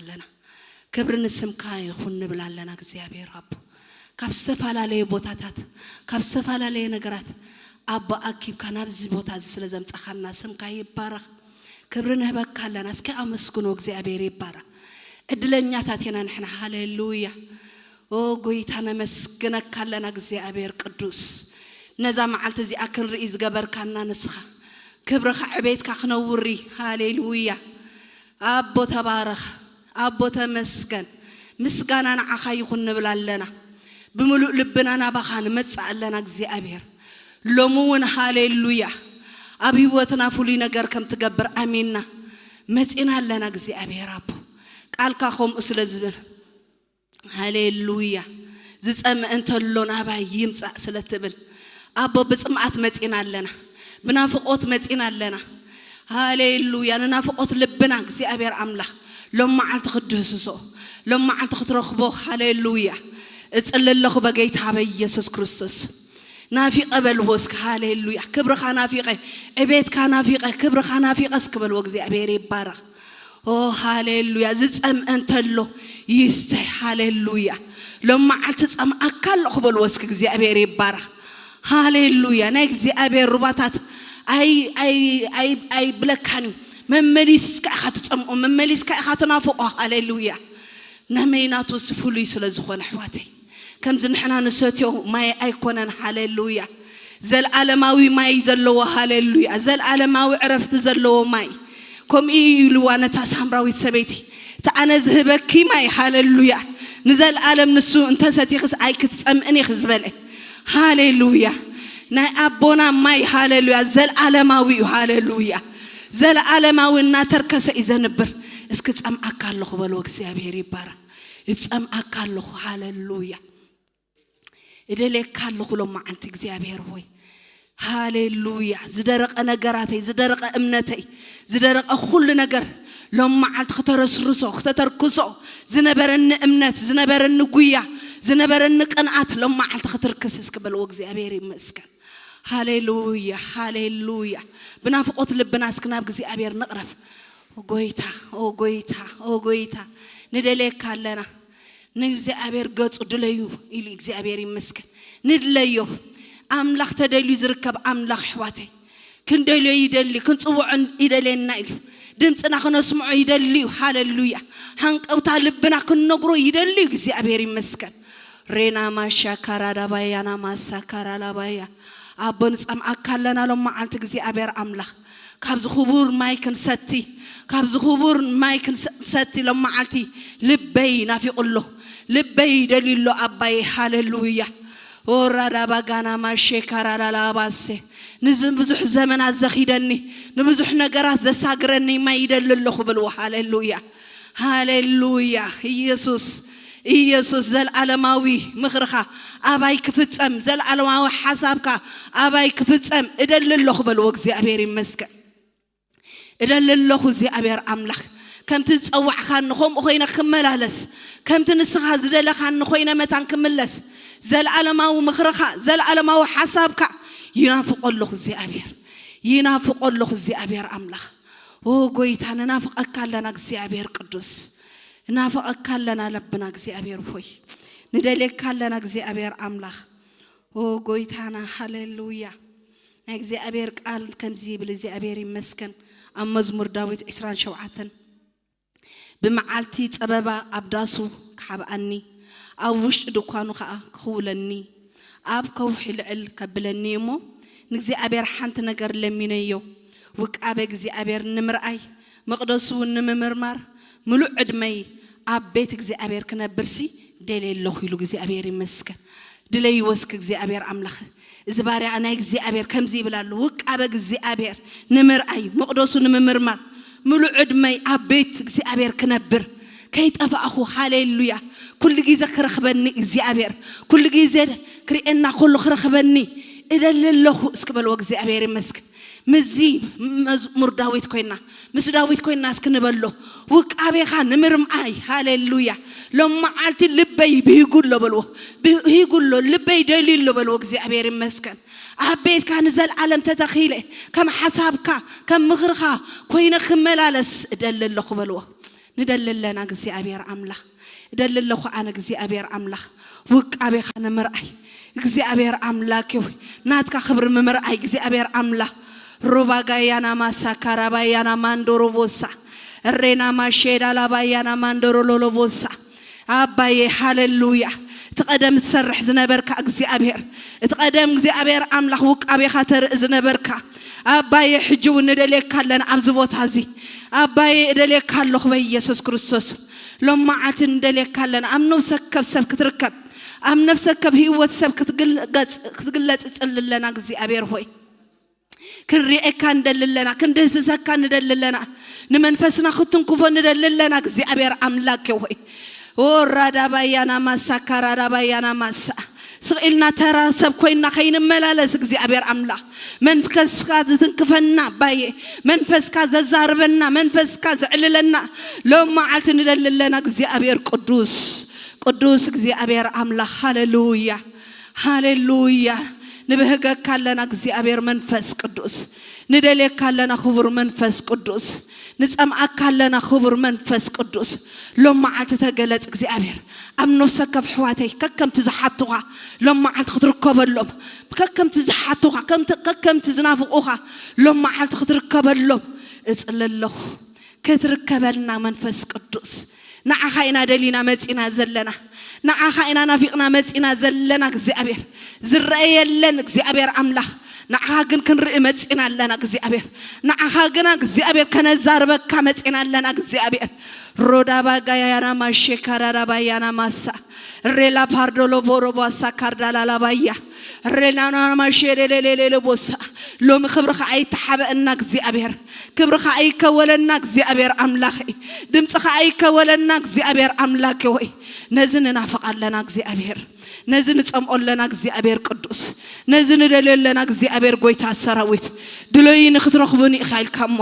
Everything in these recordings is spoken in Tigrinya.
ኣለና። ክብሪ ንስምካ ይኹን ንብል ኣለና እግዚኣብሔር ኣቦ። ካብ ዝተፈላለየ ቦታታት፣ ካብ ዝተፈላለየ ነገራት ኣቦ ኣኪብካ ናብዚ ቦታ እዚ ስለ ዘምጻኻና ስምካ ይባረኽ። ክብሪ ንህበካ ኣለና። እስኪ ኣመስግኖ እግዚኣብሔር ይባረኽ። ዕድለኛታት ኢና ንሕና። ሃሌሉያ። ኦ ጎይታ ነመስግነካ ኣለና እግዚኣብሔር ቅዱስ። ነዛ መዓልቲ እዚኣ ክንርኢ ዝገበርካና ንስኻ። ክብርኻ ዕቤትካ ክነውሪ። ሃሌሉያ። ኣቦ ተባረኽ። ኣቦ ተመስገን። ምስጋና ንዓኻ ይኹን ንብል ኣለና። ብምሉእ ልብና ናባኻ ንመጽእ ኣለና እግዚኣብሔር። ሎሚ እውን ሃሌሉያ። ኣብ ህይወትና ፍሉይ ነገር ከም ትገብር ኣሚንና መጺና ኣለና እግዚኣብሔር ኣቦ። ቃልካ ከምኡ ስለ ዝብል ሃሌሉያ። ዝጸምእ እንተሎ ናባይ ይምጻእ ስለ ትብል ኣቦ ብጽምኣት መጺና ኣለና። ብናፍቆት መጺና ኣለና። ሃሌሉያ። ንናፍቆት ልብና እግዚኣብሔር ኣምላኽ ሎም መዓልቲ ክትድህስሶ፣ ሎም መዓልቲ ክትረኽቦ። ሃሌሉያ። እጽሊ ኣለኹ በጌታ በኢየሱስ ክርስቶስ። ናፊቐ በልዎ እስኪ። ሃሌሉያ። ክብርኻ ናፊቐ፣ ዕቤትካ ናፊቐ፣ ክብርኻ ናፊቐ እስኪ በልዎ። እግዚኣብሔር ይባረኽ። ኦ ሃሌሉያ። ዝጸምአ እንተሎ ይስተ። ሃሌሉያ። ሎም መዓልቲ ጸምኣካ ኣለኹ በልዎ እስኪ። እግዚኣብሔር ይባረኽ። ሃሌሉያ። ናይ እግዚኣብሔር ሩባታት ኣይ ኣይ ኣይ ኣይብለካን እዩ። መመሊስካ ኢኻ ትጸምኦ፣ መመሊስካ ኢኻ ትናፍቆ። ሃሌሉያ። ነመይ ናቱ ፍሉይ ስለ ዝኾነ ኣሕዋተይ፣ ከምዚ ንሕና ንሰትዮ ማይ ኣይኮነን። ሃሌሉያ። ዘልዓለማዊ ማይ ዘለዎ። ሃሌሉያ። ዘልዓለማዊ ዕረፍቲ ዘለዎ ማይ። ከምኡ ኢልዋ ነታ ሳምራዊት ሰበይቲ፣ እቲ ኣነ ዝህበኪ ማይ። ሃሌሉያ። ንዘልዓለም ንሱ እንተሰቲኽስ ኣይክትጸምእን ኢኺ ዝበለ። ሃሌሉያ። ናይ ኣቦና ማይ። ሃሌሉያ። ዘልዓለማዊ እዩ። ሃሌሉያ። ዘልዓለማዊ እናተርከሰ እዩ ዘንብር። እስኪ ጸምኣካ ኣለኹ በልዎ። እግዚኣብሔር ይባረኽ። እጸምኣካ ኣለኹ። ሃሌሉያ። እደልየካ ኣለኹ ሎም መዓልቲ እግዚኣብሔር ሆይ። ሃሌሉያ። ዝደረቐ ነገራተይ፣ ዝደረቐ እምነተይ፣ ዝደረቐ ኩሉ ነገር ሎም መዓልቲ ክተረስርሶ፣ ክተተርክሶ፣ ዝነበረኒ እምነት፣ ዝነበረኒ ጉያ፣ ዝነበረኒ ቅንኣት ሎም መዓልቲ ክትርክስ እስኪ በልዎ። እግዚኣብሔር ይመስገን። ሃሌሉያ፣ ሃሌሉያ። ብናፍቆት ልብና እስኪ ናብ እግዚኣብሔር ንቕረብ። ኦ ጎይታ፣ ኦ ጎይታ፣ ኦ ጎይታ፣ ንደልየካ ኣለና። ንእግዚኣብሔር ገጹ ድለዩ ኢሉ። እግዚኣብሔር ይመስገን። ንድለዮ። ኣምላኽ ተደልዩ ዝርከብ ኣምላኽ ኣሕዋተይ። ክንደልዮ ይደሊ፣ ክንጽውዖ ይደልየና እዩ። ድምፅና ክነስምዖ ይደሊ እዩ። ሃሌሉያ። ሃንቀውታ ልብና ክንነግሮ ይደሊ እዩ። እግዚኣብሔር ይመስገን። ሬና ማሻ ካራዳባያ ናማሳ ካራላባያ። ኣቦ ንጸምኣካ ኣለና ሎም መዓልቲ እግዚኣብሔር ኣምላኽ። ካብዚ ክቡር ማይ ክንሰቲ፣ ካብዚ ክቡር ማይ ክንሰቲ ሎም መዓልቲ ልበይ ናፊቑ ኣሎ። ልበይ ደልዩ ኣሎ ኣባየ። ሃሌሉያ። ኦራዳባጋና ማሼ ካራላላባሴ። ንዚ ብዙሕ ዘመናት ዘኺደኒ፣ ንብዙሕ ነገራት ዘሳግረኒ ማይ ይደሊ ኣለኹ በልዎ። ሃሌሉያ። ሃሌሉያ። ኢየሱስ፣ ኢየሱስ፣ ዘልዓለማዊ ምኽርኻ ኣባይ ክፍጸም፣ ዘልዓለማዊ ሓሳብካ ኣባይ ክፍጸም እደሊ ኣለኹ በልዎ። እግዚኣብሔር ይመስገን። እደሊ ኣለኹ እግዚኣብሔር ኣምላኽ፣ ከምቲ ዝጸዋዕካኒ ከምኡ ኮይነ ክመላለስ፣ ከምቲ ንስኻ ዝደለኻኒ ኮይነ መታን ክምለስ፣ ዘልዓለማዊ ምኽርኻ፣ ዘልዓለማዊ ሓሳብካ ይናፍቆ ኣለኹ እግዚኣብሔር፣ ይናፍቆ ኣለኹ እግዚኣብሔር ኣምላኽ። ኦ ጎይታ፣ ንናፍቐካ ኣለና እግዚኣብሔር ቅዱስ፣ ንናፍቐካ ኣለና ለብና እግዚኣብሔር ሆይ፣ ንደልየካ ኣለና እግዚኣብሔር ኣምላኽ። ኦ ጎይታና፣ ሃሌሉያ። ናይ እግዚኣብሔር ቃል ከምዚ ይብል፣ እግዚኣብሔር ይመስገን። ኣብ መዝሙር ዳዊት ዕስራን ሸውዓተን፣ ብመዓልቲ ጸበባ ኣብ ዳሱ ክሓብኣኒ፣ ኣብ ውሽጢ ድኳኑ ኸኣ ክኽውለኒ፣ ኣብ ከውሒ ልዕል ከብለኒ እሞ፣ ንእግዚኣብሔር ሓንቲ ነገር ለሚነዮ፣ ውቃበ እግዚኣብሔር ንምርኣይ፣ መቕደሱ እውን ንምምርማር፣ ምሉእ ዕድመይ ኣብ ቤት እግዚኣብሔር ክነብርሲ ደልየ ኣለኹ ኢሉ። እግዚኣብሔር ይመስገን። ድለይዎ እስኪ እግዚኣብሔር ኣምላኽ። እዚ ባርያ ናይ እግዚኣብሔር ከምዚ ይብል ኣሎ፣ ውቃበ እግዚኣብሔር ንምርኣይ፣ መቕደሱ ንምምርማር፣ ምሉእ ዕድመይ ኣብ ቤት እግዚኣብሔር ክነብር፣ ከይጠፋእኹ። ሃሌሉያ። ኩሉ ግዜ ክረኽበኒ እግዚኣብሔር፣ ኩሉ ግዜ ክርእየና ከሎ ክረኽበኒ እደሊ ኣለኹ እስኪ በልዎ። እግዚኣብሔር ይመስገን። ምስዚ መዝሙር ዳዊት ኮይና፣ ምስ ዳዊት ኮይና እስኪ ንበሎ፣ ውቃቤኻ ንምርምኣይ። ሃሌሉያ። ሎም መዓልቲ ልበይ ብሂጉ ኣሎ በልዎ። ብሂጉ ኣሎ፣ ልበይ ደልዩ ኣሎ በልዎ። እግዚኣብሔር ይመስገን። ኣብ ቤትካ ንዘልዓለም ተተኺለ፣ ከም ሓሳብካ፣ ከም ምኽርኻ ኮይነ ክመላለስ እደሊ ኣለኹ በልዎ። ንደሊ ኣለና እግዚኣብሔር ኣምላኽ። እደሊ ኣለኹ ኣነ እግዚኣብሔር ኣምላኽ፣ ውቃቤኻ ንምርኣይ እግዚኣብሔር ኣምላኽ ወይ ናትካ ክብሪ ምምርኣይ እግዚኣብሔር ኣምላኽ። ሮባጋያና ማሳ ካራባያና ማንዶሮ ቦሳ፣ እሬና ማሼዳ ላባያና ማንዶሮ ሎሎ ቦሳ። ኣባዬ ሃሌሉያ። እቲ ቀደም ትሰርሕ ዝነበርካ እግዚኣብሔር፣ እቲ ቀደም እግዚኣብሔር ኣምላኽ ውቃቤኻ ተርኢ ዝነበርካ ኣባዬ፣ ሕጂ እውን ንደልየካ ኣለና ኣብዚ ቦታ እዚ። ኣባዬ እደልየካ ኣለኹ በኢየሱስ ክርስቶስ። ሎም መዓልቲ ንደልየካ ኣለና። ኣብ ነፍሰ ወከፍ ሰብ ክትርከብ፣ ኣብ ነፍሰ ወከፍ ህይወት ሰብ ክትግለጽ፣ ክትግለጽ እጽሊ ኣለና እግዚኣብሔር ሆይ። ክንሪኤካ ንደሊ ኣለና፣ ክንድህስሰካ ንደሊ ኣለና፣ ንመንፈስና ክትንክፎ ንደሊ ኣለና እግዚኣብሔር ኣምላክ ሆይ። ኦ ራዳባያና ማሳ ካራዳባያና ማሳ፣ ስቕ ኢልና ተራ ሰብ ኮይና ከይንመላለስ እግዚኣብሔር ኣምላኽ፣ መንፈስካ ዝትንክፈና ኣባዬ፣ መንፈስካ ዘዛርበና፣ መንፈስካ ዘዕልለና ሎም መዓልቲ ንደሊ ኣለና እግዚኣብሔር ቅዱስ፣ ቅዱስ እግዚኣብሔር ኣምላኽ። ሃሌሉያ፣ ሃሌሉያ። ንብህገካ ኣለና እግዚኣብሔር መንፈስ ቅዱስ፣ ንደልየካ ኣለና ክቡር መንፈስ ቅዱስ፣ ንጸምኣካ ኣለና ክቡር መንፈስ ቅዱስ። ሎም መዓልቲ ተገለጽ እግዚኣብሔር ኣብ ነፍሰ ወከፍ ኣሕዋተይ፣ ከከምቲ ዝሓቱኻ ሎም መዓልቲ ክትርከበሎም፣ ከከምቲ ዝሓቱኻ፣ ከምቲ፣ ከከምቲ ዝናፍቑኻ ሎም መዓልቲ ክትርከበሎም እጽሊ ኣለኹ። ክትርከበልና መንፈስ ቅዱስ፣ ንዓኻ ኢና ደሊና መጺና ዘለና፣ ንዓኻ ኢና ናፊቕና መጺና ዘለና እግዚኣብሔር። ዝረአ የለን እግዚኣብሔር ኣምላኽ፣ ንዓኻ ግን ክንርኢ መጺና ኣለና እግዚኣብሔር። ንዓኻ ግና እግዚኣብሔር ከነዛርበካ መጺና ኣለና እግዚኣብሔር። ሮዳባ ጋያና ማሼ ካራዳባ ያና ማሳ፣ ሬላ ፓርዶሎ ቦሮቦ ኣሳ ካርዳላላባያ፣ ሬላና ማሼ ሌሌሌሌ ቦሳ። ሎሚ ክብርኻ ኣይተሓበአና እግዚኣብሔር፣ ክብርኻ ኣይከወለና እግዚኣብሔር ኣምላኸይ፣ ድምፅኻ ኣይከወለና እግዚኣብሔር ኣምላክ ሆይ። ነዚ ንናፍቕ ኣለና እግዚኣብሔር፣ ነዚ ንጸምኦ ኣለና እግዚኣብሔር ቅዱስ፣ ነዚ ንደልዮ ኣለና እግዚኣብሔር ጎይታ ሰራዊት። ድለዩኒ ክትረኽቡኒ ኢኻ ኢልካ እሞ፣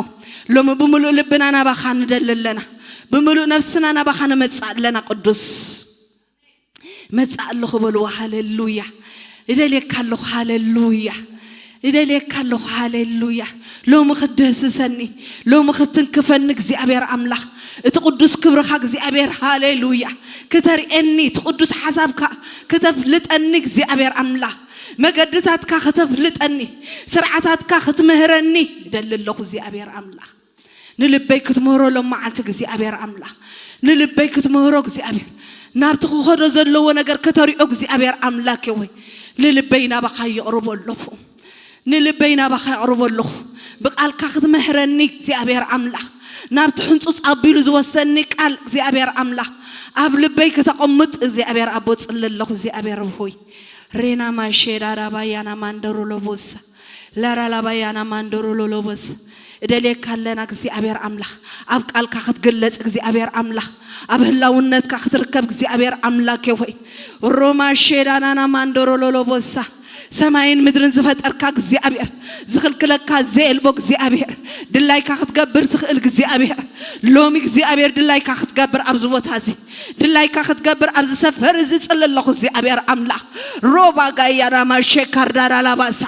ሎሚ ብምሉእ ልብና ናባኻ ንደሊ ኣለና፣ ብምሉእ ነፍስና ናባኻ ንመጽእ ኣለና ቅዱስ። መጽእ ኣለኹ በልዎ። ሃሌሉያ። እደልየካ ኣለኹ። ሃሌሉያ። እደልየካ ኣለኹ። ሃሌሉያ። ሎሚ ክትድህስሰኒ፣ ሎሚ ክትንክፈኒ እግዚኣብሔር ኣምላኽ፣ እቲ ቅዱስ ክብርኻ እግዚኣብሔር፣ ሃሌሉያ፣ ክተርእየኒ፣ እቲ ቅዱስ ሓሳብካ ክተፍልጠኒ እግዚኣብሔር ኣምላኽ፣ መገድታትካ ክተፍልጠኒ፣ ስርዓታትካ ክትምህረኒ እደሊ ኣለኹ እግዚኣብሔር ኣምላኽ። ንልበይ ክትምህሮ ሎም መዓልቲ እግዚኣብሔር ኣምላኽ፣ ንልበይ ክትምህሮ እግዚኣብሔር፣ ናብቲ ክኸዶ ዘለዎ ነገር ከተሪኦ እግዚኣብሔር ኣምላክ ወይ። ንልበይ ናባኻ ይቕርቦ ኣለኹ፣ ንልበይ ናባኻ ይቕርቦ ኣለኹ። ብቃልካ ክትምህረኒ እግዚኣብሔር ኣምላኽ፣ ናብቲ ሕንጹጽ ኣቢሉ ዝወሰኒ ቃል እግዚኣብሔር ኣምላኽ ኣብ ልበይ ክተቐምጥ እግዚኣብሔር ኣቦ ጽሊ ኣለኹ እግዚኣብሔር ሆይ። ሬና ማሼዳ ዳባያና ማንደሮ ሎቦሳ፣ ላራ ላባያና ማንደሮ ሎሎቦሳ። እደልየካ ኣለና እግዚኣብሔር ኣምላኽ፣ ኣብ ቃልካ ክትግለጽ እግዚኣብሔር ኣምላኽ፣ ኣብ ህላውነትካ ክትርከብ እግዚኣብሔር ኣምላክ ሆይ። ሮማ ሼዳናና ማንደሮ ሎሎቦሳ። ሰማይን ምድርን ዝፈጠርካ እግዚኣብሔር፣ ዝኽልክለካ ዘየልቦ እግዚኣብሔር፣ ድላይካ ክትገብር ትኽእል እግዚኣብሔር፣ ሎሚ እግዚኣብሔር ድላይካ ክትገብር ኣብዚ ቦታ እዚ፣ ድላይካ ክትገብር ኣብዚ ሰፈር እዚ ጽሊ ኣለኹ እግዚኣብሔር ኣምላኽ። ሮባ ጋያና ማሼ ካርዳራ ላባሳ።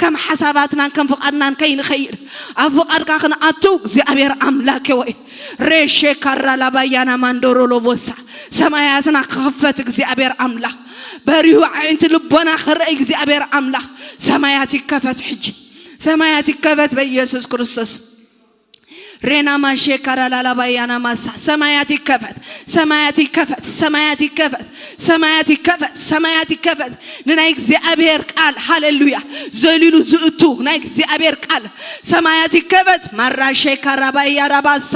ከም ሓሳባትናን ከም ፍቓድናን ከይንኸይድ፣ ኣብ ፍቓድካ ክንኣቱ እግዚኣብሔር ኣምላክ ወይ። ሬሼ ካራ ላባያና ማንዶሮ ሎቦሳ። ሰማያትና ክኸፈት እግዚኣብሔር ኣምላኽ፣ በሪሁ ኣዒንቲ ልቦና ክርኢ እግዚኣብሔር ኣምላኽ። ሰማያት ይከፈት ሕጂ፣ ሰማያት ይከፈት በኢየሱስ ክርስቶስ። ሬና ማሼ ካራ ላላባያና ማሳ። ሰማያት ይከፈት፣ ሰማያት ይከፈት፣ ሰማያት ይከፈት፣ ሰማያት ይከፈት፣ ሰማያት ይከፈት። ንናይ እግዚኣብሔር ቃል፣ ሃሌሉያ፣ ዘሊሉ ዝእቱ ናይ እግዚኣብሔር ቃል ሰማያት ይከፈት። ማራሼ ካራባያ ራባሳ፣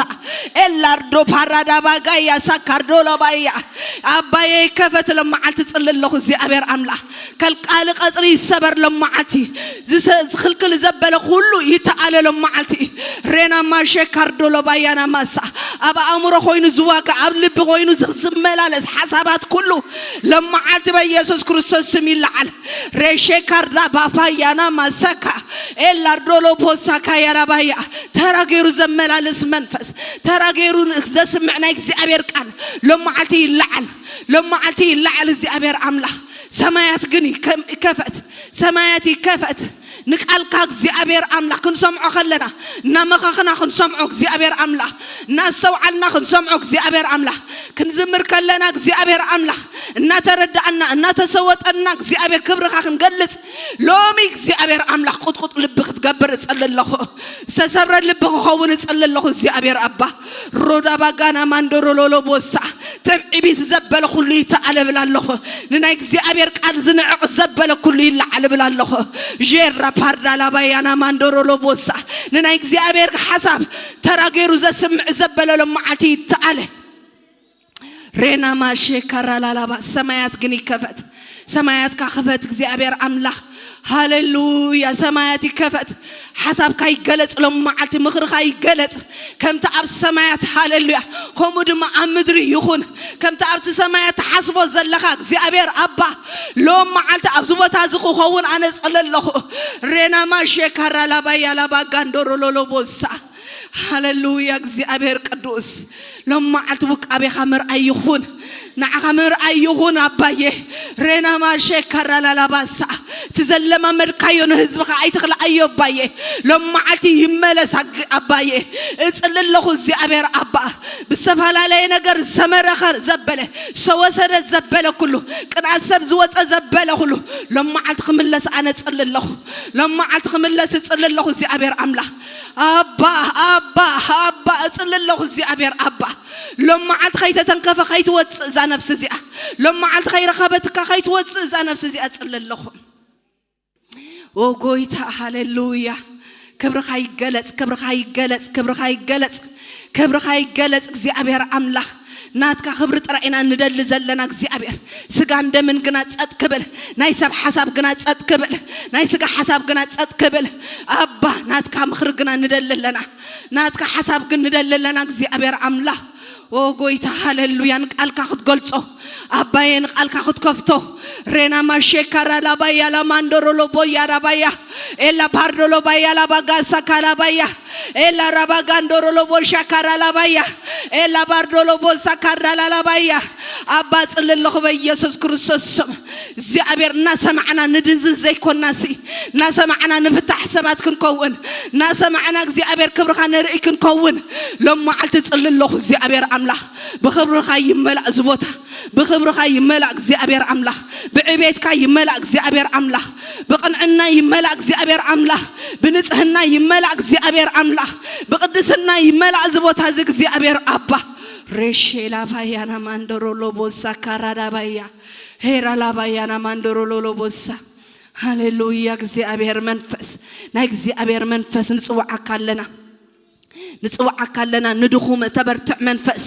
ኤላርዶ ፓራዳባጋያ ሳካርዶ ላባያ። ኣባየ ይከፈት፣ ሎም መዓልቲ ጽሊ ኣለኹ እግዚኣብሔር ኣምላኽ። ከልቃሊ ቀጽሪ ይሰበር ሎም መዓልቲ። ዝሰ-፣ ዝኽልክል ዘበለ ኩሉ ይተኣለ ሎም መዓልቲ። ሬና ማሼ ካርዶ ሎባያና ማሳ። ኣብ ኣእምሮ ኮይኑ ዝዋጋ፣ ኣብ ልቢ ኮይኑ ዝ-፣ ዝመላለስ ሓሳባት ኩሉ ሎም መዓልቲ በኢየሱስ ክርስቶስ ስም ይለዓል። ሬሼ ካርዳ ባፋያና ማሳካ። ኤላርዶ ሎፖሳካ ያራባያ። ተራ ገይሩ ዘመላልስ መንፈስ፣ ተራ ገይሩ ዘስምዕ ናይ እግዚኣብሔር ቃል ሎም መዓልቲ ይለዓል። ሎም መዓልቲ ይለዓል እግዚኣብሔር ኣምላኽ። ሰማያት ግን ይከም-፣ ይከፈት። ሰማያት ይከፈት። ንቃልካ እግዚኣብሔር ኣምላኽ ክንሰምዖ ከለና፣ እናመኸኽና ክንሰምዖ እግዚኣብሔር ኣምላኽ፣ እናስተውዓልና ክንሰምዖ እግዚኣብሔር ኣምላኽ፣ ክንዝምር ከለና እግዚኣብሔር ኣምላኽ እናተረዳእና እናተሰወጠና እግዚኣብሔር ክብርኻ ክንገልጽ፣ ሎሚ እግዚኣብሔር ኣምላኽ ቁጥቁጥ ልቢ ክትገብር እጸሊ ኣለኹ። ዝተሰብረ ልቢ ክኸውን እጸሊ ኣለኹ እግዚኣብሔር ኣባ። ሮዳ ባጋና ማንዶሮ ሎሎ ቦሳ። ትዕቢት ዘበለ ኩሉ ይተኣለ እብል ኣለኹ። ንናይ እግዚኣብሔር ቃል ዝንዕቕ ዘበለ ኩሉ ይለዓል እብል ኣለኹ። ጄራ ፓርዳ ላባያና ማንዶሮ ሎቦሳ። ንናይ እግዚኣብሔር ሓሳብ ተራጌሩ ዘስምዕ ዘበለ ሎም መዓልቲ ይተኣለ። ሬና ማሼ ካራ ላላባ። ሰማያት ግን ይከፈት። ሰማያትካ ክፈት እግዚኣብሔር ኣምላኽ። ሃሌሉያ። ሰማያት ይከፈት። ሓሳብካ ይገለጽ ሎም መዓልቲ፣ ምኽርኻ ይገለጽ። ከምቲ ኣብ ሰማያት፣ ሃሌሉያ፣ ከምኡ ድማ ኣብ ምድሪ ይኹን። ከምቲ ኣብቲ ሰማያት ትሓስቦ ዘለኻ እግዚኣብሔር ኣባ፣ ሎም መዓልቲ ኣብዚ ቦታ እዚ ክኸውን ኣነ ጸሊ ኣለኹ። ሬና ማሼ ካራ ላባያ ላባ ጋንዶሮ ሎሎ ቦሳ። ሃሌሉያ። እግዚኣብሔር ቅዱስ፣ ሎም መዓልቲ ውቃቤኻ ምርኣይ ይኹን። ንዓኻ ምርኣይ ይኹን ኣባዬ። ሬና ማሼ ካራ ላላባሳ። እቲ ዘለማመድካዮ ንህዝብኻ ኣይትኽልኣዮ ኣባዬ። ሎም መዓልቲ ይመለስ ኣግ-፣ ኣባዬ። እጽሊ ኣለኹ እግዚኣብሔር ኣባ። ብዝተፈላለየ ነገር ዝሰመረኸ ዘበለ፣ ዝተወሰደ ዘበለ ኩሉ፣ ቅንኣት ሰብ ዝወጸ ዘበለ ኩሉ፣ ሎም መዓልቲ ክምለስ ኣነ እጽሊ ኣለኹ። ሎም መዓልቲ ክምለስ እጽሊ ኣለኹ እግዚኣብሔር ኣምላኽ። ኣባ፣ ኣባ፣ ኣባ እጽሊ ኣለኹ እግዚኣብሔር ኣባ። ሎም መዓልቲ ከይተተንከፈ ከይትወጽእ እዛ ነፍሲ እዚኣ። ሎም መዓልቲ ከይረኸበትካ ከይትወጽእ እዛ ነፍሲ እዚኣ እጽሊ ኣለኹ። ኦ ጎይታ፣ ሃሌሉያ። ክብርኻ ይገለጽ፣ ክብርኻ ይገለጽ፣ ክብርኻ ይገለጽ፣ ክብርኻ ይገለጽ እግዚኣብሔር ኣምላኽ። ናትካ ክብሪ ጥራይ ኢና ንደሊ ዘለና እግዚኣብሔር። ስጋን ደምን ግና ጸጥ ክብል፣ ናይ ሰብ ሓሳብ ግና ጸጥ ክብል፣ ናይ ስጋ ሓሳብ ግና ጸጥ ክብል። ኣባ፣ ናትካ ምኽሪ ግና ንደሊ ኣለና። ናትካ ሓሳብ ግን ንደሊ ኣለና እግዚኣብሔር ኣምላኽ። ኦ ጎይታ፣ ሃሌሉያ። ንቃልካ ክትገልጾ ኣባዬ፣ ንቃልካ ክትከፍቶ። ሬና ማሼ ካራ ላባያ ላማንዶሮ ሎቦያ ራባያ ኤላ ፓርዶ ሎባያ ላባጋሳ ካላባያ ኤላ ራባጋንዶሮ ሎቦ ሻካራ ላባያ ኤላ ባርዶ ሎቦ ሳካራ ላላባያ። ኣባ እጽሊ ኣለኹ በኢየሱስ ክርስቶስ ስም። እግዚኣብሔር እናሰማዕና ንድንዝዝ ዘይኮናሲ፣ እናሰማዕና ንፍታሕ ሰባት ክንከውን፣ እናሰማዕና እግዚኣብሔር ክብርኻ ንርኢ ክንከውን ሎም መዓልቲ እጽሊ ኣለኹ እግዚኣብሔር ኣምላኽ። ብኽብርኻ ይመላእ እዚ ቦታ። ብኽብርኻ ይመላእ እግዚኣብሔር ኣምላኽ። ብዕቤትካ ይመላእ እግዚኣብሔር ኣምላኽ። ብቕንዕና ይመላእ እግዚኣብሔር ኣምላኽ። ብንጽህና ይመላእ እግዚኣብሔር ኣምላኽ። ብቕድስና ይመላእ እዚ ቦታ እዚ እግዚኣብሔር ኣባ። ሬሼላ ባያና ማንደሮ ሎቦሳ ካራዳ ባያ ሄራ ላባያና ማንደሮ ሎሎቦሳ። ሃሌሉያ። እግዚኣብሔር መንፈስ፣ ናይ እግዚኣብሔር መንፈስ ንጽውዓካ ኣለና። ንጽውዓካ ኣለና። ንድኹም ተበርትዕ መንፈስ።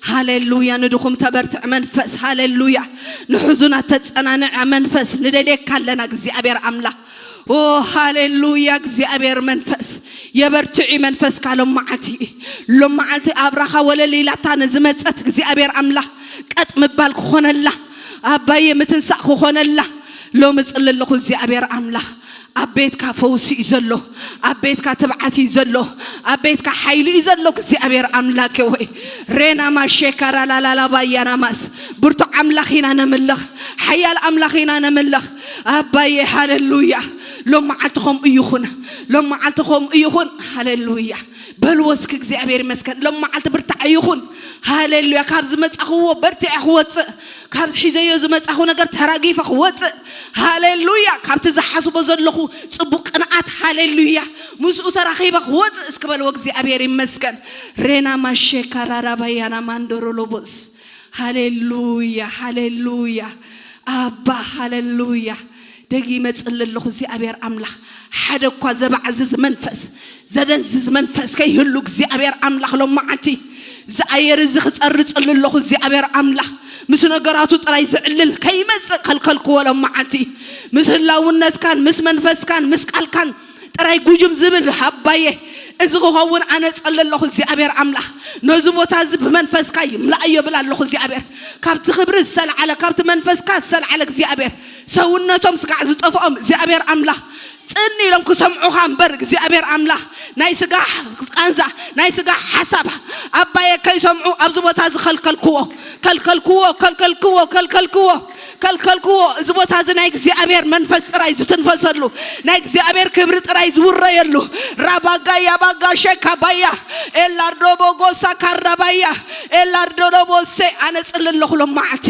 ሃሌሉያ። ንድኹም ተበርትዕ መንፈስ። ሃሌሉያ። ንሕዙናት ተጸናንዐ መንፈስ ንደልየካ ኣለና እግዚኣብሔር ኣምላኽ። ኦ ሃሌሉያ። እግዚኣብሔር መንፈስ የበርትዕ መንፈስካ ሎም መዓልቲ፣ ሎም መዓልቲ ኣብራኻ ወለል ኢላታ ንዝመጸት እግዚኣብሔር ኣምላኽ ቀጥ ምባል ክኾነላ፣ ኣባዬ ምትንሳእ ክኾነላ ሎም እጽሊ ኣለኹ እግዚኣብሔር ኣምላኽ። ኣብ ቤትካ ፈውሲ እዩ ዘሎ። ኣብ ቤትካ ትብዓት እዩ ዘሎ። ኣብ ቤትካ ሓይሊ እዩ ዘሎ እግዚኣብሔር ኣምላኬ ወይ። ሬና ማሼካራ ላላላ ባያና ማስ። ብርቱዕ ኣምላኽ ኢና ነምልኽ። ሓያል ኣምላኽ ኢና ነምልኽ። ኣባዬ ሃሌሉያ። ሎም መዓልቲ ከምኡ ይኹን። ሎም መዓልቲ ከምኡ ይኹን። ሃሌሉያ። በልዎ እስኪ እግዚኣብሔር ይመስገን። ሎም መዓልቲ ብርታዕ ይኹን። ሃሌሉያ። ካብ ዝመጻኽዎ በርቲዐ ክወጽእ፣ ካብ ሒዘዮ ዝመጻኹ ነገር ተራጊፈ ክወጽእ። ሃሌሉያ። ካብቲ ዝሓስቦ ዘለኹ ጽቡቕ ቅንኣት፣ ሃሌሉያ፣ ምስኡ ተራኺበ ክወጽእ እስኪ በልዎ። እግዚኣብሔር ይመስገን። ሬና ማሼካ ራራባያና ማንዶሮ ሎቦስ። ሃሌሉያ፣ ሃሌሉያ። ኣባ፣ ሃሌሉያ። ደጊመ ጽሊ ኣለኹ እግዚኣብሔር ኣምላኽ። ሓደ እኳ ዘባዕዝዝ መንፈስ፣ ዘደንዝዝ መንፈስ ከይህሉ እግዚኣብሔር ኣምላኽ ሎም መዓልቲ። እዚ ኣየር እዚ ክጸሪ ጽሊ ኣለኹ እግዚኣብሔር ኣምላኽ። ምስ ነገራቱ ጥራይ ዝዕልል ከይመጽእ ከልከልክዎ ሎም መዓልቲ። ምስ ህላውነትካን፣ ምስ መንፈስካን፣ ምስ ቃልካን ጥራይ ጉጅም ዝብል ኣባዬ። እዚ ክኸውን ኣነ ጸሊ ኣለኹ እግዚኣብሔር ኣምላኽ። ነዚ ቦታ እዚ ብመንፈስካ ይምልኣዮ ብል ኣለኹ እግዚኣብሔር። ካብቲ ክብሪ ዝተልዓለ፣ ካብቲ መንፈስካ ዝተልዓለ እግዚኣብሔር። ሰውነቶም ስጋዕ ዝጠፍኦም እግዚኣብሔር ኣምላኽ። ጽን ኢሎም ክሰምዑኻ እምበር እግዚኣብሔር ኣምላኽ። ናይ ስጋ ቃንዛ፣ ናይ ስጋ ሓሳብ ኣባዬ ከይሰምዑ ኣብዚ ቦታ እዚ ከልከልክዎ፣ ከልከልክዎ፣ ከልከልክዎ፣ ከልከልክዎ፣ ከልከልክዎ። እዚ ቦታ እዚ ናይ እግዚኣብሔር መንፈስ ጥራይ ዝትንፈሰሉ፣ ናይ እግዚኣብሔር ክብሪ ጥራይ ዝውረየሉ። ራባጋ ያባጋ ሸካባያ ኤላርዶ ቦጎሳ ካራባያ ኤላርዶ ዶቦሴ ኣነ ጽሊ ኣለኹ ሎም መዓልቲ።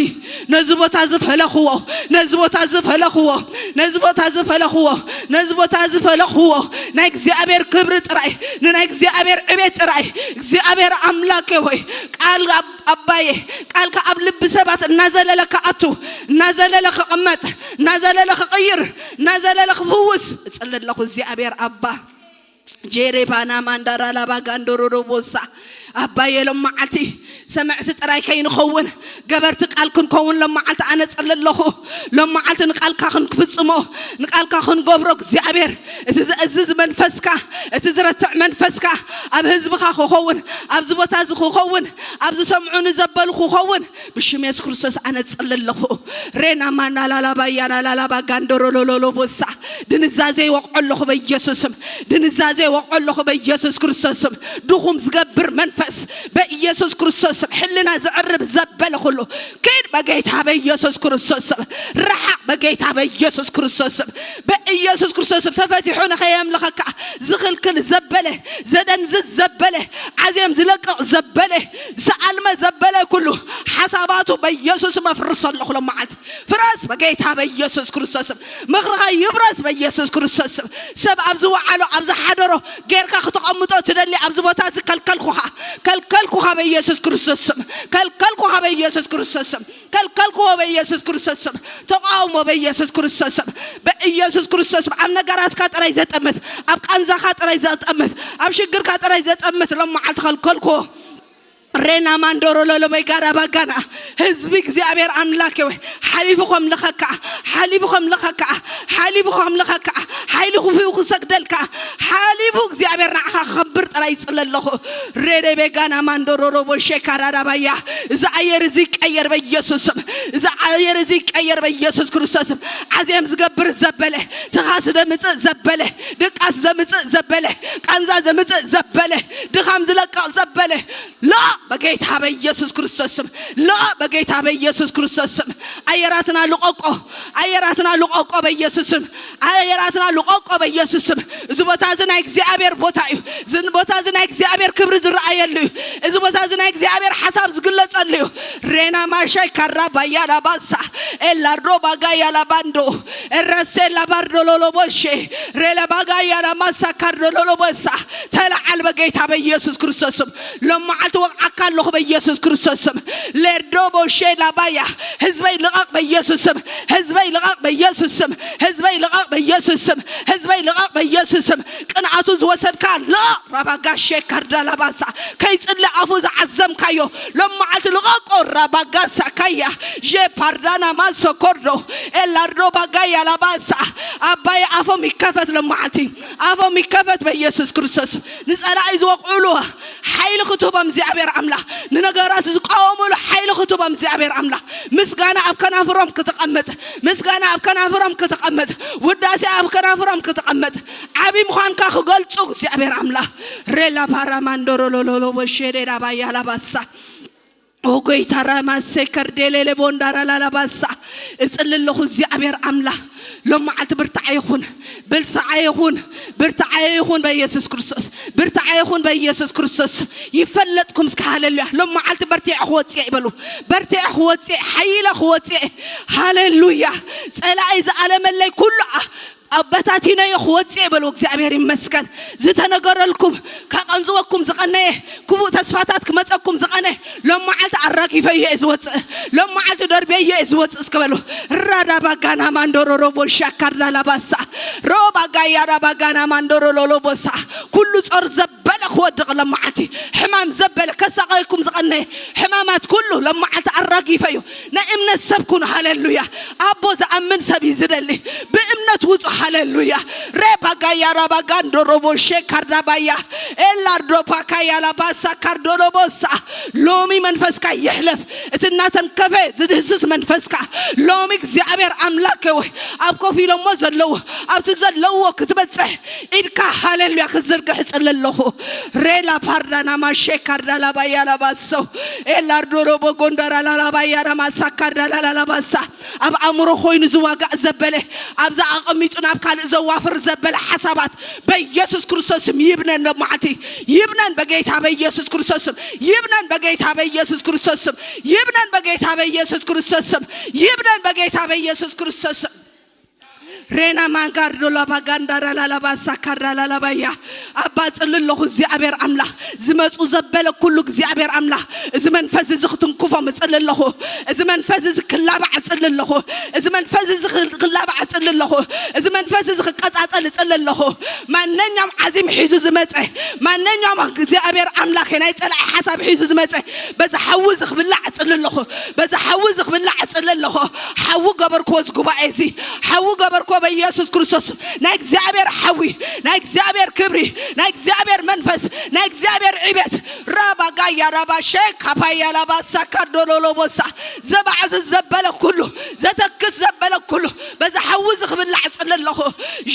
ነዚ ቦታ እዚ ፈለኽዎ፣ ነዚ ቦታ እዚ ፈለኽዎ፣ ነዚ ቦታ እዚ ፈለኽዎ፣ ነዚ ቦታ እዚ ፈለኽዎ። ናይ እግዚኣብሔር ክብሪ ጥራይ፣ ንናይ እግዚኣብሔር ዕቤት ጥራይ። እግዚኣብሔር ኣምላኬ ሆይ፣ ቃል ኣብ ኣባዬ፣ ቃልካ ኣብ ልቢ ሰባት እናዘለለ ክኣቱ፣ እናዘለለ ክቕመጥ፣ እናዘለለ ክቕይር፣ እናዘለለ ክፍውስ እጽሊ ኣለኹ እግዚኣብሔር ኣባ። ጄሬ ባና ማንዳራ ላባ ጋንዶሮዶ ቦሳ። ኣባዬ ሎም መዓልቲ ሰምዕቲ ጥራይ ከይንኸውን፣ ገበርቲ ቃል ክንከውን ሎም መዓልቲ ኣነ ጽሊ ኣለኹ። ሎም መዓልቲ ንቃልካ ክንክፍጽሞ፣ ንቃልካ ክንገብሮ እግዚኣብሔር፣ እቲ ዝእዝዝ መንፈስካ፣ እቲ ዝረትዕ መንፈስካ ኣብ ህዝብኻ ክኸውን፣ ኣብዚ ቦታ እዚ ክኸውን፣ ኣብ ዝሰምዑኒ ዘበሉ ክኸውን ብሽም የሱስ ክርስቶስ ኣነ ጽሊ ኣለኹ። ሬና ማና ላላባ ያና ላላባ ጋንዶሮ ሎሎሎ ቦሳ። ድንዛዜ ይወቕዖ ኣለኹ በኢየሱስም። ድንዛዜ ይወቕዖ ኣለኹ በኢየሱስ ክርስቶስም። ድኹም ዝገብር መንፈስ በኢየሱስ ክርስቶስም። ሕልና ዝዕርብ ዘበለ ኩሉ ኪድ በጌታ በኢየሱስ ክርስቶስም። ረሓቕ በጌታ በኢየሱስ ክርስቶስም። በኢየሱስ ክርስቶስም ተፈቲሑ ንኸየምልኸካ ዝኽልክል ዘበለ፣ ዘደንዝዝ ዘበለ፣ ዓዜም ዝለቅቕ ዘበለ፣ ዝኣልመ ዘበለ ኩሉ ሓሳባቱ በኢየሱስ መፍርሶ ኣለኹ ለመዓልቲ። ፍረስ በጌታ በኢየሱስ ክርስቶስም። ምኽርኻ ይብረስ በኢየሱስ ክርስቶስም። ሰብ ኣብ ዝወዓሎ ኣብ ዝሓደሮ ጌርካ ክተቐምጦ ትደሊ ኣብዚ ቦታ እዚ ከልከልኩኻ፣ ከልከልኩኻ በኢየሱስ ክርስቶስም። ከልከልኩኻ በኢየሱስ ክርስቶስም። ከልከልኩዎ በኢየሱስ ክርስቶስም። ተቃውሞ በኢየሱስ ክርስቶስም። በኢየሱስ ክርስቶስም ኣብ ነገራትካ ጥራይ ዘጠምት፣ ኣብ ቃንዛኻ ጥራይ ዘጠምት፣ ኣብ ሽግርካ ጥራይ ዘጠምት ሎም መዓልቲ ከልከልኩዎ። ሬና ማንዶሮ ሎሎበይ ጋዳ ባጋና። ህዝቢ እግዚኣብሔር ኣምላክ ወይ ሓሊፉ ከምልኸካ፣ ሓሊፉ ከምልኸካ፣ ሓሊፉ ከምልኸካ፣ ሓይሊ ክፉኡ ክሰግደልካ፣ ሓሊፉ እግዚኣብሔር ንዓኻ ክኸብር ጥራይ ይጽለ ኣለኹ። ሬደ ቤጋና ማንዶሮሮ ቦሼ ካራዳባያ። እዚ ኣየር እዚ ይቀየር በኢየሱስም። እዚ ኣየር እዚ ይቀየር በኢየሱስ ክርስቶስም። ዓዜም ዝገብር ዘበለ፣ ትኻስ ደምጽእ ዘበለ፣ ድቃስ ዘምጽእ ዘበለ፣ ቃንዛ ዘምጽእ ዘበለ፣ ድኻም ዝለቅቕ ዘበለ፣ ላ በጌታ በኢየሱስ ክርስቶስም። ላ በጌታ በኢየሱስ ክርስቶስም። ኣየራትና ልቆቆ፣ ኣየራትና ልቆቆ በኢየሱስም። ኣየራትና ልቆቆ በኢየሱስም። እዚ ቦታ እዚ ናይ እግዚኣብሔር ቦታ እዩ። እዚ ቦታ እዚ ናይ እግዚኣብሔር ክብሪ ዝረኣየሉ እዩ። እዚ ቦታ እዚ ናይ እግዚኣብሔር ሓሳብ ዝግለጸሉ እዩ። ሬና ማሻይ ካራ ባያ ላባሳ ኤላርዶ ባጋ ያላባንዶ ኤረሴ ላባርዶ ሎሎቦሼ ሬላ ባጋ ያላማሳ ካርዶ ሎሎቦሳ። ተለዓል በጌታ በኢየሱስ ክርስቶስም። ሎም መዓልቲ ወቕዓካ ኣለኹ በኢየሱስ ክርስቶስም። ሌርዶ ቦሼ ላባያ። ህዝበይ ልቐቕ በኢየሱስም። ህዝበይ ልቐቕ በኢየሱስም። ህዝበይ ልቐቕ በኢየሱስም። ህዝበይ ልቐቕ በኢየሱስም። ቅንኣቱ ዝወሰድካ ልቐቕ። ራባጋሼ ካርዳ ላባሳ። ከይጽሊ ኣፉ ዝዓዘምካዮ ሎም መዓልቲ ልቐቆ። ራባጋሳ ካያ ዤ ፓርዳና ማሶ ኮርዶ ኤላርዶ ባጋያ ላባሳ። ኣባይ ኣፎም ይከፈት ሎም መዓልቲ። ኣፎም ይከፈት በኢየሱስ ክርስቶስ። ንጸላኢ ዝወቕዑሉ ሓይሊ ክትህቦም እግዚኣብሔር ኣምላኽ፣ ንነገራት ዝቃወሙሉ ሓይሊ ክትህቦም እግዚኣብሔር ኣምላኽ። ምስጋና ኣብ ከናፍሮም ክትቐምጥ፣ ምስጋና ኣብ ከናፍሮም ክትቐምጥ፣ ውዳሴ ኣብ ከናፍሮም ክትቐምጥ፣ ዓቢ ምዃንካ ክገልጹ እግዚኣብሔር ኣምላኽ። ሬላ ፓራማንዶሮሎሎሎ ወሼዴዳ ባያላባሳ ኦጎይታ ራማሴ ከርዴሌሌ ቦንዳራ ላላባሳ። እጽሊ ኣለኹ እግዚኣብሔር ኣምላኽ ሎም መዓልቲ ብርታዐ ይኹን፣ ብርታዐ ይኹን፣ ብርታዐ ይኹን በኢየሱስ ክርስቶስ፣ ብርታዐ ይኹን በኢየሱስ ክርስቶስ። ይፈለጥኩም እስከ ሃሌሉያ። ሎም መዓልቲ በርቲዐ ክወጽእ ይበሉ፣ በርቲዐ ክወጽእ፣ ሓይለ ክወጽእ። ሃሌሉያ። ጸላኢ ዝኣለመለይ ኩሉ ኣ- ኣበታቲነዮ ክወጽእ ይበሉ። እግዚኣብሔር ይመስገን። ዝተነገረልኩም፣ ከቐንዝወኩም ዝቐነየ ክፉእ ተስፋታት ክመጸኩም ዝቐነ ሎም መዓልቲ ኣራጊፈዮ እየ ዝወጽእ። ሎም መዓልቲ ደርብየዮ እየ ዝወጽእ እስከ በሉ። ራዳ ባጋና ማንዶሮሮ ቦሻ ካርዳ ላባሳ ሮ ባጋያ ዳ ባጋና ማንዶሮ ሎሎ ቦሳ። ኩሉ ጾር ዘበለ ክወድቕ ሎም መዓልቲ፣ ሕማም ዘበለ ከሳቐየኩም ዝቐነየ ሕማማት ኩሉ ሎም መዓልቲ ኣራጊፈዮ። ናይ እምነት ሰብ ኩኑ። ሃሌሉያ። ኣቦ ዝኣምን ሰብ እዩ ዝደሊ። ብእምነት ውጹ። ሃሌሉያ። ሬ ባጋያ ራባጋንዶ ሮቦ ሼ ካርዳ ባያ ኤላርዶ ፓካያ ላባሳ ካርዶ ሎቦሳ። ሎሚ መንፈስካ ይሕለፍ። እቲ እናተንከፈ ዝድህስስ መንፈስካ ሎሚ እግዚኣብሔር ኣምላክ ወይ ኣብ ኮፍ ኢሎሞ ዘለዉ ኣብቲ ዘለዎ ክትበጽሕ ኢድካ ሃሌሉያ ክትዝርግሕ እጽሊ ኣለኹ። ሬላ ፓርዳና ማሼ ካርዳ ላባያ ላባሶ ኤላርዶሎ ቦጎንዳራ ላላባያ ራማሳ ካርዳ ላላላባሳ ኣብ ኣእምሮ ኮይኑ ዝዋጋእ ዘበለ ኣብዛ ኣቐሚጡ ናብ ካልእ ዘዋፍር ዘበለ ሓሳባት በኢየሱስ ክርስቶስም ይብነን። ሎማዓቲ ይብነን በጌታ በኢየሱስ ክርስቶስም ይብነን በጌታ በኢየሱስ ክርስቶስም ይብነን በጌታ በኢየሱስ ክርስቶስም ይብነን በጌታ በኢየሱስ ክርስቶስም። ሬና ማንጋርዶ ላባጋንዳራ ላላባሳ ካራ ላላባያ ኣባ ጽሊ ኣለኹ እግዚኣብሔር ኣምላኽ ዝመጹ ዘበለ ኩሉ እግዚኣብሔር ኣምላኽ እዚ መንፈስ እዚ ክትንክፎም እጽሊ ኣለኹ። እዚ መንፈስ እዚ ክላባዕ እጽሊ ኣለኹ። እዚ መንፈስ እዚ ክላባዕ እጽሊ ኣለኹ። እዚ መንፈስ እዚ ክቀጻጸል እጽሊ ኣለኹ። ማንኛውም ዓዚም ሒዙ ዝመጸ ማንኛውም እግዚኣብሔር ኣምላኽ ናይ ጸላኢ ሓሳብ ሒዙ ዝመጸ በዚ ሓዊ እዚ ክብላዕ እጽሊ ኣለኹ። በዚ ሓዊ እዚ ክብላዕ እጽሊ ኣለኹ። ሓዊ ገበርክዎ እዚ ጉባኤ እዚ ሓዊ ገበርክዎ በኢየሱስ ክርስቶስ ናይ እግዚኣብሔር ሓዊ ናይ እግዚኣብሔር ክብሪ ናይ እግዚኣብሔር መንፈስ ናይ እግዚኣብሔር ዕቤት ራባ ጋያ ራባ ሼካ ፓያ ላባ ሳካርዶሎሎቦሳ ዘባዕዝ ዘበለ ኩሉ ዘተክስ ዘበለ ኩሉ በዚ ሓዊ እዚ ክብላዕ እጽሊ ኣለኹ።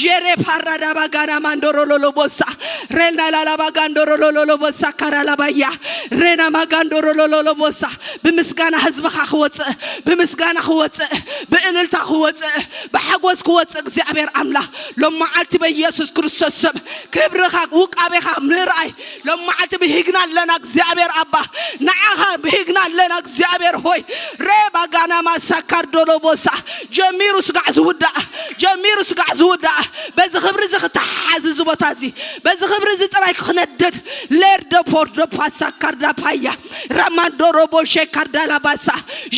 ዤሬ ፓራ ዳባ ጋና ማንዶሮሎሎቦሳ ሬልና ላላባ ጋንዶሮሎሎቦሳ ካራላባያ ሬና ማጋንዶሮሎሎሎቦሳ ብምስጋና ህዝብኻ ክወፅእ ብምስጋና ክወፅእ ብእልልታ ክወፅእ ብሓጎስ ክወፅእ እግዚኣብሔር ኣምላኽ ሎም መዓልቲ በኢየሱስ ክርስቶስ ስም ክብርኻ ውቃቤኻ ምርኣይ ሎም መዓልቲ ብሂግና ኣለና እግዚኣብሔር ኣባ ንዓኻ ብሂግና ኣለና እግዚኣብሔር ሆይ ሬባ ጋና ማሳካር ዶሎቦሳ ጀሚሩ ስጋዕ ዝውዳእ ጀሚሩ ስጋዕ ዝውዳእ በዚ ክብሪ እዚ ክተሓዝ እዚ ቦታ እዚ በዚ ክብሪ እዚ ጥራይ ክነድድ ሌርዶ ፖርዶ ፓሳ ካርዳ ፓያ ራማንዶ ሮቦ ሼካርዳ ላባሳ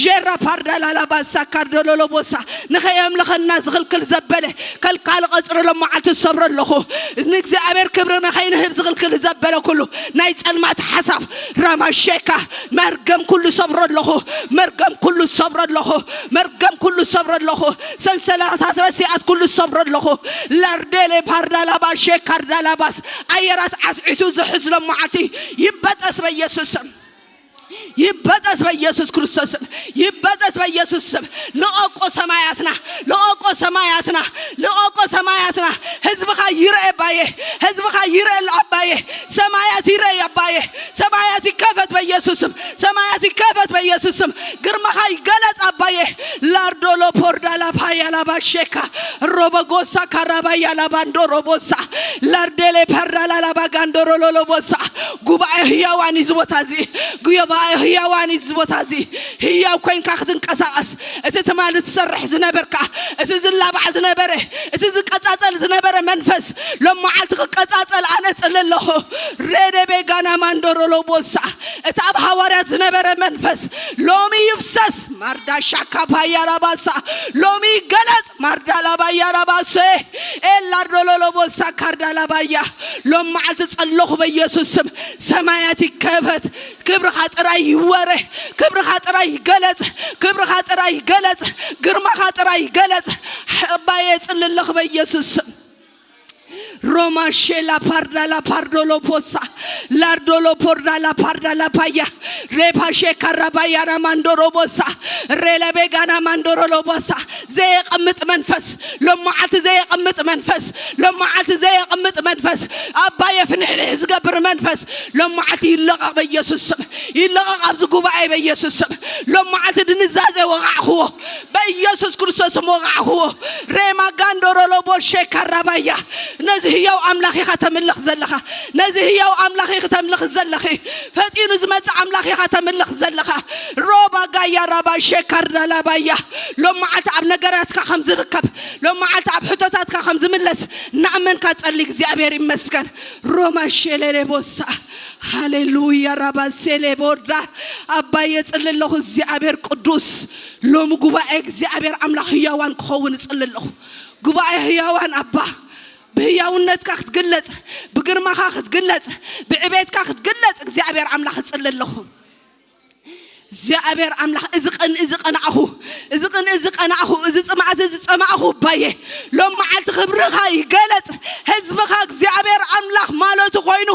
ሼራ ፓርዳ ላላባሳ ካርዶ ሎሎቦሳ ንኸየምልኸና ዝኽልክል ዘበለ ከልካሊ ቐጽሪ ሎም መዓልቲ ዝሰብሮ ኣለኹ ንእግዚኣብሔር ክብሪ ንኸይንህብ ዝኽልክል ዘበለ ኩሉ ናይ ጸልማት ሓሳብ ራማሼካ መርገም ኩሉ ሰብሮ ኣለኹ መርገም ኩሉ ሰብሮ ኣለኹ መርገም ኩሉ ሰብሮ ኣለኹ ሰንሰላታት ረሲኣት ኩሉ ሰብሮ ኣለኹ ላርዴሌ ፓርዳላባስ ሼካርዳላባስ ኣየራት ዓትዒቱ ዝሕዝ ሎም መዓልቲ ይበጠስ በኢየሱስ ስም ይበጠስ በኢየሱስ ክርስቶስ ስም ይበጠስ በኢየሱስ ስም ልቐቆ ሰማያትና ልቐቆ ሰማያትና ልቐቆ ሰማያትና ህዝብኻ ይርአ ኣባየ ህዝብኻ ይርአ ኣሎ ኣባየ ሰማያት ይርአ ኣባየ ሰማያት ይከፈት በኢየሱስ ስም ሰማያት ይከፈት በኢየሱስ ስም ግርማኻ ይገለጽ ኣባየ ላርዶሎ ፖርዳላ ፓያላ ባሼካ ሮበጎሳ ካራባያላ ባንዶ ሮቦሳ ላርዴሌ ፓርዳላላ ባጋንዶ ሮሎሎቦሳ ጉባኤ ህያዋን እዩ ዝቦታ እዚ ጉባኤ ህያዋን እዩ ዝቦታ እዚ ህያው ኮይንካ ክትንቀሳቐስ እቲ ትማሊ ትሰርሕ ዝነበርካ እቲ ዝላባዕ ዝነበረ እቲ ዝቀጻጸል ዝነበረ መንፈስ ሎም መዓልቲ ክቀጻጸል ኣነ ጽሊ ኣለኹ ሬደቤ ጋና ማንዶሮሎቦሳ እቲ ኣብ ሃዋርያት ዝነበረ መንፈስ ሎሚ ይፍሰስ ማርዳ ሻካ ፓያራባሳ ሎሚ ይገለጽ ማርዳ ላባያ ራባሶ ኤላርዶሎሎቦሳ ካርዳ ላባያ ሎም መዓልቲ ጸለኹ በኢየሱስ ስም ሰማያት ይከፈት ክብርኻ ጥራይ ይወረ ክብርኻ ጥራይ ይገለጽ ክብርኻ ጥራይ ይገለጽ ግርማኻ ጥራይ ይገለጽ ኣባየ ጽልለኽ በኢየሱስ ስም ሮማ ሼላ ፓርዳላ ፓርዶሎ ፖሳ ላርዶሎ ፖርዳላ ፓርዳላ ፓያ ሬፓ ሼካራ ባያና ማንዶሮ ቦሳ ሬለቤጋና ማንዶሮ ሎቦሳ ዘየቐምጥ መንፈስ ሎም መዓልቲ ዘየቐምጥ መንፈስ ሎም መዓልቲ ዘየቐምጥ መንፈስ ኣባየ ፍንሕንሕ ዝገብር መንፈስ ሎም መዓልቲ ይለቐቕ በኢየሱስ ስም ይለቐቕ ኣብዚ ጉባኤ በኢየሱስ ስም ሎም መዓልቲ ድንዛዘ ወቓዕኽዎ በኢየሱስ ክርስቶስ ስም ወቓዕኽዎ ሬማ ጋንዶሮ ሎቦ ሼካራ ባያ ነዚ ህያው ኣምላኽ ኢኻ ተምልኽ ዘለኻ ነዚ ህያው ኣምላኽ ኢኺ ተምልኽ ዘለኺ ፈጢኑ ዝመጽእ ኣምላኽ ኢኻ ተምልኽ ዘለኻ ሮባ ጋያ ራባ ሼካርዳ ላባያ ሎም መዓልቲ ኣብ ነገራትካ ከም ዝርከብ ሎም መዓልቲ ኣብ ሕቶታትካ ከም ዝምለስ እናኣመንካ ጸሊ እግዚኣብሔር ይመስገን ሮማ ሼሌሌ ቦሳ ሃሌሉያ ራባ ሴሌ ቦርዳ ኣባ የጽሊ ኣለኹ እግዚኣብሔር ቅዱስ ሎሚ ጉባኤ እግዚኣብሔር ኣምላኽ ህያዋን ክኸውን እጽሊ ኣለኹ ጉባኤ ህያዋን ኣባ ብህያውነትካ ክትግለጽ ብግርማኻ ክትግለጽ ብዕቤትካ ክትግለጽ እግዚኣብሔር ኣምላኽ እጽሊ ኣለኹ እግዚኣብሔር ኣምላኽ እዚ ቅን እዚ ቀናዕኹ እዚ ቅን እዚ ቀናዕኹ እዚ ጽማእቲ እዚ ጸማእኹ ባየ ሎም መዓልቲ ክብርኻ ይገለጽ ህዝብኻ እግዚኣብሔር ኣምላኽ ማለቱ ኮይኑ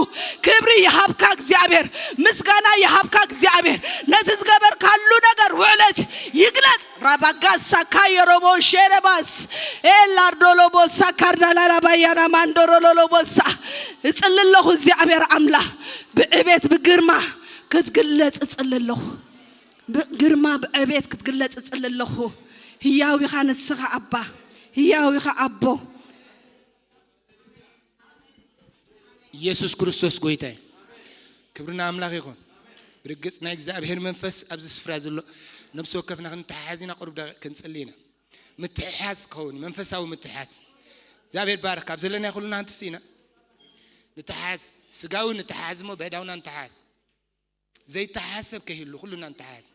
ክብሪ ይሃብካ እግዚኣብሔር ምስጋና ይሃብካ እግዚኣብሔር ነቲ ዝገበርካሉ ነገር ውዕለት ይግለጽ ባጋሳ ካየሮቦ ሼረባስ ኤላርዶሎቦሳ ካርዳላላባያና ማንዶሮሎሎቦሳ እጽሊ ኣለኹ እግዚኣብሔር ኣምላኽ ብዕቤት ብግርማ ክትግለጽ እጽሊ ኣለኹ። ብግርማ ብዕቤት ክትግለጽ እጽሊ ኣለኹ። ህያው ኢኻ ንስኻ ኣባ፣ ህያው ኢኻ ኣቦ። ኢየሱስ ክርስቶስ ጎይታ እዩ። ክብሪ ንኣምላኽ ይኹን። ብርግጽ ናይ እግዚኣብሔር መንፈስ ኣብዚ ስፍራ ዘሎ ነብሲ ወከፍና ክንተሓሓዝ ኢና። ቁሩብ ደቂቕ ክንጽሊ ኢና። ምትሕሓዝ ክኸውን መንፈሳዊ ምትሕሓዝ እግዚኣብሔር ባርክ። ካብ ዘለና ኩልና ንትስ ኢና ንተሓሓዝ። ስጋዊ ንተሓሓዝ እሞ ብህዳውና ንተሓሓዝ። ዘይተሓሓዝ ሰብ ከይህሉ ኩልና ንተሓሓዝ።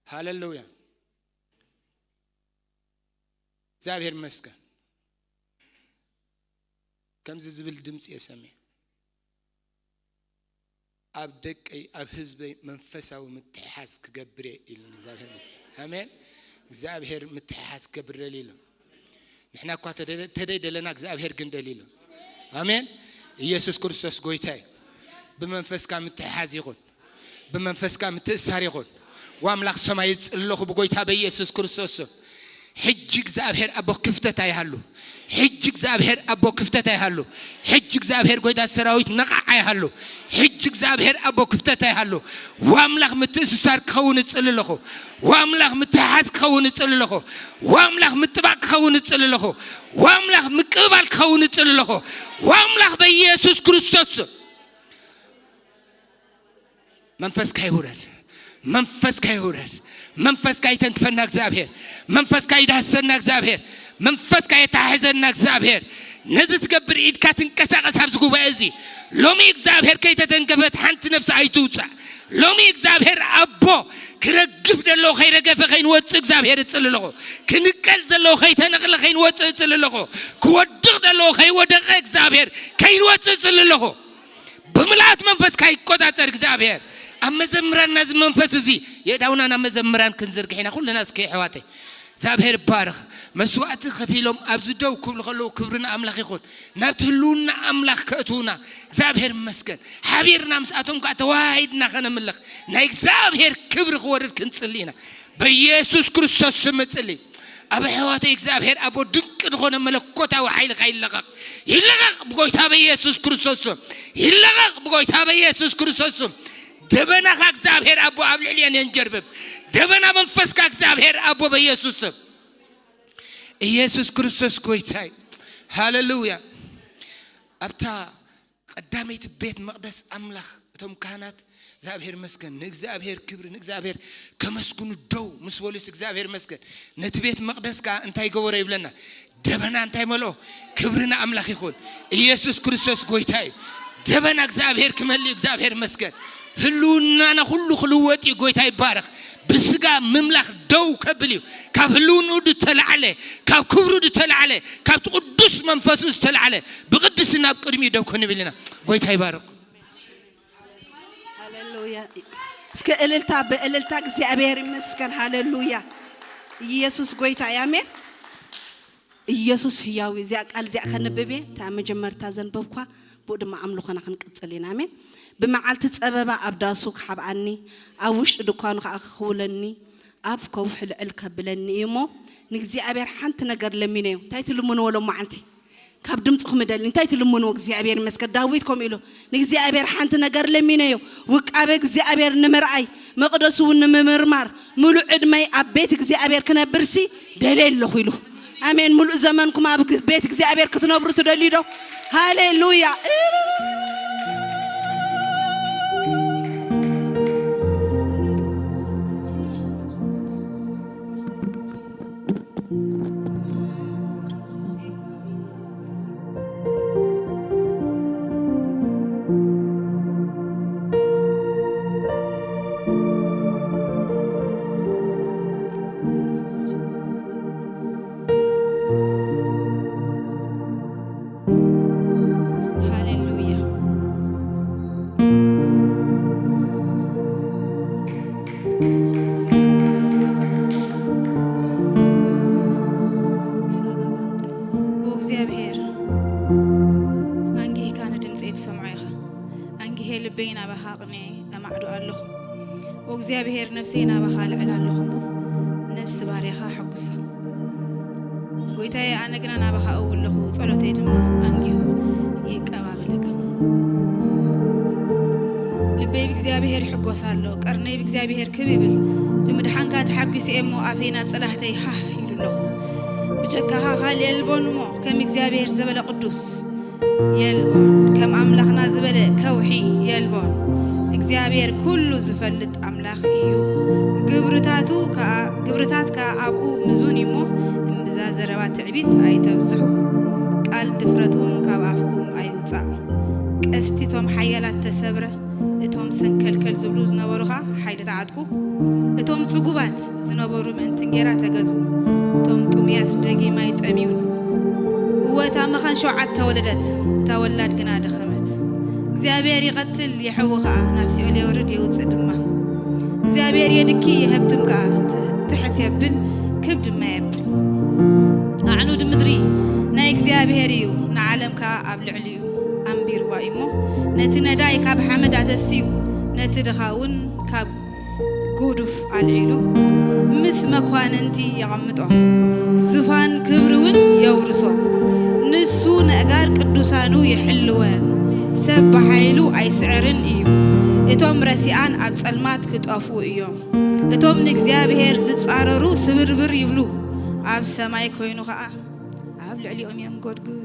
ሃሌሉያ። እግዚኣብሔር ይመስገን። ከምዚ ዝብል ድምፂ እየ ሰሚዐ። ኣብ ደቀይ ኣብ ህዝበይ መንፈሳዊ ምትሕሓዝ ክገብር እየ ኢሉኒ እግዚኣብሔር ይመስገን። ኣሜን። እግዚኣብሔር ምትሕሓዝ ክገብር ደልዩ ኣሎ። ንሕና እኳ ተደ- ተደይ ደለና እግዚኣብሔር ግን ደልዩ ኣሎ። ኣሜን። ኢየሱስ ክርስቶስ ጎይታ እዩ። ብመንፈስካ ምትሕሓዝ ይኹን። ብመንፈስካ ምትእሳር ይኹን። ወኣምላኽ ሰማይ ይጽለኹ ብጎይታ በኢየሱስ ክርስቶስ ስም። ሕጂ እግዚኣብሔር ኣቦ ክፍተት ኣይሃሉ። ሕጂ እግዚኣብሔር ኣቦ ክፍተት ኣይሃሉ። ሕጂ እግዚኣብሔር ጎይታ ሰራዊት ነቓዕ ኣይሃሉ። ሕጂ እግዚኣብሔር ኣቦ ክፍተት ኣይሃሉ። ወኣምላኽ ምትእስሳር ክኸውን እጽሊ ኣለኹ። ወኣምላኽ ምትሕሓዝ ክኸውን እጽሊ ኣለኹ። ወኣምላኽ ምጥባቕ ክኸውን እጽሊ ኣለኹ። ወኣምላኽ ምቅብባል ክኸውን እጽሊ ኣለኹ። ወኣምላኽ በኢየሱስ ክርስቶስ ስም። መንፈስካ ይውረድ። መንፈስካ ይውረድ። መንፈስካ ይተንክፈና እግዚኣብሔር። መንፈስካ ይዳህሰና እግዚኣብሔር። መንፈስካ ይተሓሕዘና እግዚኣብሔር። ነዚ ትገብር ኢድካ ትንቀሳቐስ ኣብዚ ጉባኤ እዚ። ሎሚ እግዚኣብሔር ከይተተንከፈት ሓንቲ ነፍሲ ኣይትውፃእ። ሎሚ እግዚኣብሔር ኣቦ ክረግፍ ዘለዎ ከይረገፈ ከይንወፅእ እግዚኣብሔር እፅሊ ኣለኹ። ክንቀል ዘለዎ ከይተነቕለ ከይንወፅእ እፅሊ ኣለኹ። ክወድቕ ዘለዎ ከይወደቐ እግዚኣብሔር ከይንወፅእ እፅሊ ኣለኹ። ብምልኣት መንፈስካ ይቆጻጸር እግዚኣብሔር። ኣብ መዘምራን ናዚ መንፈስ እዚ የዳውና ናብ መዘምራን ክንዝርግሕ ኢና ኩልና እስኪ ኣሕዋተይ። እግዚኣብሔር ይባረኽ። መስዋእቲ ከፊሎም ኣብዚ ደው ክብሉ ከለዉ ክብሪ ንኣምላኽ ይኹን። ናብቲ ህልውና ኣምላኽ ከእትዉና እግዚኣብሔር ይመስገን። ሓቢርና ምስኣቶም ከዓ ተዋሃሂድና ከነምልኽ ናይ እግዚኣብሔር ክብሪ ክወርድ ክንጽሊ ኢና። በኢየሱስ ክርስቶስ ስም እጽሊ። ኣብ ኣሕዋተይ እግዚኣብሔር ኣቦ ድንቂ ዝኾነ መለኮታዊ ሓይልኻ ይለቐቕ። ይለቐቕ ብጎይታ በኢየሱስ ክርስቶስ ስም። ይለቐቕ ብጎይታ በኢየሱስ ክርስቶስ ስም። ደበናኻ እግዚኣብሔር ኣቦ ኣብ ልዕሊአን የንጀርብብ። ደበና መንፈስካ እግዚኣብሔር ኣቦ በኢየሱስ ስም። ኢየሱስ ክርስቶስ ጎይታይ። ሃሌሉያ። ኣብታ ቀዳመይቲ ቤት መቕደስ ኣምላኽ እቶም ካህናት እግዚኣብሔር መስገን ንእግዚኣብሔር ክብሪ ንእግዚኣብሔር ከመስግኑ ደው ምስ በሉስ እግዚኣብሔር መስገን ነቲ ቤት መቕደስ ከዓ እንታይ ገበሮ ይብለና? ደበና እንታይ መልኦ? ክብሪ ንኣምላኽ ይኹን። ኢየሱስ ክርስቶስ ጎይታ እዩ። ደበና እግዚኣብሔር ክመልእ እዩ። እግዚኣብሔር መስገን ህልውናና ኩሉ ክልወጥ እዩ። ጎይታ ይባረኽ። ብስጋ ምምላኽ ደው ከብል እዩ። ካብ ህልውንኡ ዝተላዕለ ካብ ክብሩ ዝተላዕለ ካብቲ ቅዱስ መንፈሱ ዝተላዕለ ብቕድስና ኣብ ቅድሚኡ ደው ክንብል ኢና። ጎይታ ይባርኽ። ሃሌሉያ። እስከ እልልታ ብእልልታ እግዚኣብሔር ይመስገን። ሃሌሉያ። ኢየሱስ ጎይታ እዩ። ኣሜን። ኢየሱስ ህያው እዩ። እዚኣ ቃል እዚኣ ከንብብ እየ። እታ መጀመርታ ዘንበብኳ ብኡ ድማ ኣምልኾና ክንቅጽል ኢና። ኣሜን። ብመዓልቲ ጸበባ ኣብ ዳሱ ክሓብኣኒ ኣብ ውሽጢ ድኳኑ ከዓ ክኽውለኒ ኣብ ከውሒ ልዕል ከብለኒ እዩ እሞ ንእግዚኣብሔር ሓንቲ ነገር ለሚነዮ። እንታይ ትልምንዎ ሎም መዓልቲ? ካብ ድምፅኹም እደሊ እንታይ ትልምንዎ እግዚኣብሔር ይመስገን ዳዊት ከምኡ ኢሉ ንእግዚኣብሔር ሓንቲ ነገር ለሚነዮ ውቃበ እግዚኣብሔር ንምርኣይ መቕደሱ እውን ንምምርማር ምሉእ ዕድመይ ኣብ ቤት እግዚኣብሔር ክነብርሲ ደልየ ኣለኹ ኢሉ ኣሜን ምሉእ ዘመንኩም ኣብ ቤት እግዚኣብሔር ክትነብሩ ትደልዩ ዶ ሃሌሉያ እግዚኣብሔር ኣንጊህካ ንድምፀይ ትሰምዖ ኢኻ። ኣንጊሄ ልበይ ናባኻ ኣቕኒዐ ኣማዕዱ ኣለኹ። ኦ እግዚኣብሔር ነፍሰይ ናባኻ ልዕል ኣለኹ እሞ ነፍሲ ባርያኻ ሕጉሳ። ጎይታዬ፣ ኣነ ግና ናባኻ እው ኣለኹ፣ ጸሎተይ ድማ ኣንጊሁ ይቀባበለካ። ልበይ ብእግዚኣብሔር ይሕጎስ ኣሎ፣ ቀርነይ ብእግዚኣብሔር ክብ ይብል። ብምድሓንካ ተሓጒሰ እየ እሞ፣ ኣፈይ ናብ ጸላህተይ ሃህ ኢሉ ኣሎ። ብጀካኻ ካልእ የልቦን እሞ፣ ከም እግዚኣብሔር ዝበለ ቅዱስ የልቦን፣ ከም ኣምላኽና ዝበለ ከውሒ የልቦን። እግዚኣብሔር ኩሉ ዝፈልጥ ኣምላኽ እዩ። ግብርታቱ ከኣ፣ ግብርታት ከኣ ኣብኡ ምዙን እዩ እሞ፣ እምብዛ ዘረባ ትዕቢት ኣይተብዝሑ። ቃል ድፍረት እውን ካብ ኣፍኩም ኣይውጻእ። ቀስቲ እቶም ሓያላት ተሰብረ፣ እቶም ሰንከልከል ዝብሉ ዝነበሩ ኸኣ ሓይሊ ተዓጥቁ። እቶም ጽጉባት ዝነበሩ ምእንቲ እንጌራ ተገዝኡ፣ እቶም ጥሙያት ደጊም ኣይጠምዩን። እወ፣ እታ መኻን ሸውዓተ ወለደት፣ እታ ወላድ ግና ደኸመት። እግዚኣብሔር ይቐትል፣ የሕዊ ኸኣ፣ ናብ ሲኦል የውርድ፣ የውጽእ ድማ። እግዚኣብሔር የድኪ፣ የሀብትም ከኣ፣ ት-፣ ትሕት የብል፣ ክብ ድማ የብል። ኣዕኑድ ምድሪ ናይ እግዚኣብሔር እዩ፣ ንዓለም ከኣ ኣብ ልዕሊኡ ኣንቢርዋ እዩ እሞ፣ ነቲ ነዳይ ካብ ሓመድ ኣተስዩ፣ ነቲ ድኻ እውን ካብ ጎዱፍ ኣልዒሉ፣ ምስ መኳንንቲ የቐምጦ፣ ዙፋን ክብሪ እውን የውርሶ። ንሱ ነእጋር ቅዱሳኑ ይሕልወን፣ ሰብ ብሓይሉ ኣይስዕርን እዩ። እቶም ረሲኣን ኣብ ጸልማት ክጠፍኡ እዮም። እቶም ንእግዚኣብሔር ዝጻረሩ ስብርብር ይብሉ፣ ኣብ ሰማይ ኮይኑ ኸኣ ኣብ ልዕሊኦም የንጎድጉድ።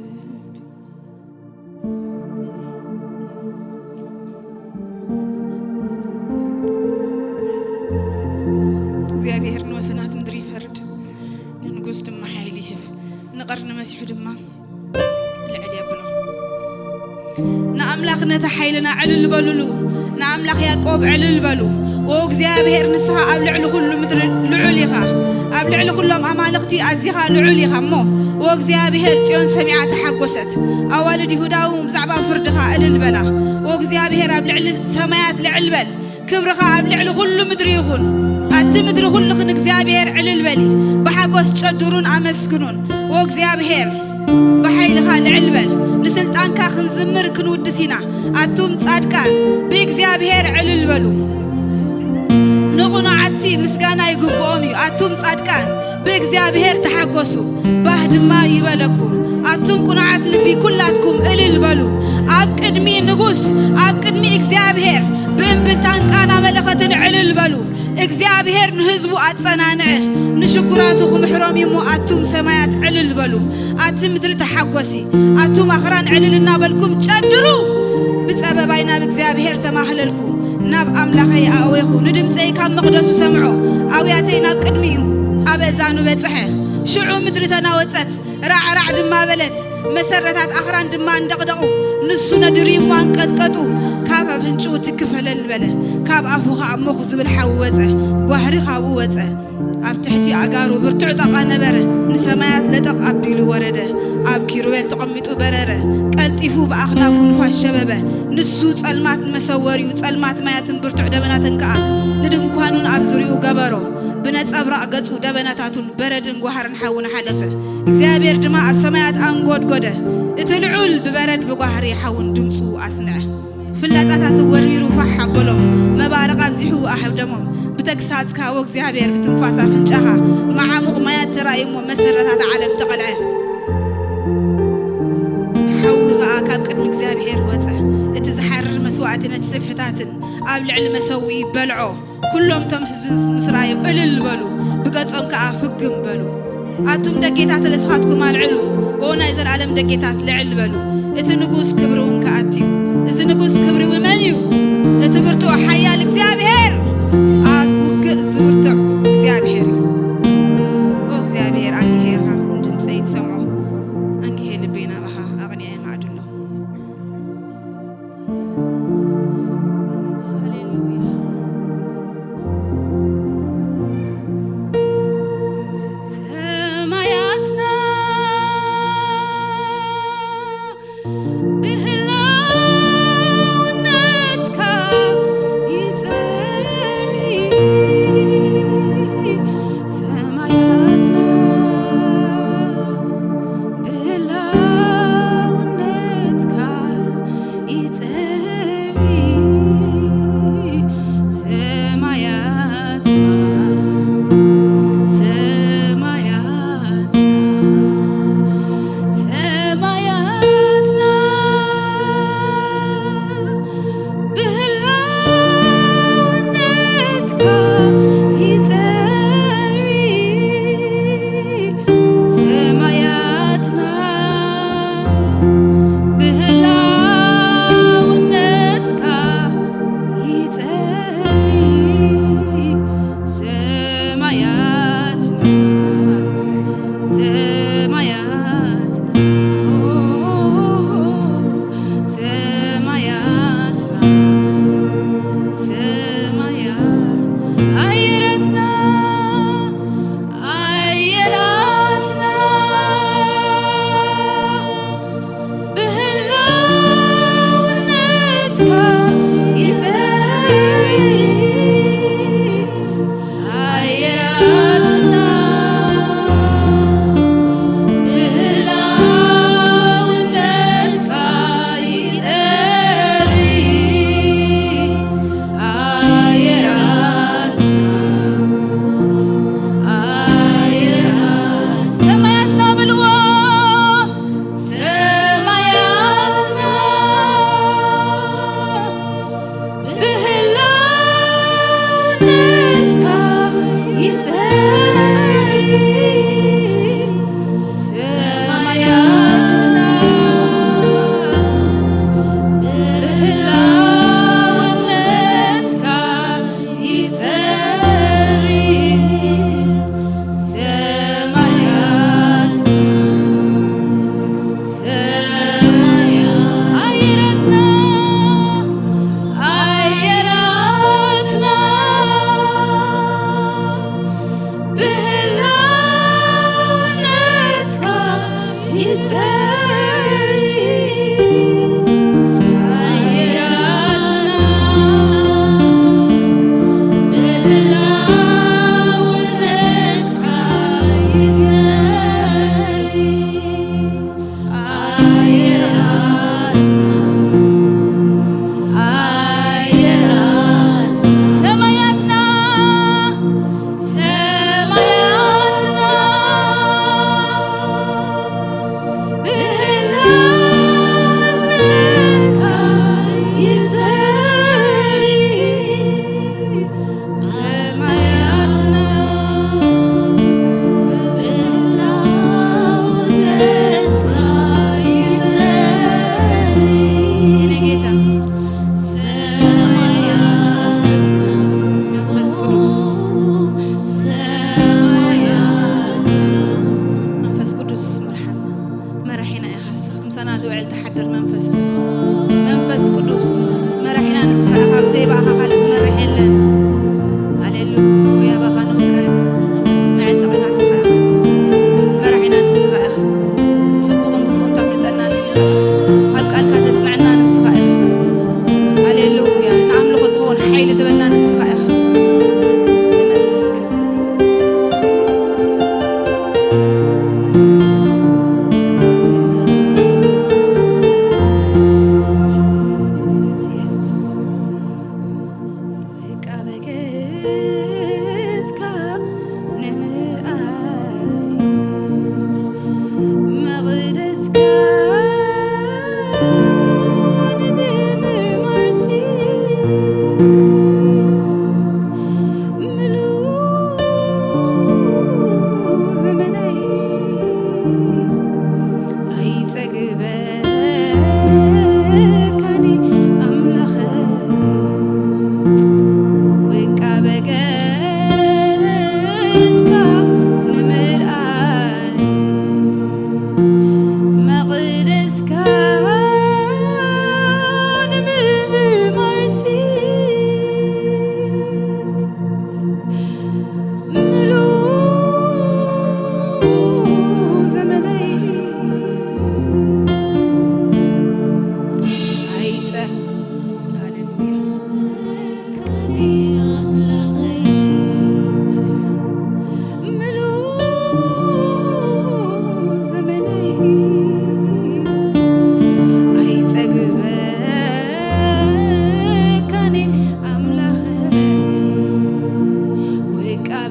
እግዚኣብሔር ንወሰናት ምድሪ ይፈርድ፣ ንንጉስ ድማ ሓይሊ ይህብ፣ ንቐርኒ መሲሑ ድማ ልዕል የብሎ። ንኣምላኽ ነቲ ሓይልና ዕልል በሉሉ፣ ንኣምላኽ ያዕቆብ ዕልል በሉ። ኦ እግዚኣብሔር፣ ንስኻ ኣብ ልዕሊ ኩሉ ምድሪ ልዑል ኢኻ፣ ኣብ ልዕሊ ኩሎም ኣማልኽቲ ኣዚኻ ልዑል ኢኻ እሞ፣ ኦ እግዚኣብሔር፣ ጽዮን ሰሚዓ ተሓጎሰት። ኣዋልድ ይሁዳ እውን ብዛዕባ ፍርድኻ እልል በላ። ኦ እግዚኣብሔር፣ ኣብ ልዕሊ ሰማያት ልዕል በል። ክብርኻ ኣብ ልዕሊ ኩሉ ምድሪ ይኹን። ኣቲ ምድሪ ኩልኺ ንእግዚኣብሔር ዕልል በሊ፣ ብሓጎስ ጨድሩን ኣመስግኑን። ኦ እግዚኣብሔር፣ ብሓይልኻ ልዕል በል። ንስልጣንካ ክንዝምር ክንውድስ ኢና። ኣቱም ጻድቃን ብእግዚኣብሔር ዕልል በሉ። ንቕኑዓትሲ ምስጋና ይግብኦም እዩ። ኣቱም ጻድቃን ብእግዚኣብሔር ተሓጎሱ፣ ባህ ድማ ይበለኩም። ኣቱም ቅኑዓት ልቢ ኩላትኩም እልል በሉ። ኣብ ቅድሚ ንጉስ፣ ኣብ ቅድሚ እግዚኣብሔር ብእምብልታን ቃና መለኸትን ዕልል በሉ። እግዚኣብሔር ንህዝቡ ኣጸናንዐ፣ ንሽጉራቱ ክምሕሮም እዩ እሞ ኣቱም ሰማያት ዕልል በሉ። ኣቲ ምድሪ ተሓጎሲ፣ ኣቱም ኣኽራን ዕልል እናበልኩም ጨድሩ። ብጸበባይ ናብ እግዚኣብሔር ተማህለልኩ፣ ናብ ኣምላኸይ ኣእዌኹ። ንድምፀይ ካብ መቕደሱ ሰምዖ፣ ኣውያተይ ናብ ቅድሚኡ ኣብ እዛኑ በጽሐ። ሽዑ ምድሪ ተናወጸት፣ ራዕራዕ ድማ በለት፣ መሰረታት ኣኽራን ድማ እንደቕደቑ። ንሱ ነድርዩ እሞ ኣንቀጥቀጡ፣ ካብ ኣፍንጭኡ ትኪ ፈለል በለ፣ ካብ ኣፉ ኸኣ ሞኽ ዝብል ሓዊ ወጸ፣ ጓህሪ ካብኡ ወጸ። ኣብ ትሕቲ ኣእጋሩ ብርቱዕ ጠቓ ነበረ፣ ንሰማያት ለጠቕ ኣቢሉ ወረደ። ኣብ ኪሩቤል ተቐሚጡ በረረ፣ ቀልጢፉ ብኣኽናፉ ንፋስ ሸበበ። ንሱ ጸልማት ንመሰወሪኡ፣ ጸልማት ማያትን ብርቱዕ ደበናትን ከኣ ንድንኳኑን ኣብ ዙርያኡ ገበሮ። ብነጸብራቕ ገጹ ደበናታቱን በረድን ጓህርን ሓውን ሓለፈ። እግዚኣብሔር ድማ ኣብ ሰማያት ኣንጎድጎደ፣ እቲ ልዑል ብበረድ ብጓህሪ ሓውን ድምፁ ኣስምዐ። ፍላጻታቱ ወርዊሩ ፋሕ ኣበሎም፣ መባርቕ ኣብዚሑ ኣህደሞም። ብተግሳጽካ፣ ኦ እግዚኣብሔር፣ ብትንፋስ ኣፍንጫኻ፣ መዓሙቕ ማያት ተራእዩ እሞ፣ መሰረታት ዓለም ተቐልዐ። ሓዊ ኸኣ ካብ ቅድሚ እግዚኣብሔር ወጸ። እቲ ዝሓርር መስዋእቲ ነቲ ስብሕታትን ኣብ ልዕሊ መሰውኢ በልዖ። ኩሎም እቶም ህዝቢ ምስ ረኣዩ እልል በሉ፣ ብገጾም ከኣ ፍግም በሉ። ኣቱም ደጌታት ርእስኻትኩም ኣልዕሉ፣ ኦ ናይ ዘለኣለም ደጌታት ልዕል በሉ። እቲ ንጉስ ክብሪ እውን ክኣቲ እዩ። እዚ ንጉስ ክብሪ እውን መን እዩ? እቲ ብርቱዕ ሓያል እግዚኣብሔር፣ ኣብ ውግእ ዝብርትዕ እግዚኣብሔር እዩ። ኦ እግዚኣብሔር፣ ኣንጊሄኻ ንድምፀይ ትሰምዖ፣ ኣንጊሄ ልበይ ናባኻ ኣቕኒዐ ማዕድሎ። ሃሌሉያ። ሰማያትና ብህላውነትካ ይጸ-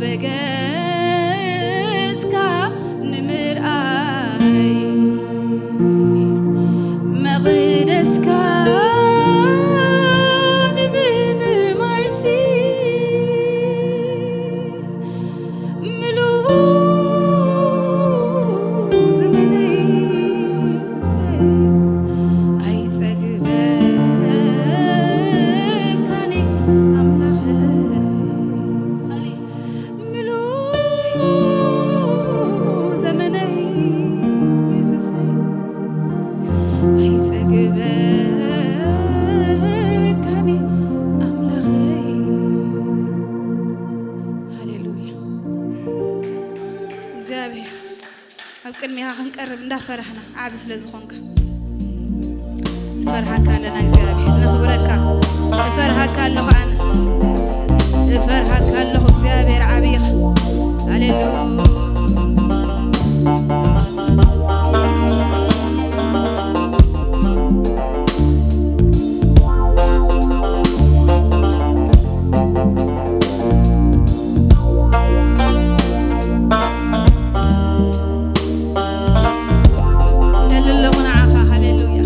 በገጽካ ንምርኣይ መቕደስካ ንምምርማርሲ ምሉእ ዘመነይ የሱሰይ ኣይጸግበካኒ ኣምላኸይ። ምሉእ ዘመነይ የሱሰይ ኣይጸግበካኒ ኣምላኸይ። ሃሌሉያ። እግዚኣብሔር ኣብ ቅድሚኻ ክንቀርብ እንዳፈራህና ዓቢ ስለ ዝኾንካ ንፈርሃካ ኣለና እግዚኣብሔር፣ ነኽብረካ። እፈርሃካ ኣለኹ ኣነ፣ እፈርሃካ ኣለኹ እግዚኣብሔር ዓቢ ኢኻ። ሃሌሉያ። ደሊ ኣለኹ ንዓኻ። ሃሌሉያ።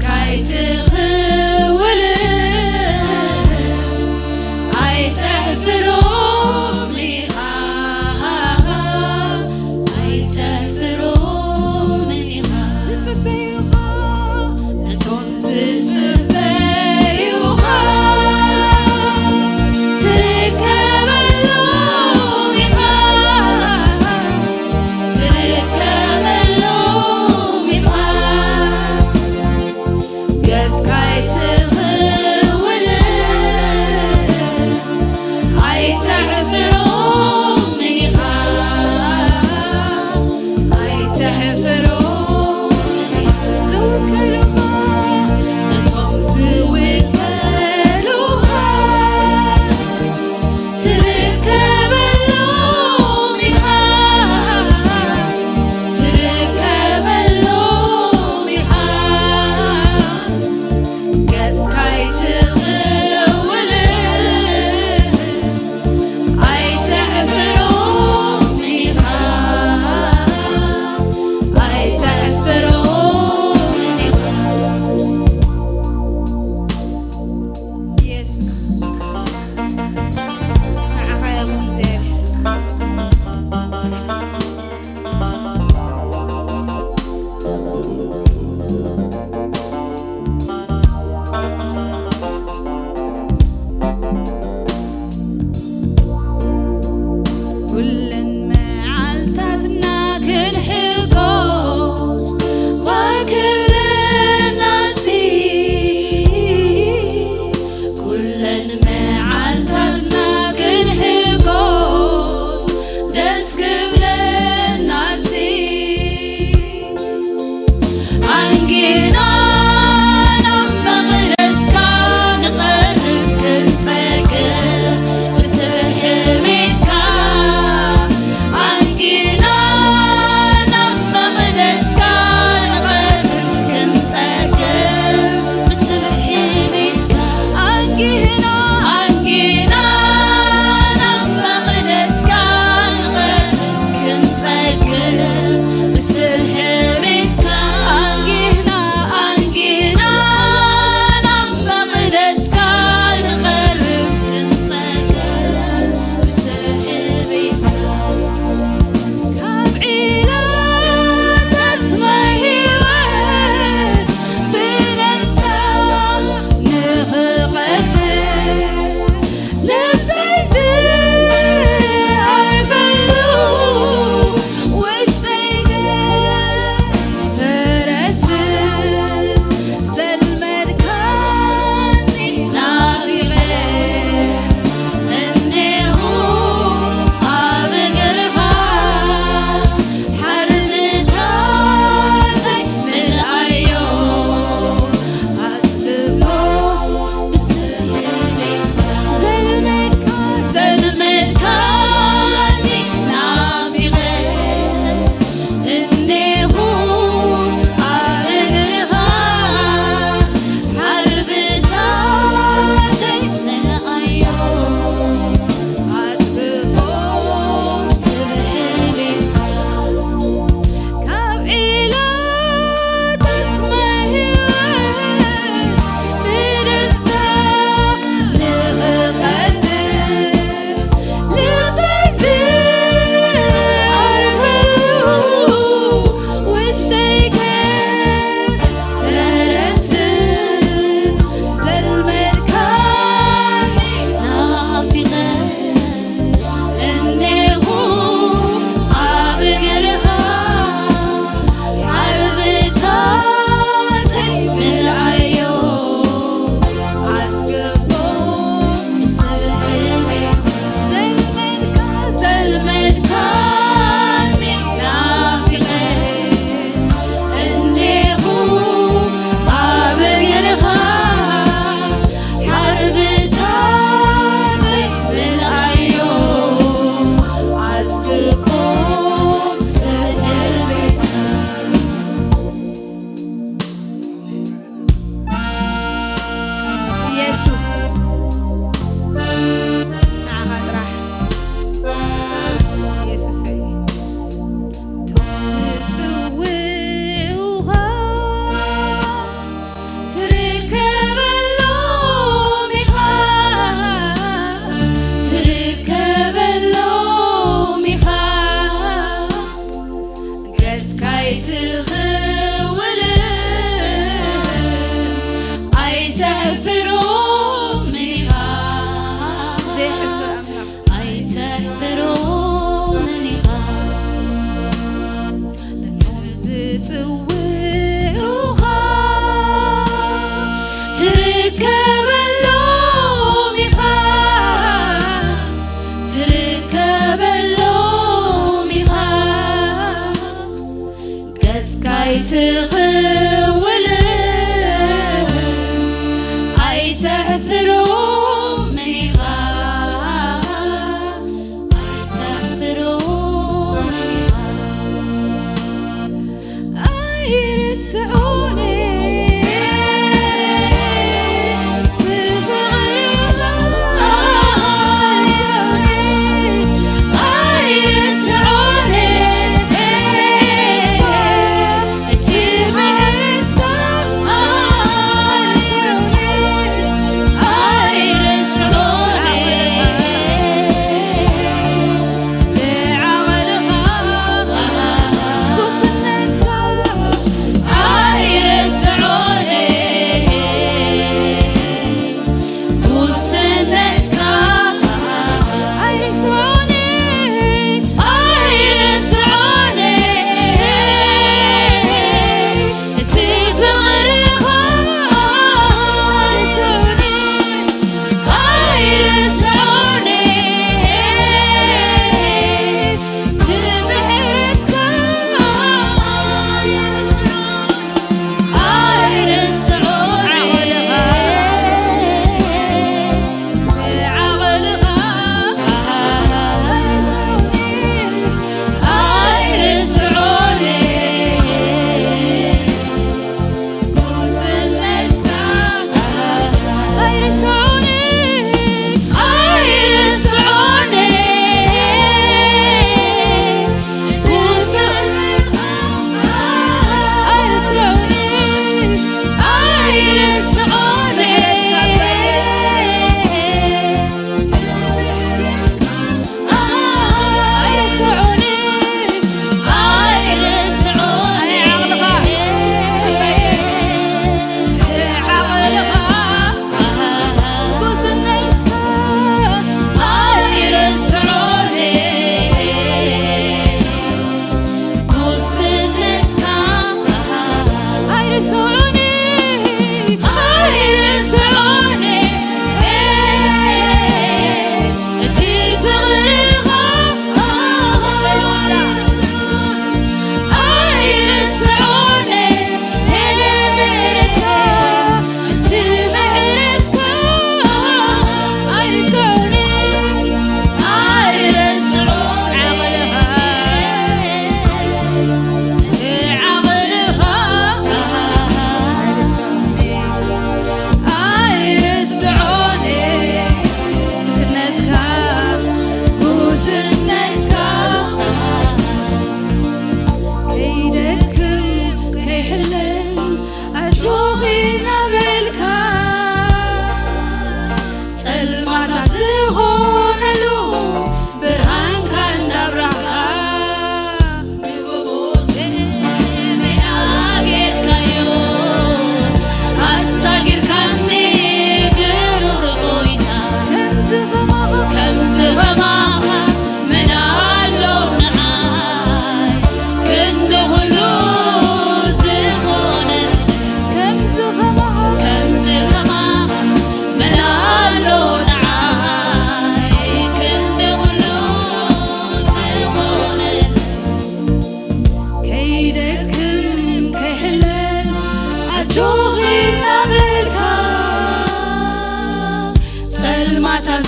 ካይትኽውል ኣይተሕፍሮም ኢኻ፣ ኣይተሕፍሮምን ኢኻ። ዝጽበዩኻ ነቶም ዝጽበዩኻ ትርከበሎም ኢኻ፣ ትርከበሎም ኢኻ። ገጽ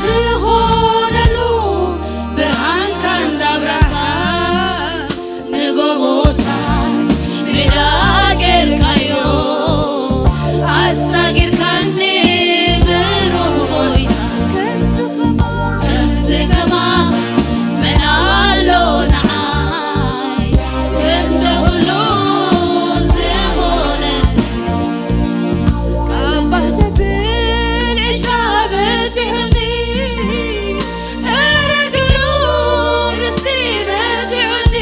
ዝኾነሉ ብርሃንካ እንዳብራህካ ንጎቦታት ሜዳ ጌርካዮ። ኣሳጊርካኒ ብሩህ ጎይታ፣ ከምዚ ከማን መን ኣሎ ንዓይ ክንዲ ኩሉ ዝኾነ። ካብ ባህ ዘብል ዕጫ በጺሑኒ፣ እረ ግሩም ርስቲ በጺሑኒ።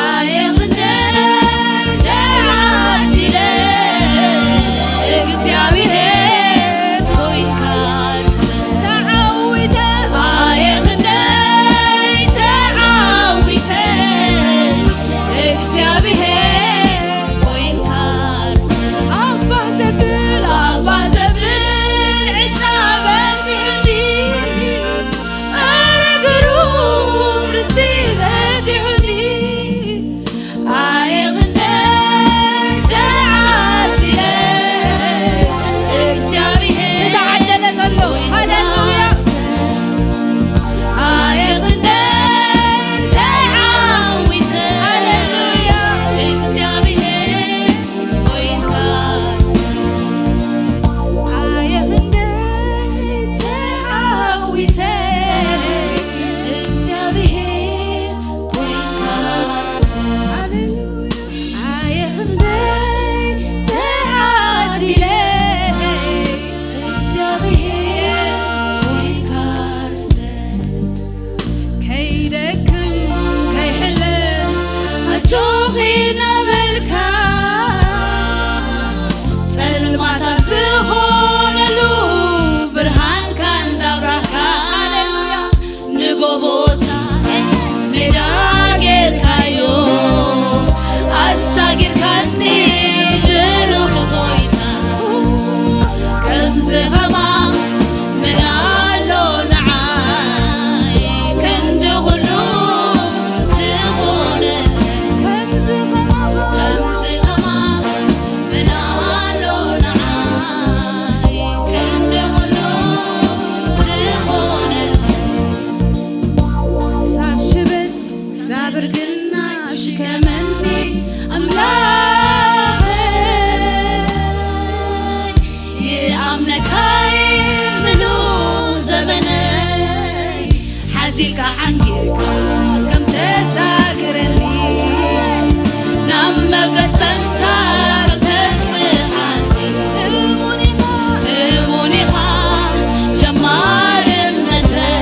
ኣየ ክንደይ ተዓዲለ፣ እግዚኣብሔር ኮይንካ ርስትይ። ተዓዊተ። ኣየ ክንደይ ተዓዊተ፣ እግዚኣብሔር ኮይንካ ርስትይ። ኣባ ዘብል፣ ኣባ ዘብል ዕጫ በጺሑኒ። ኣረ ግሩም ርስቲ በጺሑኒ። ኣየ ክንደይ ተዓዲለ እግዚኣብሔር ዝተዓደለ ዘሎ። ሃሌሉያ። ኣየ ክንደይ ተዓዊተ። ሃሌሉያ። እግዚኣብሔር ኮይንካ ኣየ ክንደይ ተዓዊተ እግዚኣብሔር ኮይንካ። ሃሌሉያ። ኣየ ክንደይ ተዓዲለ እግዚኣብሔር ኮይንካ ርስትይ። ከይደክም ከይሕለል ኣጆኺ እናበልካ፣ ጸልማት ኣብ ዝኾነሉ ብርሃንካ እንዳብራህካ፣ ንጎቦታት ሜዳ ጌርካዮ። ኣሳጊርካኒ ብሩህ ጎይታ፣ ከምዚ ከማን መን ኣሎ ንዓይ ክንዲ ኩሉ ዝኾነ። ከምዚ ከማን፣ ከምዚ ከማን መን ኣሎ ንዓይ ክንዲ ኩሉ ዝኾነ። ሳብ ሽበት ሳብ እርግና ሽከመኒ ኣምላኸይ፣ ይኣምነካ እየ ምሉእ ዘመነይ። ሓዚልካ ሓንጊርካ ከም ተሳግረኒ፣ ናብ መፈጸምታ ከም ተብጽሓኒ፣ እሙን ኢኻ፣ እሙን ኢኻ ጀማሪ እምነተይ።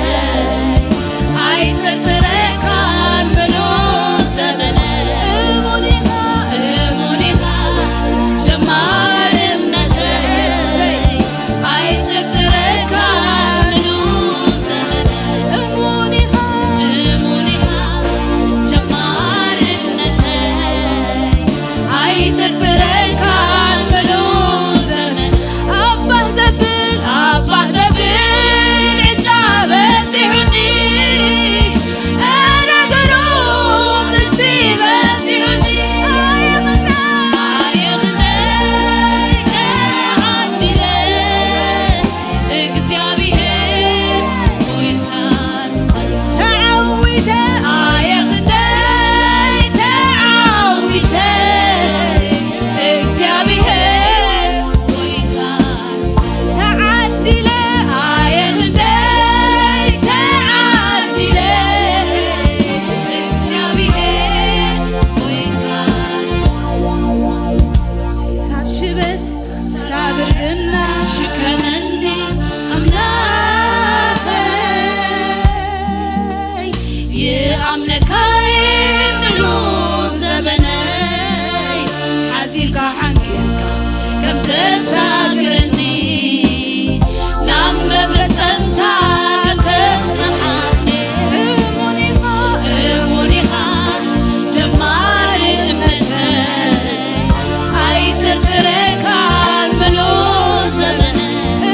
ኣይጥርጥረካን ምሉእ ዘመነይ። እሙን ኢኻ፣ እሙን ኢኻ ጀማሪ እምነተይ። ኣይጥርጥረካን ምሉእ ዘመነይ። እሙን ኢኻ፣ እሙን ኢኻ ጀማሪ እምነተይ። ኣይጥርጥረካን ምሉእ ዘመን። ኣባ ዘብል፣ ኣባ ዘብል ዕጫ በጺሑኒ፣ እረ ግሩም ርስቲ በጺሑኒ። ኣየ ክንደይ፣ ኣየ ክንደይ ተዓዲለ፣ እግዚኣብሔር ኮይንካ ርስትይ። ተዓዊተ። ኣየ ክንደይ ተዓዊተ፣ እግዚኣብሔር ኮይንካ ርስትይ። ተዓዲለ። ኣየ ክንደይ ተዓዲለ፣ እግዚኣብሔር ኮይንካ ርስትይ። ሳብ ሽበት ሳብ እርግና ሽከመኒ ኣምላኸይ፣ ይኣምነካ እየ ምሉእ ዘመነይ። ሓዚልካ ሓንጊርካ ከም ተሳግረኒ፣ ናብ መፈጸምታ ከም ተብጽሓኒ። እሙን ኢኻ፣ እሙን ኢኻ ጀማሪ እምነተይ። ኣይጥርጥረካን ምሉእ ዘመነይ።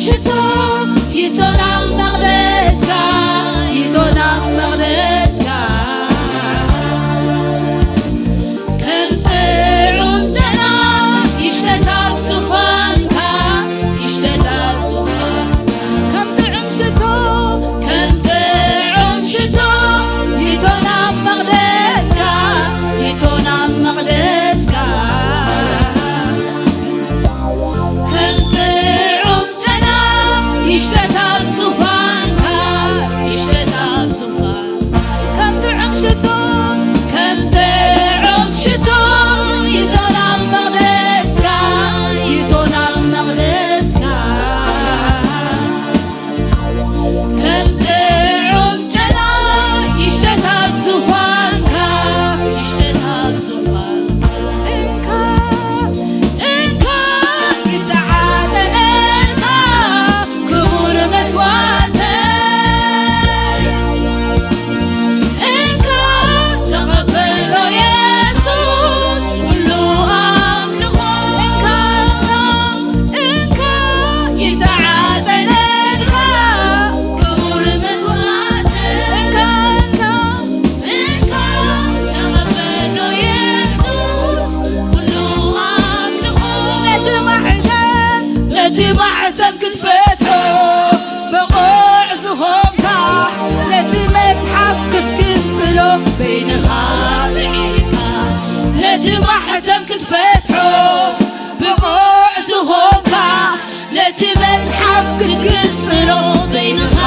ሽቶ ይእቶ ናብ መቕደስካ፣ ይእቶ ናብ መቕደስካ። ከም ጥዑም ጨና ይሽተት ኣብ ዙፋንካ፣ ይሽተት ኣብ ዙፋንካ። ከም ጥዑም ሽቶ፣ ከም ጥዑም ሽቶ ይእቶ ናብ መቕደስካ፣ ይእቶ ናብ መቕደስካ። ከም ጥዑም ጨና ይሽተት ኣብ ዙፋንካ፣ ይሽተት ኣብ ዙፋንካ። ከም ጥዑም ሽቶ፣ ከም ጥዑም ሽቶ ይእቶ ናብ መቕደስካ፣ ይእቶ ናብ መቕደስካ። ከም ጥዑም ጨና ይሽተት ኣብ ዙፋንካ፣ ይሽተት ኣብ ዙፋንካ። እንካ፣ እንካ ይተዓጠነልካ ክቡር መስዋእተይ። እንካ ተቐበሎ የሱስ ኩሉ ኣምልኾ። እንካ፣ እንካ ይተዓጠነልካ ክቡር መስዋእተይ። እንካ፣ እንካ፣ እንካ ተቐበሎ የሱስ ኩሉ ኣምልኾ። ነቲ ማሕተም፣ ነቲ ማሕተም ክትፈትሖ ብቑዕ ዝኾንካ፣ ነቲ መጽሓፍ ክትግንጽሎ በይንኻ ስዒርካ። ነቲ ማሕተም ክትፈትሖ ብቑዕ ዝኾንካ፣ ነቲ መጽሓፍ ክትግንጽሎ በይንኻ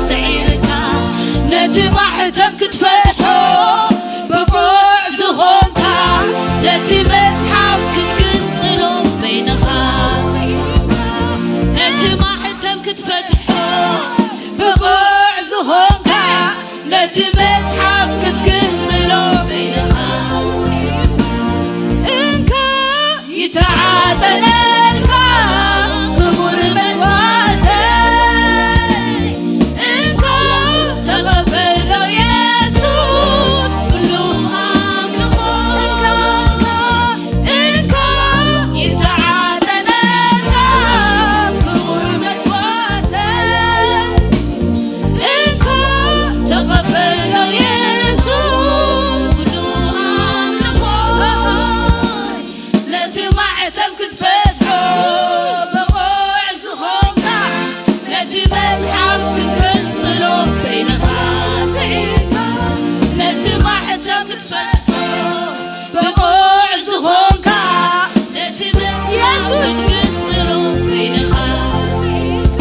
ስዒርካ። ነቲ ማሕተም ክትፈትሖ ብቑዕ ዝኾንካ፣ ነቲ መጽሓፍ ክትግንጽሎ በይንኻ ስዒርካ። ነቲ ማሕተም ክትፈትሖ ብቑዕ ዝኾንካ፣ ነቲ መጽሓፍ ክትግንጽሎ በይንኻ ስዒርካ። እንካ ይተዓጠነልካ ክቡር መስዋእተይ። እንካ ተቐበሎ የሱስ ኩሉ ኣምልኾ። እንካ፣ እንካ ይተዓጠነልካ ክቡር መስዋእተይ። እንካ ተቐበሎ የሱስ ኩሉ ኣምልኾ። ነቲ ማዕተብ ክትፈትሖ ብቑዕ ዝኾንካ፣ ነቲ መጽሓፍ ክትግንጽሎ በይንኻ ስዒርካ፣ ነቲ ማዕተብ ክትፈትሖ ብቑዕ ዝኾንካ፣ ነቲ መጽሓፍ የሱስ ክትግንጽሎ በይንኻ ስዒርካ፣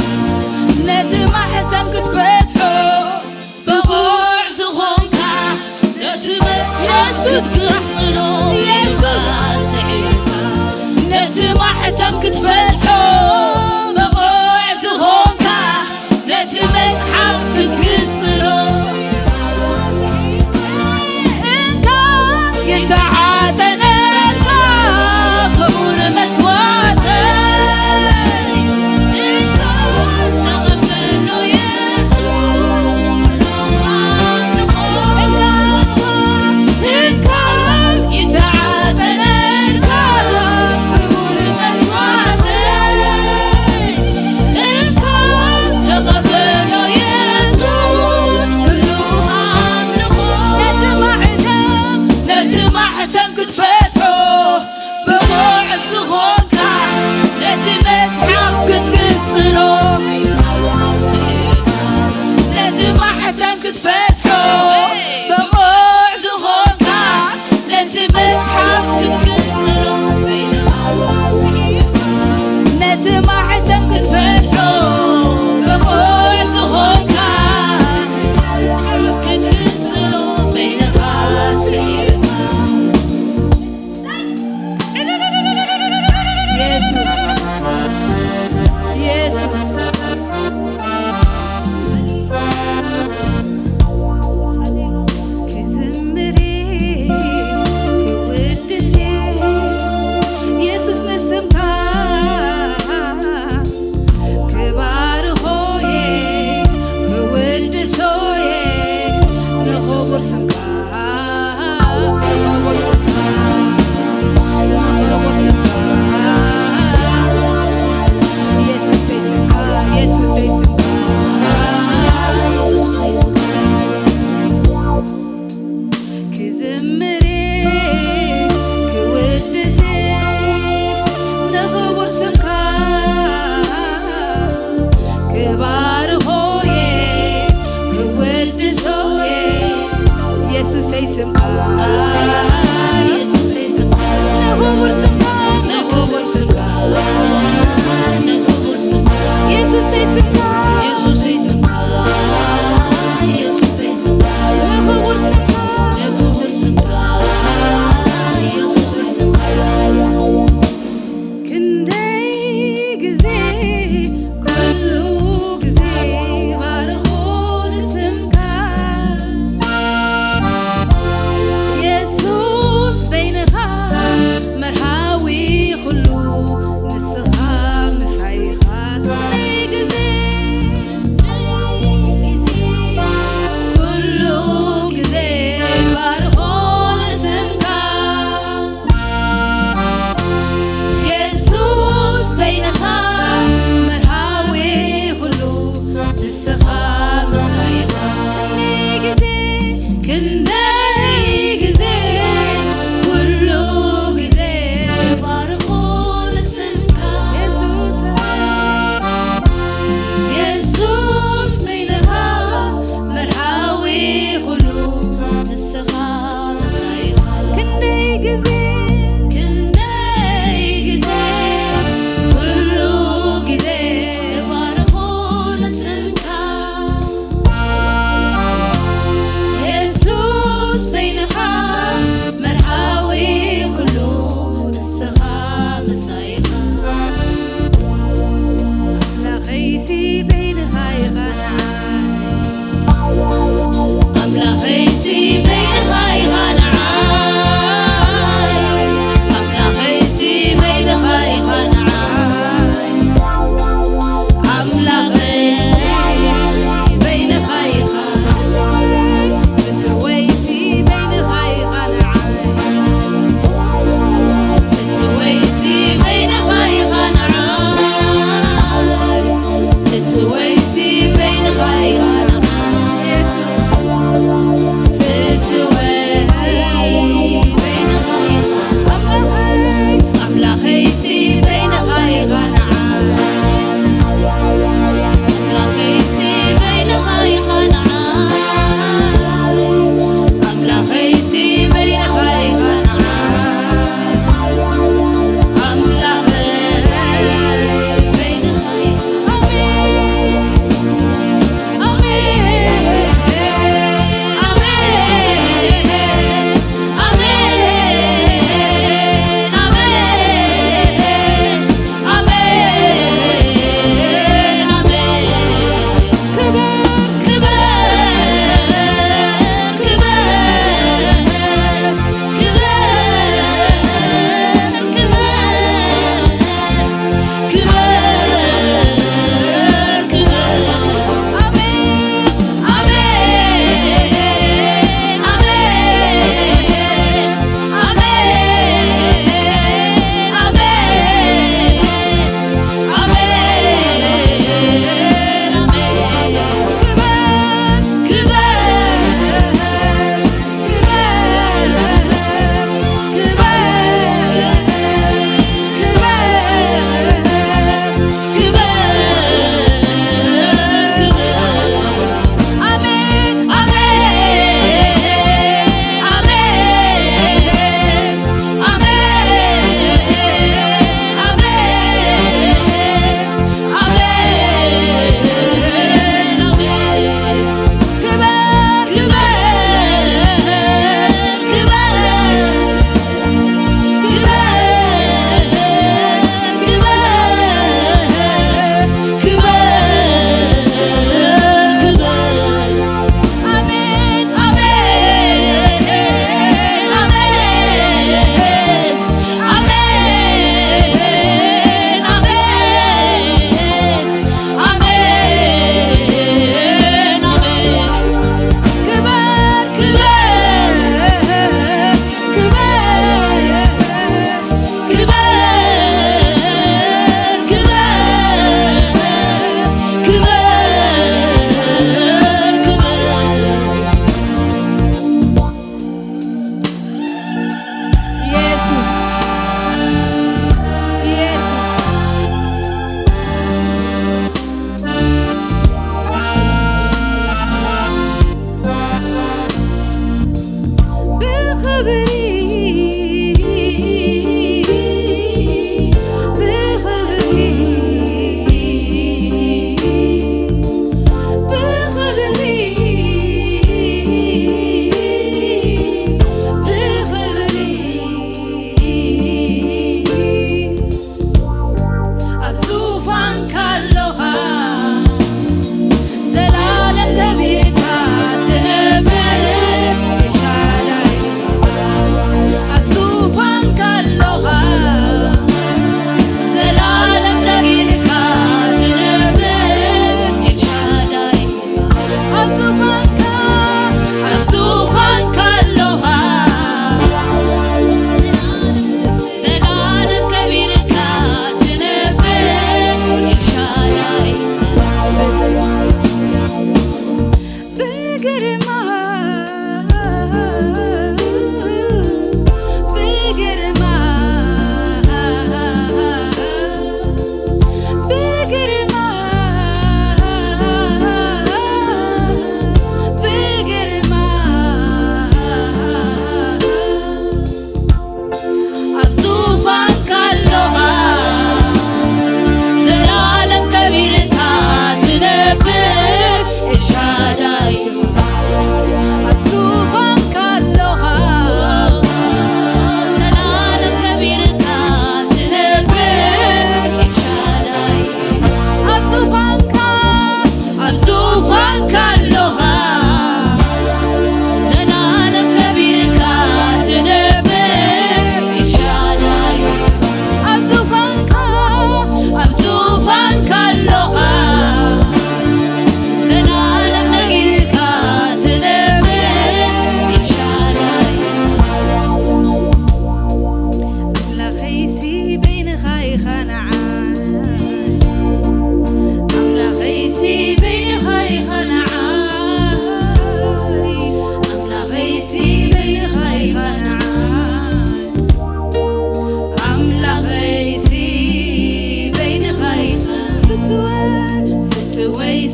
ነቲ ማዕተብ ክትፈትሖ ብቑዕ ዝኾንካ፣ ነቲ መጽሓፍ የሱስ ክትግንጽሎ የሱስ ስዒርካ፣ ነቲ ማሕተም ክትፈትሖ ብቑዕ ዝኾንካ፣ ነቲ መጽሓፍ ክትግንጽሎ እንካ ይተዓጠነልካ ክቡር መስዋእተይ። እንካ ተቐበሎ የሱስ ኩሉ ኣምልኾ። እንካ፣ እንካ ይተዓጠነልካ ክቡር መስዋእተይ።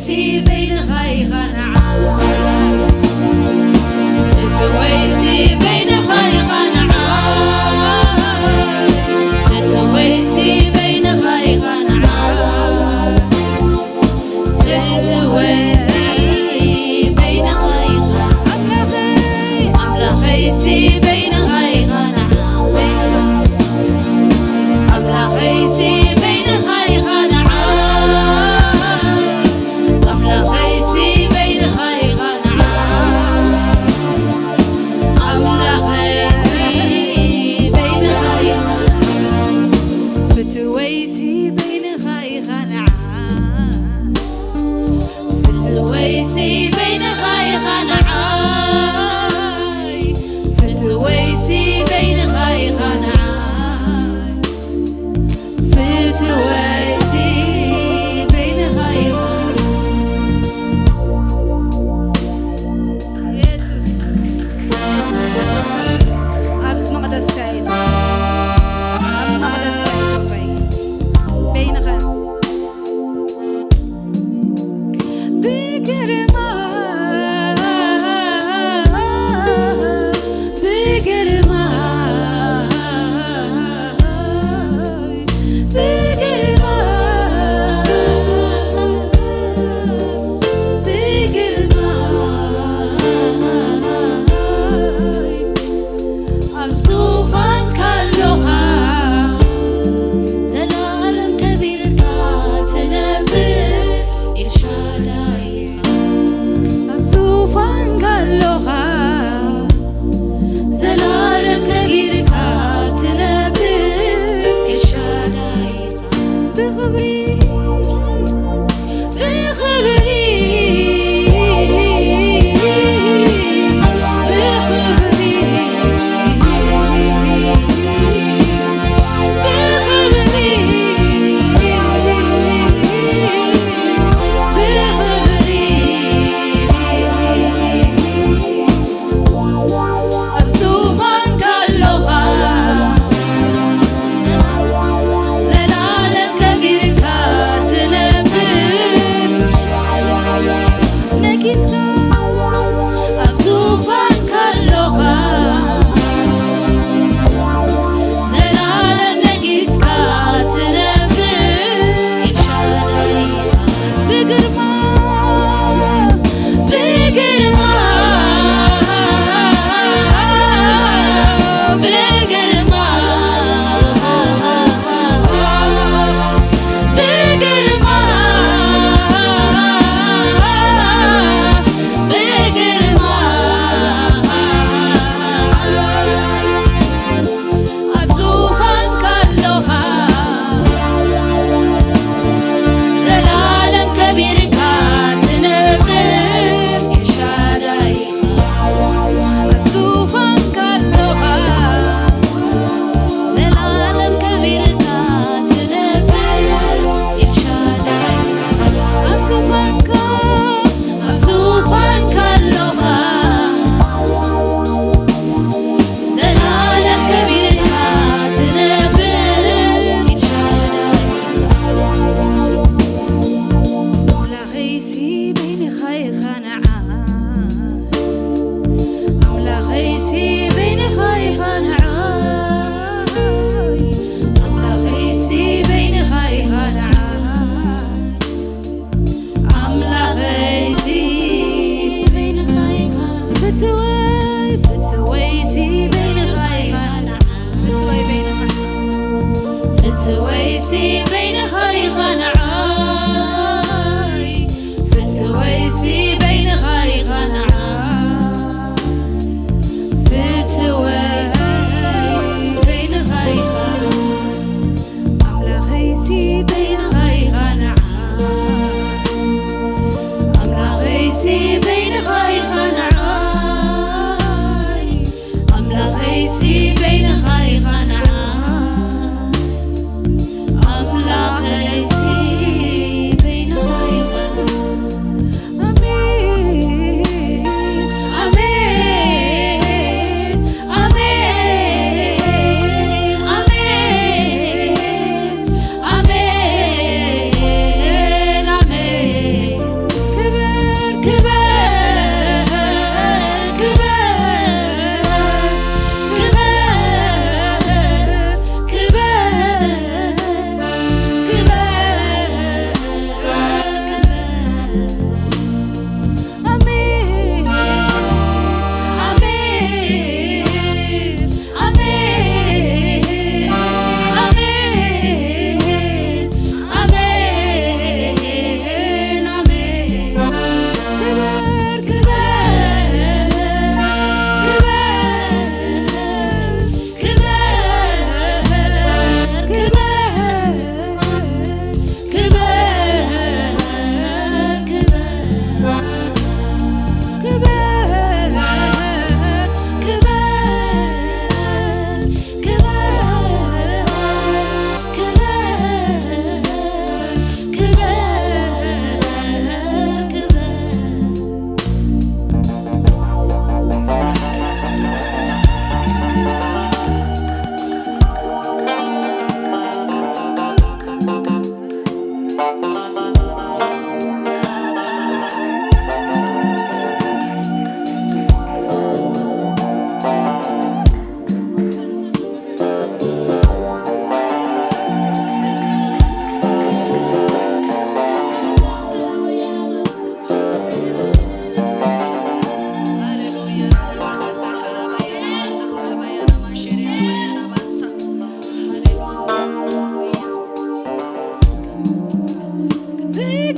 ሲ በይንኻ ኢኻ ንዓይ። ፍትወይሲ በይንኻ ኢኻ ንዓይ። ፍትወይሲ በይንኻ ኢኻ ንዓይ። ፍትወይሲ በይንኻ ኢኻ። ኣምላኸይሲ በይንኻ ኢኻ ንዓይ። ኣምላኸይሲ በይንኻ ኢኻ ንዓይ። ኣምላኸይ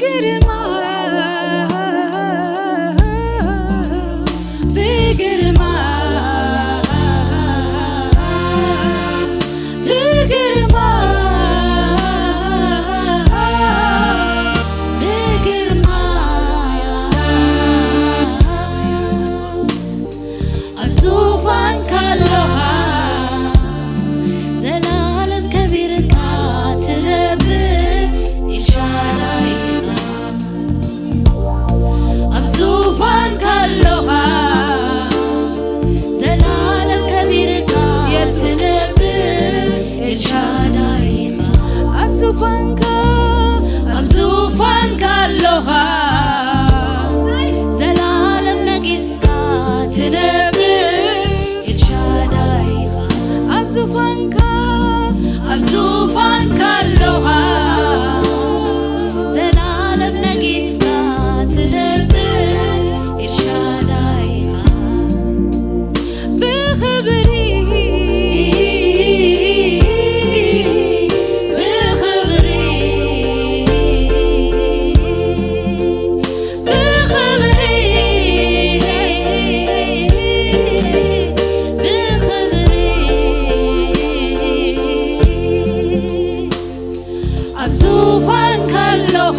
ግርማ፣ ብግርማ፣ ብግርማ፣ ብግርማ፣ ኣብ ዙፋንካ ኣለኻ፣ ዘላለም ከቢርካ ትነብር፣ ኤልሻዳይ ኢኻ። ኣብ ዙፋንካ ኣለኻ፣ ዘላለም ከቢርካ የሱስ። ትነብር፣ ኤልሻዳይ ኢኻ። ኣብ ዙፋንካ፣ ኣብ ዙፋንካ ኣለኻ፣ ዘላለም ነጊስካ ትነብር፣ ኤልሻዳይ ኢኻ። ኣብ ዙፋንካ፣ ኣብ ዙፋንካ ኣለኻ፣ ዘላለም ነጊስካ ትነብር፣ ኤልሻዳይ ኢኻ። ብኽብሪ፣ ብኽብሪ፣ ብኽብሪ፣ ብኽብሪ፣ ኣብ ዙፋንካ ኣለኻ፣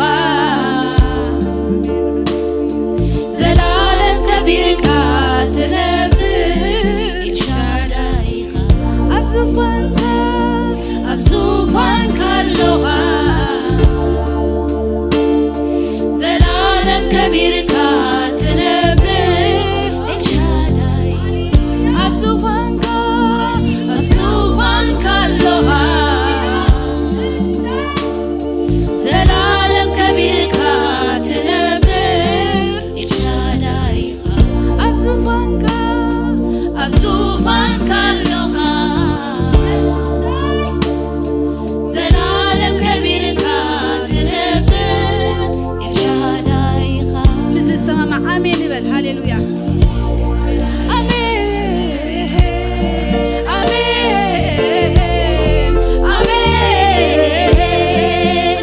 ዘላለም ከቢርካ ትነብር፣ ኤልሻዳይ ኢኻ። ኣብ ዙፋንካ፣ ኣብ ዙፋንካ ኣለኻ፣ ዘላለም ከቢርካ ትነብር፣ ኤልሻዳይ። ኣብ ዙፋንካ፣ ኣብ ዙፋንካ ኣለኻ፣ ዘላለም ከቢርካ ትነብር፣ ኤልሻዳይ ኢኻ። ኣብ ዙፋንካ፣ ኣብ ዙፋንካ ኣለኻ፣ ዘላለም ከቢርካ ትነብር፣ ኤልሻዳይ ኢኻ። ምስ ዝሰማማዕ ኣሜን ይበል። ሃሌሉያ። ኣሜን፣ ኣሜን፣ ኣሜን፣ ኣሜን፣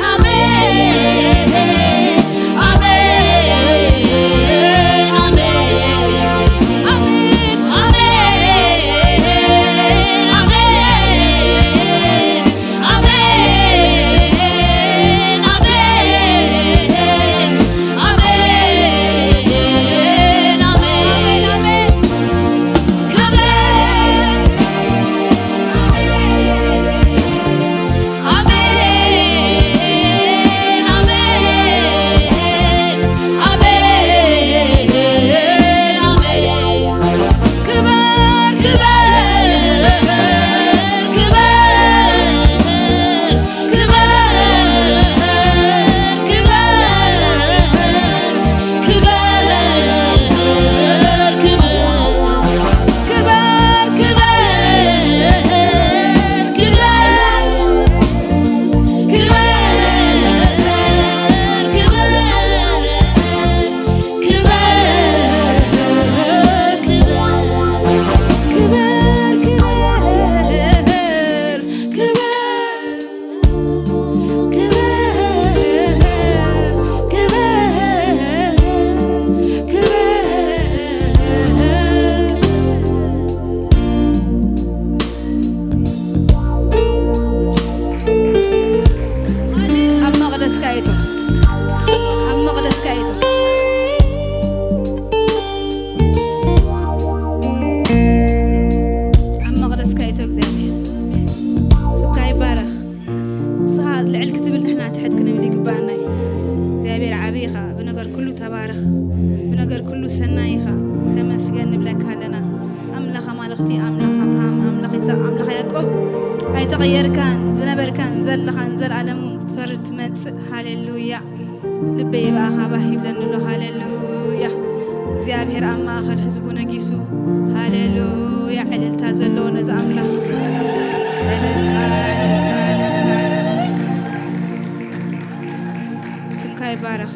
ኣሜን፣ ኣሜን፣ ኣሜን፣ ኣሜን፣ ኣሜን። ኣሜን፣ ኣሜን፣ ኣሜን፣ ኣሜን፣ ኣሜን። ክብር፣ ኣሜን፣ ኣሜን፣ ኣሜን፣ ኣሜን። ክብር፣ ክብር፣ ክብር፣ ክብር፣ ክብር፣ ክብር፣ ክብር፣ ክብር፣ ክብር፣ ክብር፣ ክብር፣ ክብር፣ ክብር፣ ክብር፣ ክብር፣ ክብር፣ ክብር። ኣብ መቕደስካ እቶ፣ ኣብ መቕደስካ እቶ፣ ኣብ መቕደስካ እቶ። እግዚኣብሔር ስምካ ይባረኽ። ንስኻ ልዕል ክትብል ንሕና ትሕት ክንብል ይግባኣና እዩ። እግዚኣብሔር ዓብዪ ኢኻ። ብነገር ኩሉ ተባረኽ። ብነገር ኩሉ ሰናይ ኢኻ። ተመስገን ንብለካ ኣለና። ኣምላኽ ኣማልኽቲ፣ ኣምላኽ ኣብርሃም፣ ኣምላኽ ይስሐቅ፣ ኣምላኽ ያዕቆብ፣ ኣይተቐየርካን፣ ዝነበርካን ዘለኻን፣ ዘልኣለም እውን ክትፈርድ ትመጽእ። ሃሌሉያ። ልበይ ብኣኻ ባህ ይብለኒ ኣሎ። ሃሌሉያ። እግዚኣብሔር ኣብ ማእኸል ህዝቡ ነጊሱ። ሃሌሉያ። ዕልልታ ዘለዎ ነዚ ኣምላኽ። ዕልልታ፣ ዕልልታ፣ ዕልልታ፣ ዕልልታ። ስምካ ይባረኽ።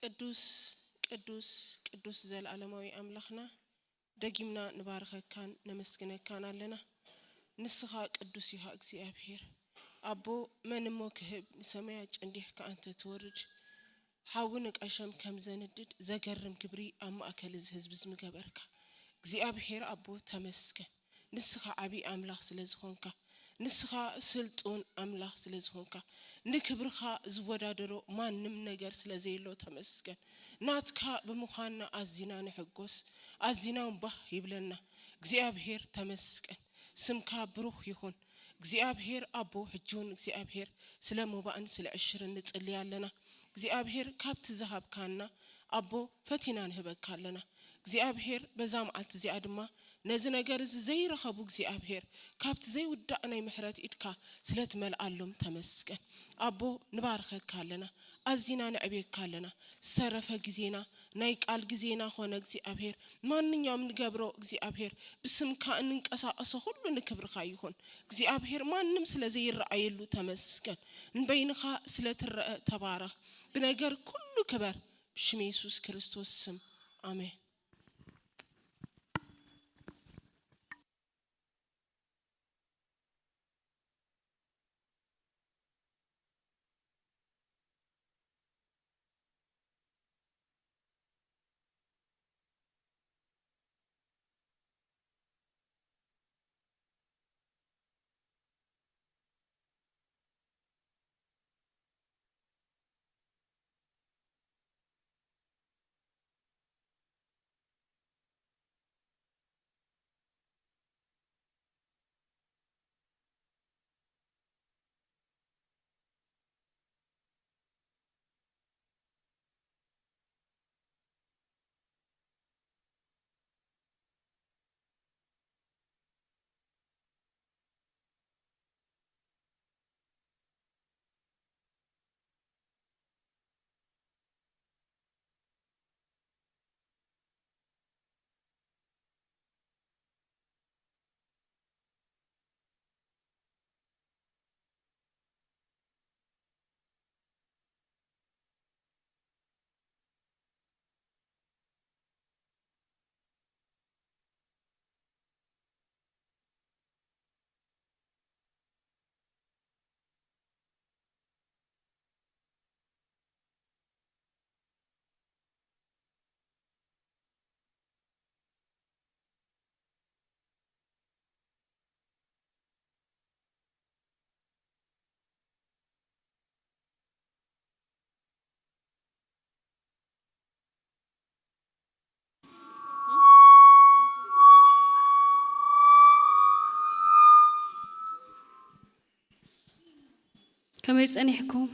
ቅዱስ ቅዱስ ቅዱስ ዘላለማዊ ኣምላኽና፣ ደጊምና ንባርኸካን ነመስግነካን ኣለና። ንስኻ ቅዱስ ኢኻ እግዚኣብሔር። ኣቦ፣ መን እሞ ክህብ ንሰማያት ጨንዲሕካ ኣንተ ትወርድ፣ ሓዊ ንቀሸም ከም ዘንድድ ዘገርም ግብሪ ኣብ ማእከል እዚ ህዝቢ እዚ ምገበርካ። እግዚኣብሔር ኣቦ ተመስገን። ንስኻ ዓቢ ኣምላኽ ስለ ዝኾንካ፣ ንስኻ ስልጡን ኣምላኽ ስለ ዝኾንካ፣ ንክብርኻ ዝወዳደሮ ማንም ነገር ስለ ዘየሎ ተመስገን። ናትካ ብምዃንና ኣዚና ንሕጎስ፣ ኣዚና እውን ባህ ይብለና። እግዚኣብሔር ተመስገን። ስምካ ብሩኽ ይኹን። እግዚኣብሔር ኣቦ፣ ሕጂ እውን እግዚኣብሔር ስለ ሞባእን ስለ ዕሽርን ንጽሊ ኣለና። እግዚኣብሔር ካብቲ ዝሃብካና ኣቦ ፈቲና ንህበካ ኣለና። እግዚኣብሔር በዛ መዓልቲ እዚኣ ድማ ነዚ ነገር እዚ ዘይረኸቡ እግዚኣብሔር ካብቲ ዘይውዳእ ናይ ምሕረት ኢድካ ስለ ትመልኣሎም ተመስገን። ኣቦ ንባርኸካ ኣለና፣ ኣዚና ነዕብየካ ኣለና። ዝተረፈ ግዜና ናይ ቃል ግዜና ኾነ እግዚኣብሔር ማንኛውም ንገብሮ እግዚኣብሔር ብስምካ እንንቀሳቐሶ ኩሉ ንክብርኻ ይኹን። እግዚኣብሔር ማንም ስለ ዘይረኣየሉ ተመስገን። ንበይንኻ ስለ ትረአ ተባረኽ። ብነገር ኩሉ ክበር። ብሽም የሱስ ክርስቶስ ስም ኣሜን። ከመይ ጸኒሕኩም?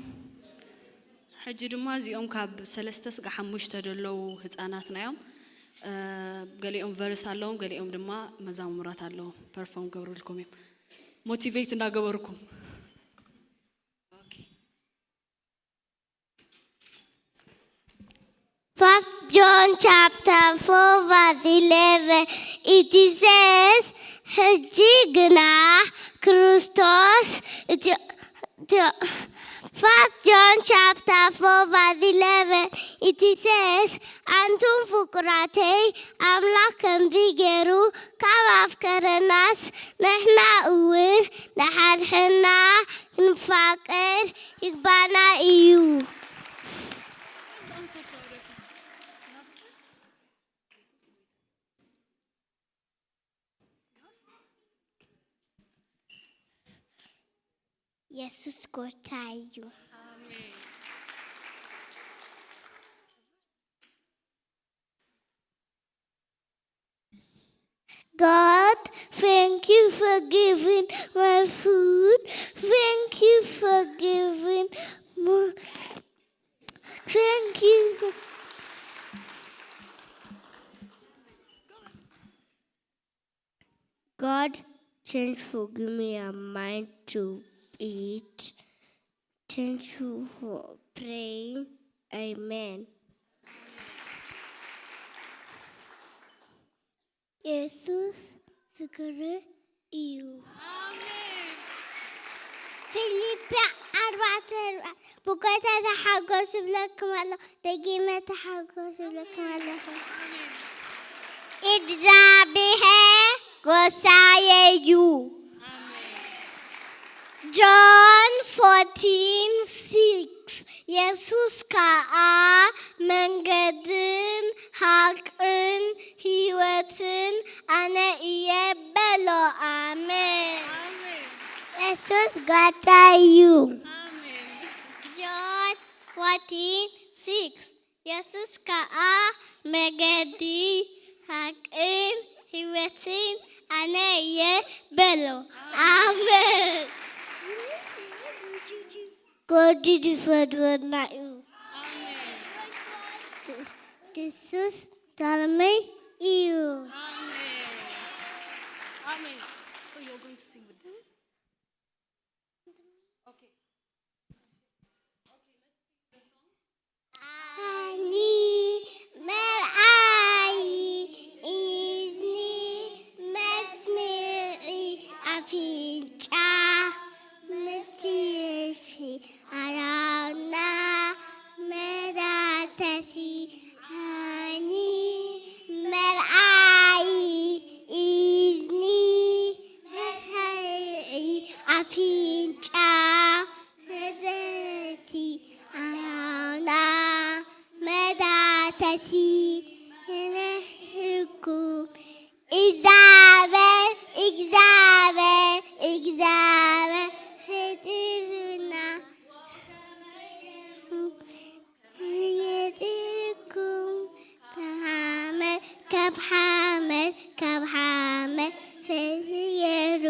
ሕጂ ድማ እዚኦም ካብ ሰለስተ ስጋዕ ሓሙሽተ ዘለዉ ህጻናትና እዮም። እ፣ ገሊኦም ቨርስ ኣለዎም፣ ገሊኦም ድማ መዛሙራት ኣለዎም። ፐርፎርም ገብሩልኩም እዮም። ሞቲቬት እንዳገበርኩም። ኦኬ። First John chapter four verse eleven, it says, ሕጂ ግና ክርስቶስ እቲ፣ እቲ፣ First John chapter four verse eleven, it says, ኣንቱም ፍቁራተይ፣ ኣምላኽ ከምዚ ገይሩ ካብ ኣፍቀረናስ፣ ንሕና እውን ንሓድሕድና ክንፋቀር ይግባና እዩ። የሱስ ጎይታ እዩ። ኣሜን። God, thank you for giving my food. Thank you for giving my, thank you. God, thank you for giving me a mind to eat. Thank you for praying. Amen. የሱስ ፍቅሪ እዩ። ኣሜን። ፊልጵያ ኣርባዕተ ኣርባዕተ። ብጎይታ ተሓጎሱ እብለኩም ኣለኹ። ደጊመ ተሓጎሱ እብለኩም ኣለኹ። እግዚኣብሔር ጎሳየ እዩ። ጆን ፎርቲን ሲክስ፣ የሱስ ከኣ መንገድን ሓቅን ህይወትን ኣነ እየ በሎ። ኣሜን። ኣሜን። የሱስ ጎይታ እዩ። ኣሜን። ጆን ፎርቲን ሲክስ፣ የሱስ ከኣ መገዲ፣ ሓቅን ህይወትን ኣነ እየ በሎ። ኣሜን። ጎዲ ዝፈድወና እዩ። ኣሜን። የሱስ ዳግማይ እዩ። ኣሜን። ኣሜን። So you're going to sing with this? Okay. Okay, let's sing the song. ዓይኒ መርኣዪ፣ እዝኒ መስምዒ፣ ኣፍንጫ መትንሒ፣ ኣእዛንና መዳሰሲ። ዓይኒ መርኣዪ፣ እዝኒ መስምዒ፣ ኣፍንጫ መትንሒ፣ ኣእዛንና መዳሰሲ። ይመስግንኩም እግዚኣብሔር፣ እግዚኣብሔር፣ እግዚኣብሔር ፈጢሩና። ፈጢርኩም ካብ ሓመድ፣ ካብ ሓመድ፣ ካብ ሓመድ ፈጢሩ።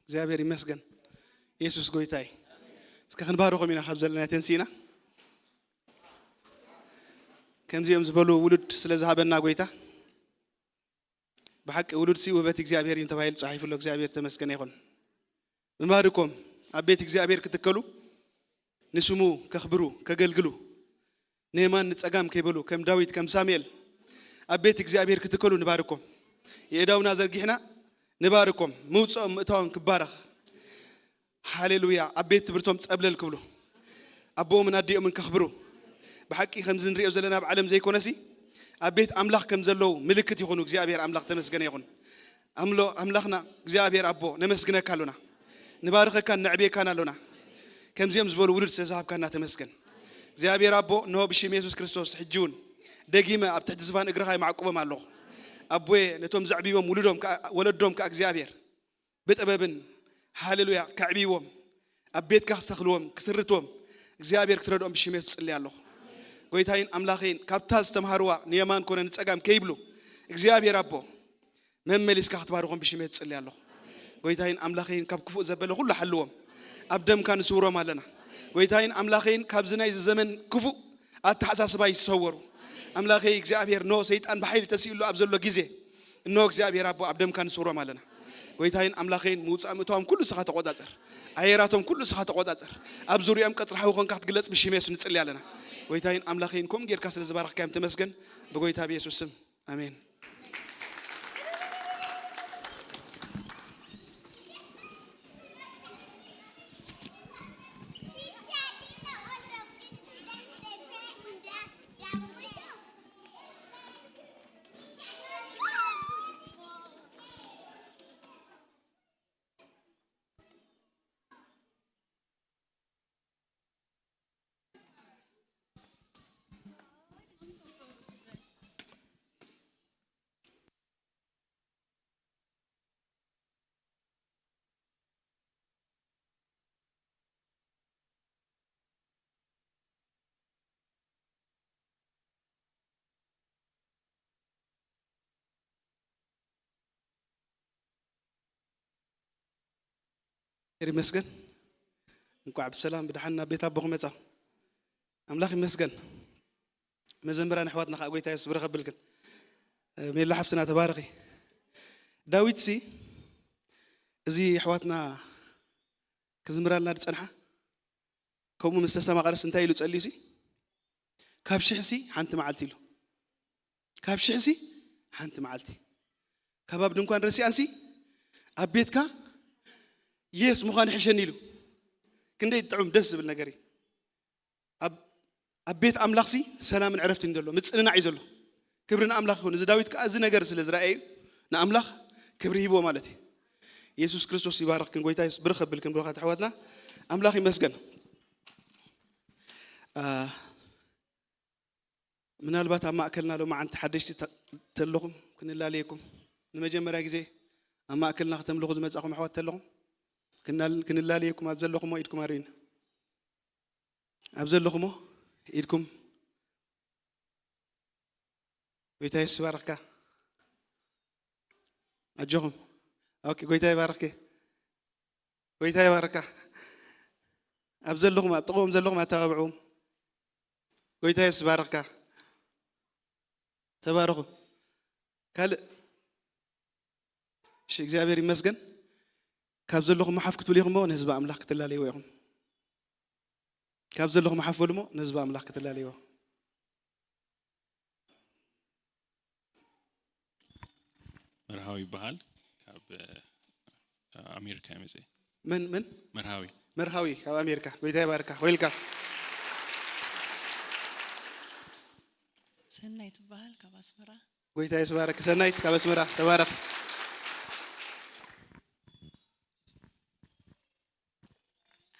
እግዚኣብሔር ይመስገን። የሱስ ጎይታ እዩ። እስከ ክንባርኾም ኢና ካብ ዘለና ተንሲእና። ከምዚኦም ዝበሉ ውሉድ ስለ ዝሃበና ጎይታ፣ ብሓቂ ውሉድሲ ውህበት እግዚኣብሔር እዩ ተባሂሉ ተጻሒፉ ኣሎ። እግዚኣብሔር ተመስገነ ይኹን። ምባርኮም ኣብ ቤት እግዚኣብሔር ክትከሉ፣ ንስሙ ከኽብሩ፣ ከገልግሉ፣ ንየማን ንጸጋም ከይበሉ፣ ከም ዳዊት፣ ከም ሳሙኤል ኣብ ቤት እግዚኣብሔር ክትከሉ ንባርኮም። የእዳውና ዘርጊሕና ንባርኮም። ምውጽኦም ምእታዎም ክባረኽ። ሃሌሉያ። ኣብ ቤት ትምህርቶም ጸብለል ክብሉ፣ ኣቦኦምን ኣዲኦምን ከኽብሩ። ብሓቂ ከምዚ ንሪኦ ዘለና ኣብ ዓለም ዘይኮነሲ፣ ኣብ ቤት ኣምላኽ ከም ዘለዉ ምልክት ይኹኑ። እግዚኣብሔር ኣምላኽ ተመስገነ ይኹን። ኣምሎ-፣ ኣምላኽና እግዚኣብሔር ኣቦ፣ ነመስግነካ ኣሎና። ንባርኸካን ነዕብየካን ኣሎና። ከምዚኦም ዝበሉ ውሉድ ስለ ዝሃብካና ተመስገን። እግዚኣብሔር ኣቦ፣ እንሆ ብሽም የሱስ ክርስቶስ ሕጂ እውን ደጊመ ኣብ ትሕቲ ዝፋን እግርኻ የማዕቁቦም ኣለኹ። ኣቦየ፣ ነቶም ዘዕብይዎም ውሉዶም ከኣ፣ ወለዶም ከኣ እግዚኣብሔር ብጥበብን፣ ሃሌሉያ፣ ከዕብይዎም፣ ኣብ ቤትካ ክተኽልዎም፣ ክስርትዎም እግዚኣብሔር ክትረድኦም ብሽም የሱስ እጽሊ ኣለኹ። ጎይታይን ኣምላኸይን፣ ካብታ ዝተምሃርዋ ንየማን ኮነ ንጸጋም ከይብሉ፣ እግዚኣብሔር ኣቦ፣ መመሊስካ ክትባርኾም ብሽም የሱስ እጽሊ ኣለኹ። ጎይታይን ኣምላኸይን፣ ካብ ክፉእ ዘበለ ኩሉ ሓልዎም። ኣብ ደምካ ንስውሮም ኣለና። ጎይታይን ኣምላኸይን፣ ካብዚ ናይዚ ዘመን ክፉእ ኣተሓሳስባ ይሰወሩ። ኣምላኸይ እግዚኣብሔር፣ እንሆ ሰይጣን ብሓይሊ ተስኢሉ ኣብ ዘሎ ግዜ፣ እንሆ እግዚኣብሔር ኣቦ፣ ኣብ ደምካ ንስውሮም ኣለና። ጎይታይን ኣምላኸይን፣ ምውጻእ ምእታዎም ኩሉ ንስኻ ተቖጻጸር። ኣየራቶም ኩሉ ንስኻ ተቖጻጸር። ኣብ ዙርያኦም ቀጽሪ ሓዊ ኮንካ ክትግለጽ ብሽም የሱስ ንጽሊ ኣለና። ጎይታይን ኣምላኸይን፣ ከምኡ ጌርካ ስለ ዝባረኽካዮም ተመስገን። ብጎይታ ብየሱስ ስም፣ ኣሜን። ይመስገን። እንኳዕ ብሰላም ብደሓን ናብ ቤት ኣቦኹም መጻኹም። ኣምላኽ ይመስገን። መዘምራን ኣሕዋትና ከዓ ጎይታ የሱስ ብረኸ ብልክን። ሜላ ሓፍትና ተባረኺ። ዳዊትሲ እዚ ኣሕዋትና ክዝምራልና ዝጸንሓ፣ ከምኡ ምስ ተስተማቐረስ እንታይ ኢሉ ጸልዩሲ? ካብ ሽሕሲ ሓንቲ መዓልቲ ኢሉ። ካብ ሽሕሲ ሓንቲ መዓልቲ። ካብ ኣብ ድንኳን ረሲኣንሲ ኣብ ቤትካ የስ ምዃን ይሕሸኒ ኢሉ። ክንደይ ጥዑም ደስ ዝብል ነገር እዩ። ኣብ ኣብ ቤት ኣምላኽሲ ሰላምን ዕረፍትን እዩ ዘሎ፣ ምጽንናዕ እዩ ዘሎ። ክብሪ ንኣምላኽ ይኹን። እዚ ዳዊት ከኣ እዚ ነገር ስለ ዝረኣየ እዩ ንኣምላኽ ክብሪ ሂብዎ ማለት እዩ። የሱስ ክርስቶስ ይባረኽክን ጎይታ የሱስ ብርኽ ኣቢልክን ብሩኻት ኣሕዋትና። ኣምላኽ ይመስገን። ምናልባት ኣብ ማእከልና ሎማዓንቲ ሓደሽቲ ተለኹም ክንላለየኩም፣ ንመጀመርያ ግዜ ኣብ ማእከልና ክተምልኹ ዝመጻኹም ኣሕዋት ተለኹም ክንላለየኩም ኣብ ዘለኹሞ ኢድኩም ኣርእዩኒ። ኣብ ዘለኹሞ ኢድኩም። ጎይታ የሱስ ይባርኽካ። ኣጆኹም። ኦኬ፣ ጎይታ ይባርኽኪ። ጎይታ ይባርካ። ኣብ ዘለኹም ኣብ ጥቕኦም ዘለኹም ኣተባብዕዎም። ጎይታ የሱስ ይባርኽካ። ተባረኹ። ካልእ እሺ፣ እግዚኣብሔር ይመስገን። ካብ ዘለኹም ሓፍ ክትብሉ ኢኹም እሞ ንህዝቢ ኣምላኽ ክትላለይዎ ኢኹም። ካብ ዘለኹም ሓፍ በሉ እሞ ንህዝቢ ኣምላኽ ክትላለይዎ። መርሃዊ ይበሃል። ካብ ኣሜሪካ ይመፀ። መን መን? መርሃዊ። መርሃዊ ካብ ኣሜሪካ። ጎይታ ይባርካ። ዌልካም። ሰናይ ትበሃል ካብ ኣስመራ። ጎይታ ይስባረክ። ሰናይት ካብ ኣስመራ ተባረክ።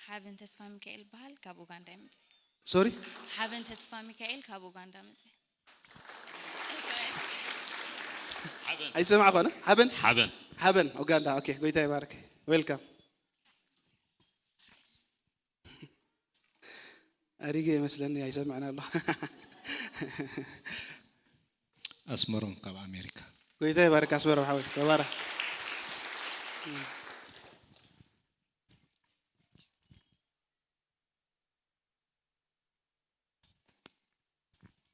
ሓበን ተስፋ ሚካኤል ይበሃል ካብ ኡጋንዳ ይመፀ። ሶሪ ሓበን ተስፋ ሚካኤል ካብ ኡጋንዳ መፀ። ኣይሰማዕ ኮነ ሓበን ሓበን ሓበን ኡጋንዳ። ኦኬ ጎይታ ይባርክ። ዌልካም። ኣሪገ ይመስለኒ ኣይሰምዕን ኣሎ። ኣስመሮም ካብ ኣሜሪካ። ጎይታ ይባርክ ኣስመሮም ሓወይ ተባረክ።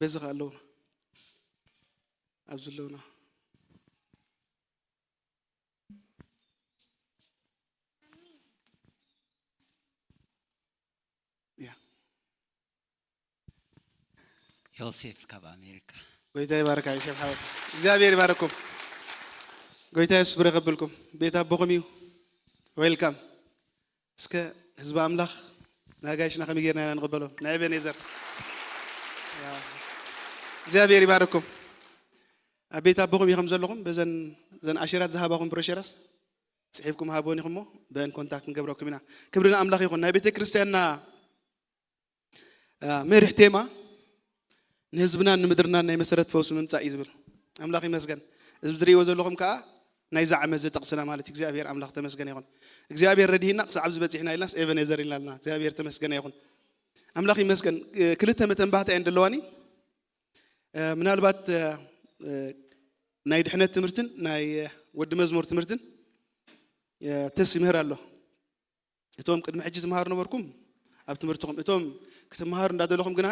በዚ ከ ኣለውና ኣብዚ ኣለውና። ያ ዮሴፍ ካብ ኣሜሪካ። ጎይታ ይባርካ ዮሴፍ ሓወይ። እግዚኣብሔር ይባርኩም። ጎይታ የሱስ ብረ ከብልኩም ቤት ኣቦኹም እዩ። ዌልካም። እስከ ህዝቢ ኣምላኽ ንኣጋይሽና ከመይ ጌርና ኢና ንቕበሎም? ንኤቤኔዘር እግዚኣብሔር ይባርኩም። ኣብ ቤት ኣቦኹም ኢኹም ዘለኹም። በዘን ዘን ኣሽራት ዝሃባኹም ብሮሸራስ ጽሒፍኩም ሃቦን ኢኹም እሞ ብአን ኮንታክት ክንገብረኩም ኢና። ክብሪ ንኣምላኽ ይኹን። ናይ ቤተ ክርስቲያንና መሪሕ ቴማ ንህዝብናን ንምድርናን ናይ መሰረት ፈውሲ ምምፃእ እዩ ዝብል። ኣምላኽ ይመስገን። እዚ ዝርእይዎ ዘለኹም ከዓ ናይዛ ዓመት ዘጠቕስና ማለት እዩ። እግዚኣብሔር ኣምላኽ ተመስገን ይኹን። እግዚኣብሔር ረድሂና ክሳብ ኣብዚ በፂሕና ኢልናስ ኤቨኔዘር ኢልና ኣለና። እግዚኣብሔር ተመስገነ ይኹን። ኣምላኽ ይመስገን። ክልተ መተንባህታ እየን ዘለዋኒ። ምናልባት ናይ ድሕነት ትምህርትን ናይ ወዲ መዝሙር ትምህርትን ተስ ይምህር ኣሎ። እቶም ቅድሚ ሕጂ ትመሃሩ ነበርኩም ኣብ ትምህርትኹም። እቶም ክትመሃሩ እንዳደለኹም ግና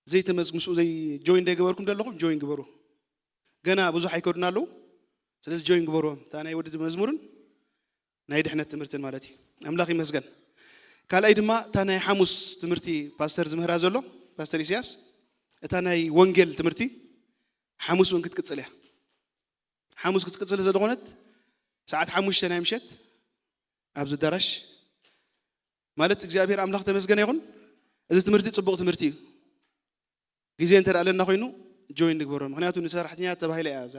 ዘይተመዝግስኡ ዘይ ጆይን እንዳይገበርኩም ደለኹም ጆይን ግበሩ። ገና ብዙሕ ኣይከዱና ኣለዉ። ስለዚ ጆይን ግበርዎም። እታ ናይ ወዲ መዝሙርን ናይ ድሕነት ትምህርትን ማለት እዩ። ኣምላኽ ይመስገን። ካልኣይ ድማ እታ ናይ ሓሙስ ትምህርቲ ፓስተር ዝምህራ ዘሎ ፓስተር ኢሳያስ እታ ናይ ወንጌል ትምህርቲ ሓሙስ እውን ክትቅጽል እያ። ሓሙስ ክትቅጽል ስለዝኾነት ሰዓት ሓሙሽተ ናይ ምሸት ኣብዚ ኣዳራሽ ማለት እግዚኣብሔር ኣምላኽ ተመስገነ ይኹን። እዚ ትምህርቲ ጽቡቕ ትምህርቲ እዩ። ግዜ እንተ ኣለና ኮይኑ ጆይን ንግበሮ። ምክንያቱ ንሰራሕተኛ ተባሂላ እያ እዛ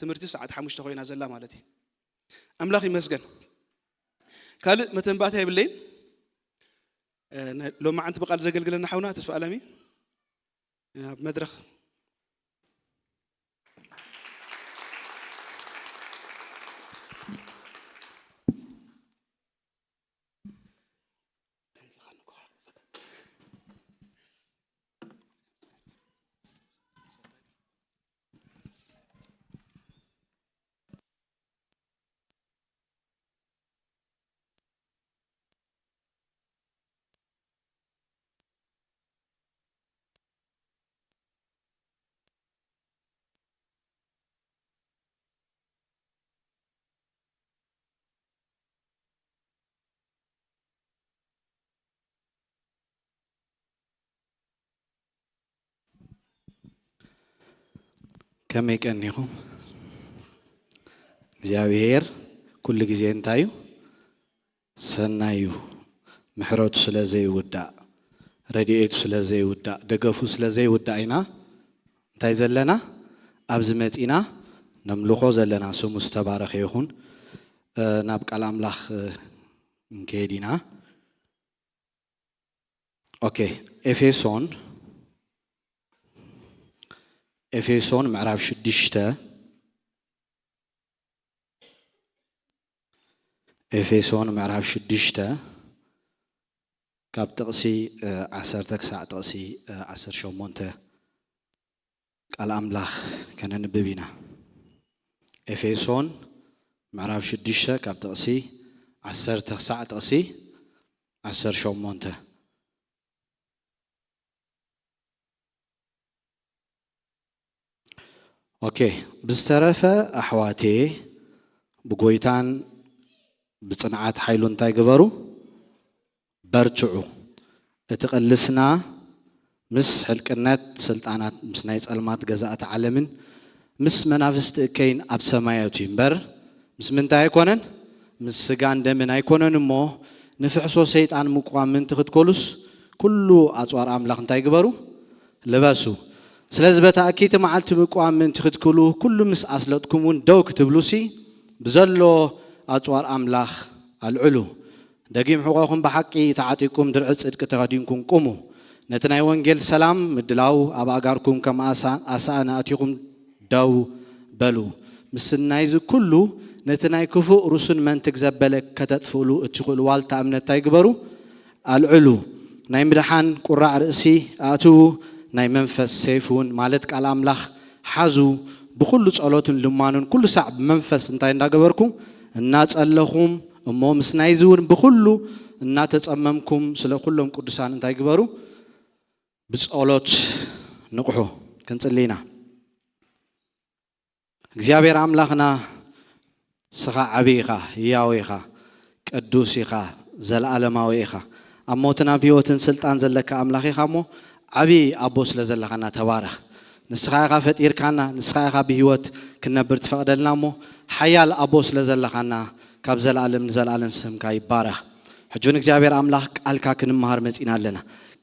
ትምህርቲ ሰዓት ሓሙሽተ ኮይና ዘላ ማለት እዩ። ኣምላኽ ይመስገን። ካልእ መተንባእታ የብለይን። ሎማዓንቲ ብቃል ዘገልግለና ሓውና ተስፋ ኣለሚ ኣብ መድረኽ ከመይ ቀኒኹም? እግዚኣብሔር ኩሉ ግዜ እንታይ እዩ? ሰናይ እዩ። ምሕረቱ ስለ ዘይውዳእ፣ ረድኤቱ ስለ ዘይውዳእ፣ ደገፉ ስለ ዘይውዳእ ኢና እንታይ ዘለና? ኣብዚ መጺና ነምልኾ ዘለና። ስሙ ዝተባረኸ ይኹን። እ፣ ናብ ቃል ኣምላኽ፣ እ፣ ክንከይድ ኢና። ኦኬ፣ ኤፌሶን፣ ኤፌሶን ምዕራፍ ሽዱሽተ፣ ኤፌሶን ምዕራፍ ሽዱሽተ ካብ ጥቕሲ፣ እ፣ ዓሰርተ ክሳዕ ጥቕሲ፣ እ፣ ዓሰርተ ሸሞንተ ቃል ኣምላኽ ከነንብብ ኢና። ኤፌሶን ምዕራፍ ሽዱሽተ ካብ ጥቕሲ ዓሰርተ ክሳዕ ጥቕሲ ዓሰርተ ሸሞንተ። ኦኬ፣ ብዝተረፈ ኣሕዋቴ ብጎይታን ብጽንዓት ሓይሉ እንታይ ግበሩ? በርትዑ። እቲ ቅልስና ምስ ሕልቅነት ስልጣናት፣ ምስ ናይ ጸልማት ገዛእቲ ዓለምን ምስ መናፍስቲ እከይን ኣብ ሰማያት እዩ እምበር፣ ምስ ምንታይ ኣይኮነን? ምስ ስጋን ደምን ኣይኮነን እሞ፣ ንፍሕሶ ሰይጣን ምቋም ምእንቲ ክትኮሉስ፣ ኩሉ ኣጽዋር ኣምላኽ እንታይ ግበሩ? ልበሱ። ስለዚ በታ እኪይቲ መዓልቲ ምቋም ምእንቲ ክትክሉ፣ ኩሉ ምስ ኣስለጥኩም እውን ደው ክትብሉሲ፣ ብዘሎ ኣጽዋር ኣምላኽ ኣልዕሉ። ደጊም ሕቖኹም ብሓቂ ተዓጢቅኩም፣ ድርዒ ጽድቂ ተኸዲንኩም ቁሙ። ነቲ ናይ ወንጌል ሰላም ምድላው ኣብ ኣእጋርኩም ከም ኣሳ-፣ ኣሳእን ኣእቲኹም ደው በሉ። ምስ ናይዚ ኩሉ፣ ነቲ ናይ ክፉእ ርሱን መንትግ ዘበለ ከተጥፍእሉ እትኽእሉ ዋልታ እምነት እንታይ ግበሩ? ኣልዕሉ። ናይ ምድሓን ቁራዕ ርእሲ ኣእትዉ፣ ናይ መንፈስ ሰይፍ እውን፣ ማለት ቃል ኣምላኽ ሓዙ። ብኹሉ ጸሎትን ልማኑን ኩሉ ሳዕ ብመንፈስ እንታይ እንዳገበርኩም? እናጸለኹም፣ እሞ ምስ ናይዚ እውን ብኹሉ እናተጸመምኩም ስለ ኩሎም ቅዱሳን እንታይ ግበሩ? ብጸሎት ንቕሑ። ክንጽሊ ኢና። እግዚኣብሔር ኣምላኽና፣ ንስኻ ዓቢ ኢኻ፣ ህያው ኢኻ፣ ቅዱስ ኢኻ፣ ዘለኣለማዊ ኢኻ። ኣብ ሞትን ኣብ ህይወትን ስልጣን ዘለካ ኣምላኽ ኢኻ እሞ፣ ዓቢ ኣቦ ስለ ዘለኻና ተባረኽ። ንስኻ ኢኻ ፈጢርካና፣ ንስኻ ኢኻ ብህይወት ክንነብር ትፈቕደልና እሞ፣ ሓያል ኣቦ ስለ ዘለኻና፣ ካብ ዘለኣለም ንዘለኣለም ስምካ ይባረኽ። ሕጂ እውን እግዚኣብሔር ኣምላኽ፣ ቃልካ ክንመሃር መጺና ኣለና።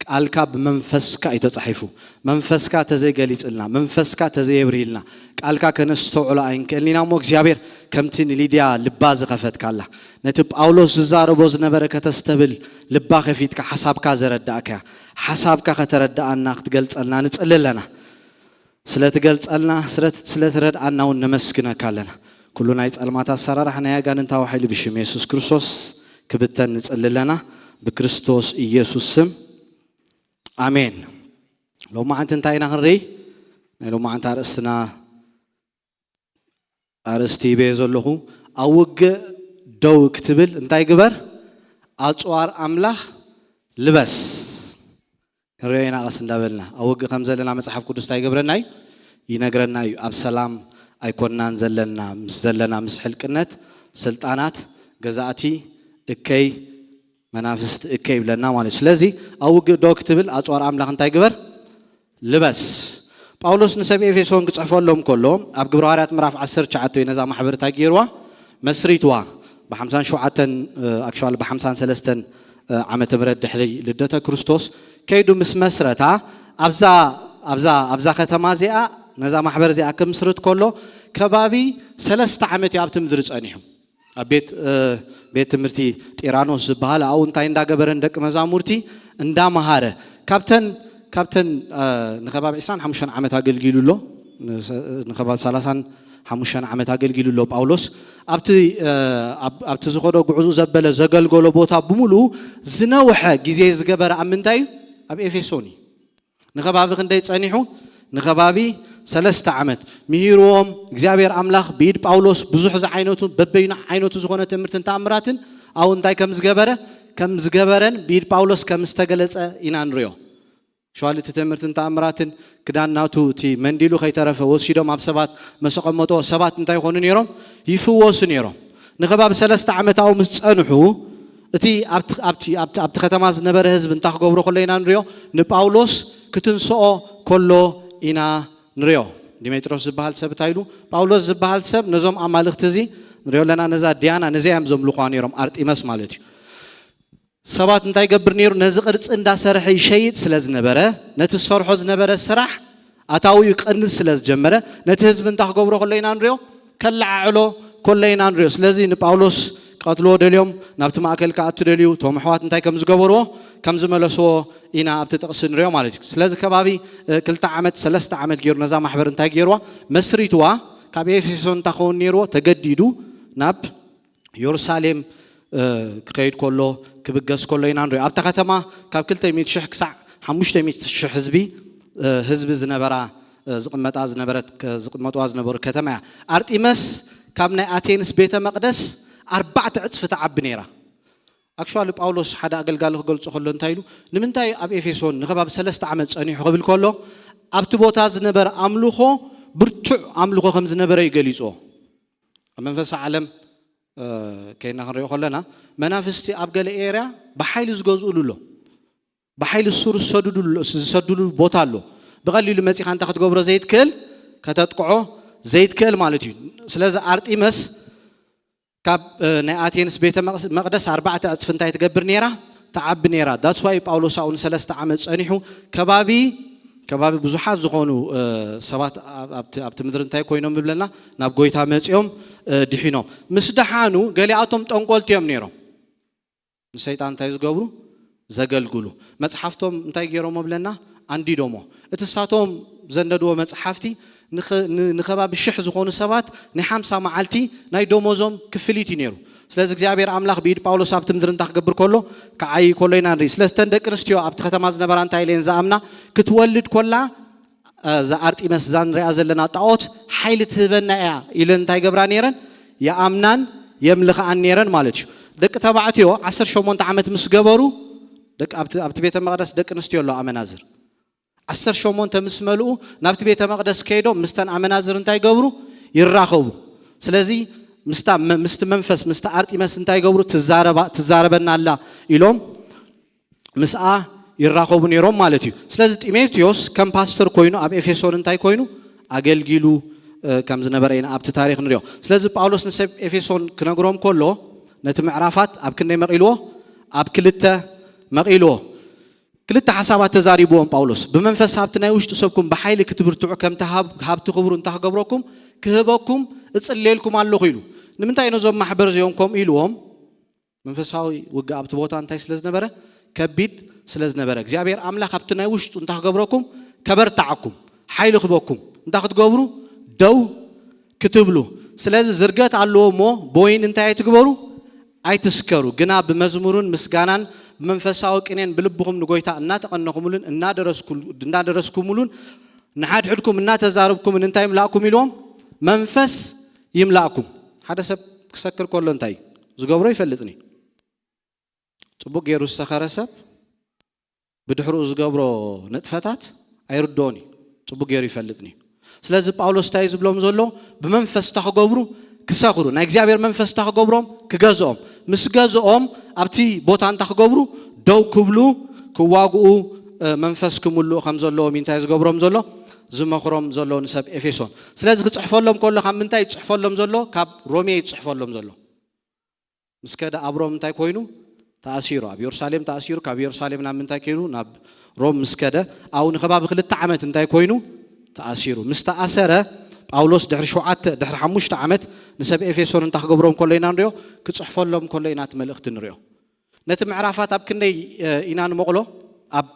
ቃልካ ብመንፈስካ እዩ ተጻሒፉ። መንፈስካ ተዘይገሊጽልና፣ መንፈስካ ተዘየብርሂልና፣ ቃልካ ከነስተውዕሎ ኣይንክእልን ኢና እሞ፣ እግዚኣብሔር፣ ከምቲ ንሊድያ ልባ ዝኸፈትካላ፣ ነቲ ጳውሎስ ዝዛረቦ ዝነበረ ከተስተብል ልባ ከፊትካ ሓሳብካ ዘረዳእካያ፣ ሓሳብካ ከተረዳኣና ክትገልጸልና ንጽሊ ኣለና። ስለ ትገልጸልና፣ ስለ፣ ስለ ትረድኣና እውን ነመስግነካ ኣለና። ኩሉ ናይ ጸልማት ኣሰራርሓ፣ ናይ ኣጋንንታዊ ሓይሊ ብሽም የሱስ ክርስቶስ ክብተን ንጽሊ ኣለና። ብክርስቶስ ኢየሱስ ስም፣ ኣሜን። ሎማዓንቲ እንታይ ኢና ክንርኢ? ናይ ሎማዓንቲ ኣርእስትና፣ ኣርእስቲ ሂበዮ ዘለኹ፣ ኣብ ውግእ ደው ክትብል እንታይ ግበር? ኣጽዋር ኣምላኽ ልበስ። ክንሪኦ ኢና ቀስ እንዳበልና። ኣብ ውግእ ከም ዘለና መጽሓፍ ቅዱስ እንታይ ይገብረና እዩ? ይነግረና እዩ። ኣብ ሰላም ኣይኮንናን ዘለና፣ ምስ ዘለና ምስ ሕልቅነት፣ ስልጣናት፣ ገዛእቲ፣ እከይ፣ መናፍስቲ እከይ ይብለና ማለት እዩ። ስለዚ ኣብ ውግእ ደው ክትብል ኣጽዋር ኣምላኽ እንታይ ግበር? ልበስ። ጳውሎስ ንሰብ ኤፌሶን ክጽሕፈሎም ከሎ፣ ኣብ ግብረ ሃዋርያት ምዕራፍ ዓሰርተ ትሽዓተ እዩ ነዛ ማሕበር እንታይ ገይርዋ? መስሪትዋ። ብ-ሓምሳን ሸውዓተን፣ እ፣ ኣክቹዋሊ ብ-ሓምሳን ሰለስተን፣ እ፣ ዓመተ ምህረት ድሕሪ ልደተ ክርስቶስ ከይዱ ምስ መስረታ፣ ኣብዛ፣ ኣብዛ፣ ኣብዛ ከተማ እዚኣ፣ ነዛ ማሕበር እዚኣ ክምስርት ከሎ፣ ከባቢ ሰለስተ ዓመት እዩ ኣብቲ ምድሪ ጸኒሑ። ኣብ ቤት፣ እ፣ ቤት ትምህርቲ ጢራኖስ ዝበሃል፣ ኣብኡ እንታይ እንዳገበረ ንደቂ መዛሙርቲ እንዳመሃረ፣ ካብተን፣ ካብተን፣ እ፣ ንከባቢ ዕስራን ሓሙሽተን ዓመት ኣገልጊሉ ኣሎ። ንሰ-፣ ንከባቢ ሰላሳን ሓሙሽተን ዓመት ኣገልጊሉ ኣሎ ጳውሎስ። ኣብቲ፣ እ፣ ኣብ-፣ ኣብቲ ዝኸዶ ጉዕዞ ዘበለ ዘገልገሎ ቦታ ብምሉኡ ዝነውሐ ግዜ ዝገበረ ኣብ ምንታይ እዩ? ኣብ ኤፌሶን እዩ። ንኸባቢ ክንደይ ጸኒሑ? ንኸባቢ ሰለስተ ዓመት ምሂርዎም። እግዚኣብሔር ኣምላኽ ብኢድ ጳውሎስ ብዙሕ ዝዓይነቱ፣ በበይኑ ዓይነቱ ዝኾነ ትምህርትን ተኣምራትን ኣብኡ እንታይ ከም ዝገበረ፣ ከም ዝገበረን ብኢድ ጳውሎስ ከም ዝተገለጸ ኢና ንሪኦ። ሸዋል እቲ ትምህርትን ተኣምራትን ክዳን ናቱ እቲ መንዲሉ ከይተረፈ ወሲዶም ኣብ ሰባት መሰቐመጦ ሰባት እንታይ ይኾኑ ነይሮም? ይፍወሱ ነይሮም። ንኸባቢ ሰለስተ ዓመት ኣብኡ ምስ ጸንሑ፣ እቲ ኣብቲ፣ ኣብቲ፣ ኣብቲ፣ ኣብቲ ከተማ ዝነበረ ህዝቢ እንታይ ክገብሮ ከሎ ኢና ንሪኦ? ንጳውሎስ ክትንስኦ ከሎ ኢና ንሪኦ። ዲሜጥሮስ ዝበሃል ሰብ እንታይ ኢሉ? ጳውሎስ ዝበሃል ሰብ ነዞም ኣማልኽቲ እዚ ንሪኦ ኣለና፣ ነዛ ዲያና፣ ነዚኣ እዮም ዘምልኹዋ ነይሮም፣ ኣርጢመስ ማለት እዩ። ሰባት እንታይ ይገብር ነይሩ? ነዚ ቅርጺ እንዳሰርሐ ይሸይጥ ስለ ዝነበረ፣ ነቲ ዝሰርሖ ዝነበረ ስራሕ ኣታዊኡ ይቀንስ ስለ ዝጀመረ፣ ነቲ ህዝቢ እንታይ ክገብሮ ከሎ ኢና ንሪኦ? ከለዓዕሎ ከሎ ኢና ንሪኦ። ስለዚ ንጳውሎስ ክቐትልዎ ደልዮም፣ ናብቲ ማእከል ክኣቱ ደልዩ፣ እቶም ኣሕዋት እንታይ ከም ዝገበርዎ፣ ከም ዝመለስዎ ኢና ኣብቲ ጥቕሲ ንሪኦ ማለት እዩ። ስለዚ ከባቢ ክልተ ዓመት ሰለስተ ዓመት ገይሩ ነዛ ማሕበር እንታይ ገይርዋ? መስሪትዋ። ካብ ኤፌሶን እንታይ ክኸውን ነይርዎ? ተገዲዱ ናብ የሩሳሌም ክኸይድ ከሎ፣ ክብገስ ከሎ ኢና ንሪኦ። ኣብታ ከተማ ካብ ክልተ ሚእቲ ሽሕ ክሳዕ ሓሙሽተ ሚእቲ ሽሕ ህዝቢ ህዝቢ ዝነበራ ዝቕመጣ ዝነበረት ዝቕመጥዋ ዝነበሩ ከተማ እያ። ኣርጢመስ ካብ ናይ ኣቴንስ ቤተ መቕደስ ኣርባዕተ ዕፅፊ ትዓቢ ነይራ። ኣክሽዋሊ ጳውሎስ ሓደ ኣገልጋሊ ክገልጾ ከሎ እንታይ ኢሉ? ንምንታይ ኣብ ኤፌሶን ንከባቢ ሰለስተ ዓመት ጸኒሑ ክብል ከሎ፣ ኣብቲ ቦታ ዝነበረ ኣምልኾ ብርቱዕ ኣምልኾ ከም ዝነበረ እዩ ገሊጽዎ። ኣብ መንፈሳዊ ዓለም ከይና ክንሪኦ ከለና፣ መናፍስቲ ኣብ ገለ ኤርያ ብሓይሊ ዝገዝኡሉ ኣሎ። ብሓይሊ ሱር ዝሰድዱሉ ቦታ ኣሎ። ብቐሊሉ መፂኻ እንታይ ክትገብሮ ዘይትክእል፣ ከተጥቅዖ ዘይትክእል ማለት እዩ። ስለዚ ኣርጢመስ ካብ ናይ ኣቴንስ ቤተ መቕደስ ኣርባዕተ ዕፅፊ እንታይ ትገብር ነይራ? ትዓቢ ነይራ። ዳትስ ዋይ ጳውሎስ ኣብኡ ንሰለስተ ዓመት ፀኒሑ ከባቢ ከባቢ ብዙሓት ዝኾኑ ሰባት ኣብቲ ምድሪ እንታይ ኮይኖም ይብለና? ናብ ጎይታ መፂኦም ድሒኖም። ምስ ደሓኑ ገሊኣቶም ጠንቆልቲ እዮም ነይሮም። ንሰይጣን እንታይ ዝገብሩ? ዘገልግሉ። መጽሓፍቶም እንታይ ገይሮሞ ብለና? ኣንዲዶሞ። እቲ ሳቶም ዘንደድዎ መጽሓፍቲ ንኸባቢ ሽሕ ዝኾኑ ሰባት ናይ ሓምሳ መዓልቲ ናይ ደሞዞም ክፍሊት እዩ ነይሩ። ስለዚ እግዚኣብሔር ኣምላኽ ብኢድ ጳውሎስ ኣብቲ ምድሪ እንታይ ክገብር ከሎ፣ ክዓይ ከሎ ኢና ንርኢ። ስለዚ እተን ደቂ ኣንስትዮ ኣብቲ ከተማ ዝነበራ እንታይ ኢለን ዝኣምና? ክትወልድ ኮላ እዛ ኣርጢመስ እዛ ንሪኣ ዘለና ጣዖት ሓይሊ ትህበና እያ ኢለን እንታይ ገብራ ነይረን? የኣምናን የምልኽኣን ነይረን ማለት እዩ። ደቂ ተባዕትዮ ዓሰርተ ሸሞንተ ዓመት ምስ ገበሩ፣ ደቂ ኣብቲ ኣብቲ ቤተ መቕደስ ደቂ ኣንስትዮ ኣለዋ ኣመናዝር። ዓሰርተ ሸሞንተ ምስ መልኡ ናብቲ ቤተ መቕደስ ከይዶም ምስተን ኣመናዝር እንታይ ገብሩ? ይራኸቡ። ስለዚ ምስታ መ- ምስቲ መንፈስ ምስታ ኣርጢመስ እንታይ ገብሩ? ትዛረባ ትዛረበና ኣላ ኢሎም ምስኣ ይራኸቡ ነይሮም ማለት እዩ። ስለዚ ጢሞቴዎስ ከም ፓስተር ኮይኑ ኣብ ኤፌሶን እንታይ ኮይኑ? ኣገልጊሉ ከም ዝነበረ ኢና ኣብቲ ታሪኽ ንሪኦ። ስለዚ ጳውሎስ ንሰብ ኤፌሶን ክነግሮም ከሎ ነቲ ምዕራፋት ኣብ ክንደይ መቒልዎ? ኣብ ክልተ መቒልዎ። ክልተ ሓሳባት ተዛሪብዎም ጳውሎስ። ብመንፈስ ሃብቲ ናይ ውሽጢ ሰብኩም ብሓይሊ ክትብርትዑ ከምቲ ሃብቲ ክብሩ እንታይ ክገብረኩም? ክህበኩም እጽልየልኩም ኣለኹ ኢሉ። ንምንታይ ነዞም ማሕበር እዚኦም ከምኡ ኢልዎም? መንፈሳዊ ውግእ ኣብቲ ቦታ እንታይ ስለ ዝነበረ? ከቢድ ስለ ዝነበረ እግዚኣብሔር ኣምላኽ ኣብቲ ናይ ውሽጡ እንታይ ክገብረኩም? ከበርትዓኩም፣ ሓይሊ ክበኩም፣ እንታይ ክትገብሩ? ደው ክትብሉ። ስለዚ ዝርገት ኣለዎ እሞ ብወይኒ እንታይ ኣይትግበሩ? ኣይትስከሩ፣ ግና ብመዝሙርን ምስጋናን ብመንፈሳዊ ቅኔን ብልብኹም ንጎይታ እናተቐነኹምሉን እናደረስኩምሉን ንሓድሕድኩም እናተዛረብኩምን እንታይ ይምላእኩም ኢልዎም? መንፈስ ይምላእኩም። ሓደ ሰብ ክሰክር ከሎ እንታይ እዩ ዝገብሮ? ይፈልጥኒ። ጽቡቅ ገይሩ ዝሰኸረ ሰብ ብድሕሪኡ ዝገብሮ ንጥፈታት ኣይርድኦን እዩ። ጽቡቅ ገይሩ ይፈልጥኒ። ስለዚ ጳውሎስ እንታይ ዝብሎም ዘሎ? ብመንፈስ እንታይ ክገብሩ? ክሰኽሩ። ናይ እግዚኣብሔር መንፈስ እንታይ ክገብሮም? ክገዝኦም። ምስ ገዝኦም ኣብቲ ቦታ እንታይ ክገብሩ? ደው ክብሉ፣ ክዋግኡ፣ መንፈስ ክምልኡ ከም ዘለዎም እዩ እንታይ ዝገብሮም ዘሎ? ዝመኽሮም ዘሎ ንሰብ ኤፌሶን። ስለዚ ክጽሕፈሎም ከሎ ካብ ምንታይ ይጽሕፈሎም ዘሎ? ካብ ሮሜ ይጽሕፈሎም ዘሎ። ምስ ከደ ኣብ ሮም እንታይ ኮይኑ? ተኣሲሩ። ኣብ የሩሳሌም ተኣሲሩ። ካብ የሩሳሌም ናብ ምንታይ ከይዱ? ናብ ሮም ምስ ከደ ኣብኡ ንከባቢ ክልተ ዓመት እንታይ ኮይኑ? ተኣሲሩ። ምስ ተኣሰረ ጳውሎስ ድሕሪ ሸውዓተ ድሕሪ ሓሙሽተ ዓመት ንሰብ ኤፌሶን እንታይ ክገብሮም ከሎ ኢና ንሪኦ? ክጽሕፈሎም ከሎ ኢና እቲ መልእኽቲ ንሪኦ። ነቲ ምዕራፋት ኣብ ክንደይ ኢና ንመቕሎ? ኣብ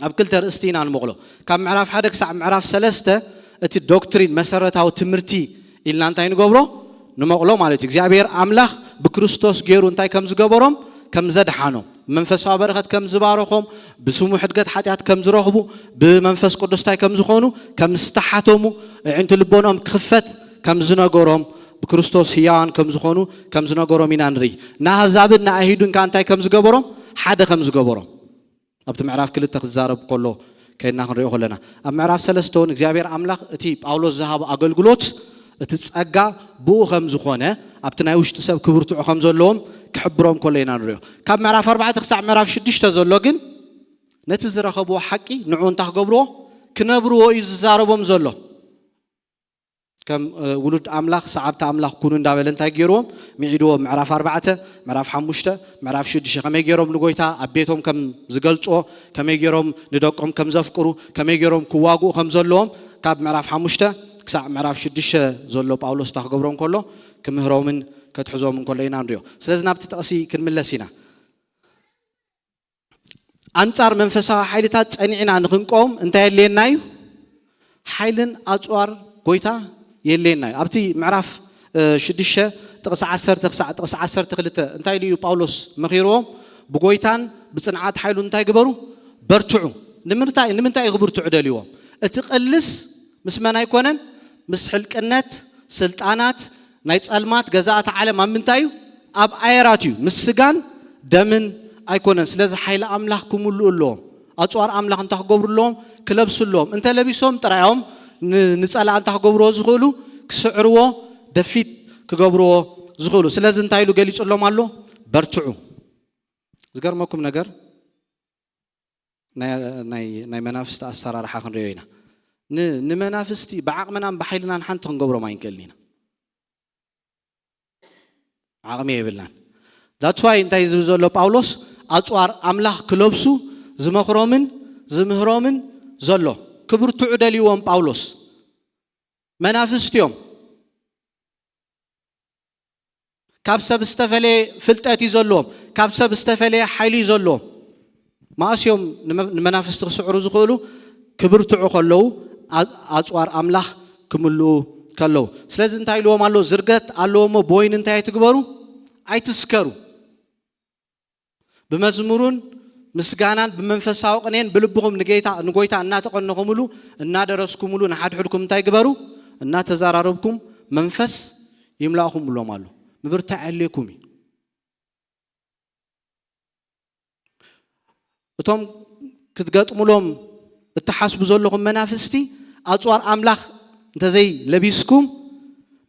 ኣብ ክልተ ርእስቲ ኢና ንመቕሎ። ካብ ምዕራፍ ሓደ ክሳዕ ምዕራፍ ሰለስተ እቲ ዶክትሪን መሰረታዊ ትምህርቲ ኢልና እንታይ ንገብሮ? ንመቕሎ ማለት እዩ። እግዚኣብሔር ኣምላኽ ብክርስቶስ ገይሩ እንታይ ከም ዝገበሮም? ከም ዘድሓኖም፣ መንፈሳዊ በረኸት ከም ዝባረኾም፣ ብስሙ ሕድገት ሓጢኣት ከም ዝረኽቡ፣ ብመንፈስ ቅዱስ እንታይ ከም ዝኾኑ? ከም ዝተሓተሙ፣ ኣዒንቲ ልቦኖም ክኽፈት ከም ዝነገሮም፣ ብክርስቶስ ህያዋን ከም ዝኾኑ ከም ዝነገሮም ኢና ንርኢ። ንኣህዛብን ንኣይሁድን ከኣ እንታይ ከም ዝገበሮም? ሓደ ከም ዝገበሮም ኣብቲ ምዕራፍ ክልተ ክዛረብ ከሎ ከይድና ክንሪኦ ከለና፣ ኣብ ምዕራፍ ሰለስተ እውን እግዚኣብሔር ኣምላኽ እቲ ጳውሎስ ዝሃቦ ኣገልግሎት እቲ ጸጋ ብኡ ከም ዝኾነ ኣብቲ ናይ ውሽጢ ሰብ ክብርትዑ ከም ዘለዎም ክሕብሮም ከሎ ኢና ንሪኦ። ካብ ምዕራፍ ኣርባዕተ ክሳዕ ምዕራፍ ሽዱሽተ ዘሎ ግን ነቲ ዝረኸብዎ ሓቂ ንዑ እንታይ ክገብርዎ? ክነብርዎ እዩ ዝዛረቦም ዘሎ። ከም ውሉድ ኣምላኽ ሰዓብቲ ኣምላኽ ኩኑ እንዳበለ እንታይ ገይርዎም? ምዒድዎም። ምዕራፍ ኣርባዕተ፣ ምዕራፍ ሓሙሽተ፣ ምዕራፍ ሽዱሽተ ከመይ ገይሮም ንጎይታ ኣብ ቤቶም ከም ዝገልጽዎ፣ ከመይ ገይሮም ንደቆም ከም ዘፍቅሩ፣ ከመይ ገይሮም ክዋግኡ ከም ዘለዎም ካብ ምዕራፍ ሓሙሽተ ክሳዕ ምዕራፍ ሽዱሽተ ዘሎ ጳውሎስ እንታይ ክገብሮም ከሎ ክምህሮምን ከትሕዞምን ከሎ ኢና ንሪኦ። ስለዚ ናብቲ ጥቕሲ ክንምለስ ኢና። ኣንጻር መንፈሳዊ ሓይልታት ጸኒዕና ንኽንቆም እንታይ የድልየና እዩ? ሓይልን ኣጽዋር ጎይታ የድልየና እዩ። ኣብቲ ምዕራፍ ሽዱሽተ ጥቕሲ ዓሰርተ ክሳዕ ጥቕሲ ዓሰርተ ክልተ እንታይ ኢሉ እዩ ጳውሎስ መኺርዎም? ብጎይታን ብጽንዓት ሓይሉ እንታይ ግበሩ? በርትዑ። ንምንታይ እዩ ክብርትዑ ደልይዎም? እቲ ቅልስ ምስ መን ኣይኮነን? ምስ ሕልቅነት ስልጣናት ናይ ጸልማት ገዛእቲ ዓለም ኣብ ምንታይ እዩ? ኣብ ኣየራት እዩ፣ ምስ ስጋን ደምን ኣይኮነን። ስለዚ ሓይሊ ኣምላኽ ክምልኡ ኣለዎም። ኣጽዋር ኣምላኽ እንታይ ክገብሩ ኣለዎም? ክለብሱ ኣለዎም። እንተ ለቢሶም ጥራዮም ንጸላእ እንታይ ክገብርዎ ዝኽእሉ? ክስዕርዎ፣ ደፊት ክገብርዎ ዝኽእሉ። ስለዚ እንታይ ኢሉ ገሊጹሎም ኣሎ? በርትዑ። ዝገርመኩም ነገር ናይ መናፍስቲ ኣሰራርሓ ክንሪኦ ኢና። ንመናፍስቲ ብዓቕምናን ብሓይልናን ሓንቲ ክንገብሮም ኣይንክእልን ኢና። ዓቕሚ የብልናን። ዳትስ ዋይ እንታይ ዝብል ዘሎ ጳውሎስ? ኣፅዋር ኣምላኽ ክለብሱ ዝመኽሮምን ዝምህሮምን ዘሎ። ክብርትዑ ደልይዎም ጳውሎስ። መናፍስቲ እዮም። ካብ ሰብ ዝተፈለየ ፍልጠት እዩ ዘለዎም። ካብ ሰብ ዝተፈለየ ሓይሊ እዩ ዘለዎም። መኣስ እዮም ንመናፍስቲ ክስዕሩ ዝኽእሉ? ክብርትዑ ከለዉ፣ ኣፅዋር ኣምላኽ ክምልኡ ከለዉ። ስለዚ እንታይ ኢልዎም ኣሎ? ዝርገት ኣለዎ እሞ ብወይኒ እንታይ ኣይትግበሩ? ኣይትስከሩ። ብመዝሙሩን ምስጋናን ብመንፈሳዊ ቅኔን ብልብኹም ንጌታ ንጎይታ እናተቐነኹምሉ እናደረስኩምሉ ንሓድሕድኩም እንታይ ግበሩ? እናተዛራረብኩም መንፈስ ይምላእኹም ብሎም ኣሎ። ምብርታዕ የድልየኩም እዩ። እቶም ክትገጥሙሎም እትሓስቡ ዘለኹም መናፍስቲ ኣፅዋር ኣምላኽ እንተዘይ ለቢስኩም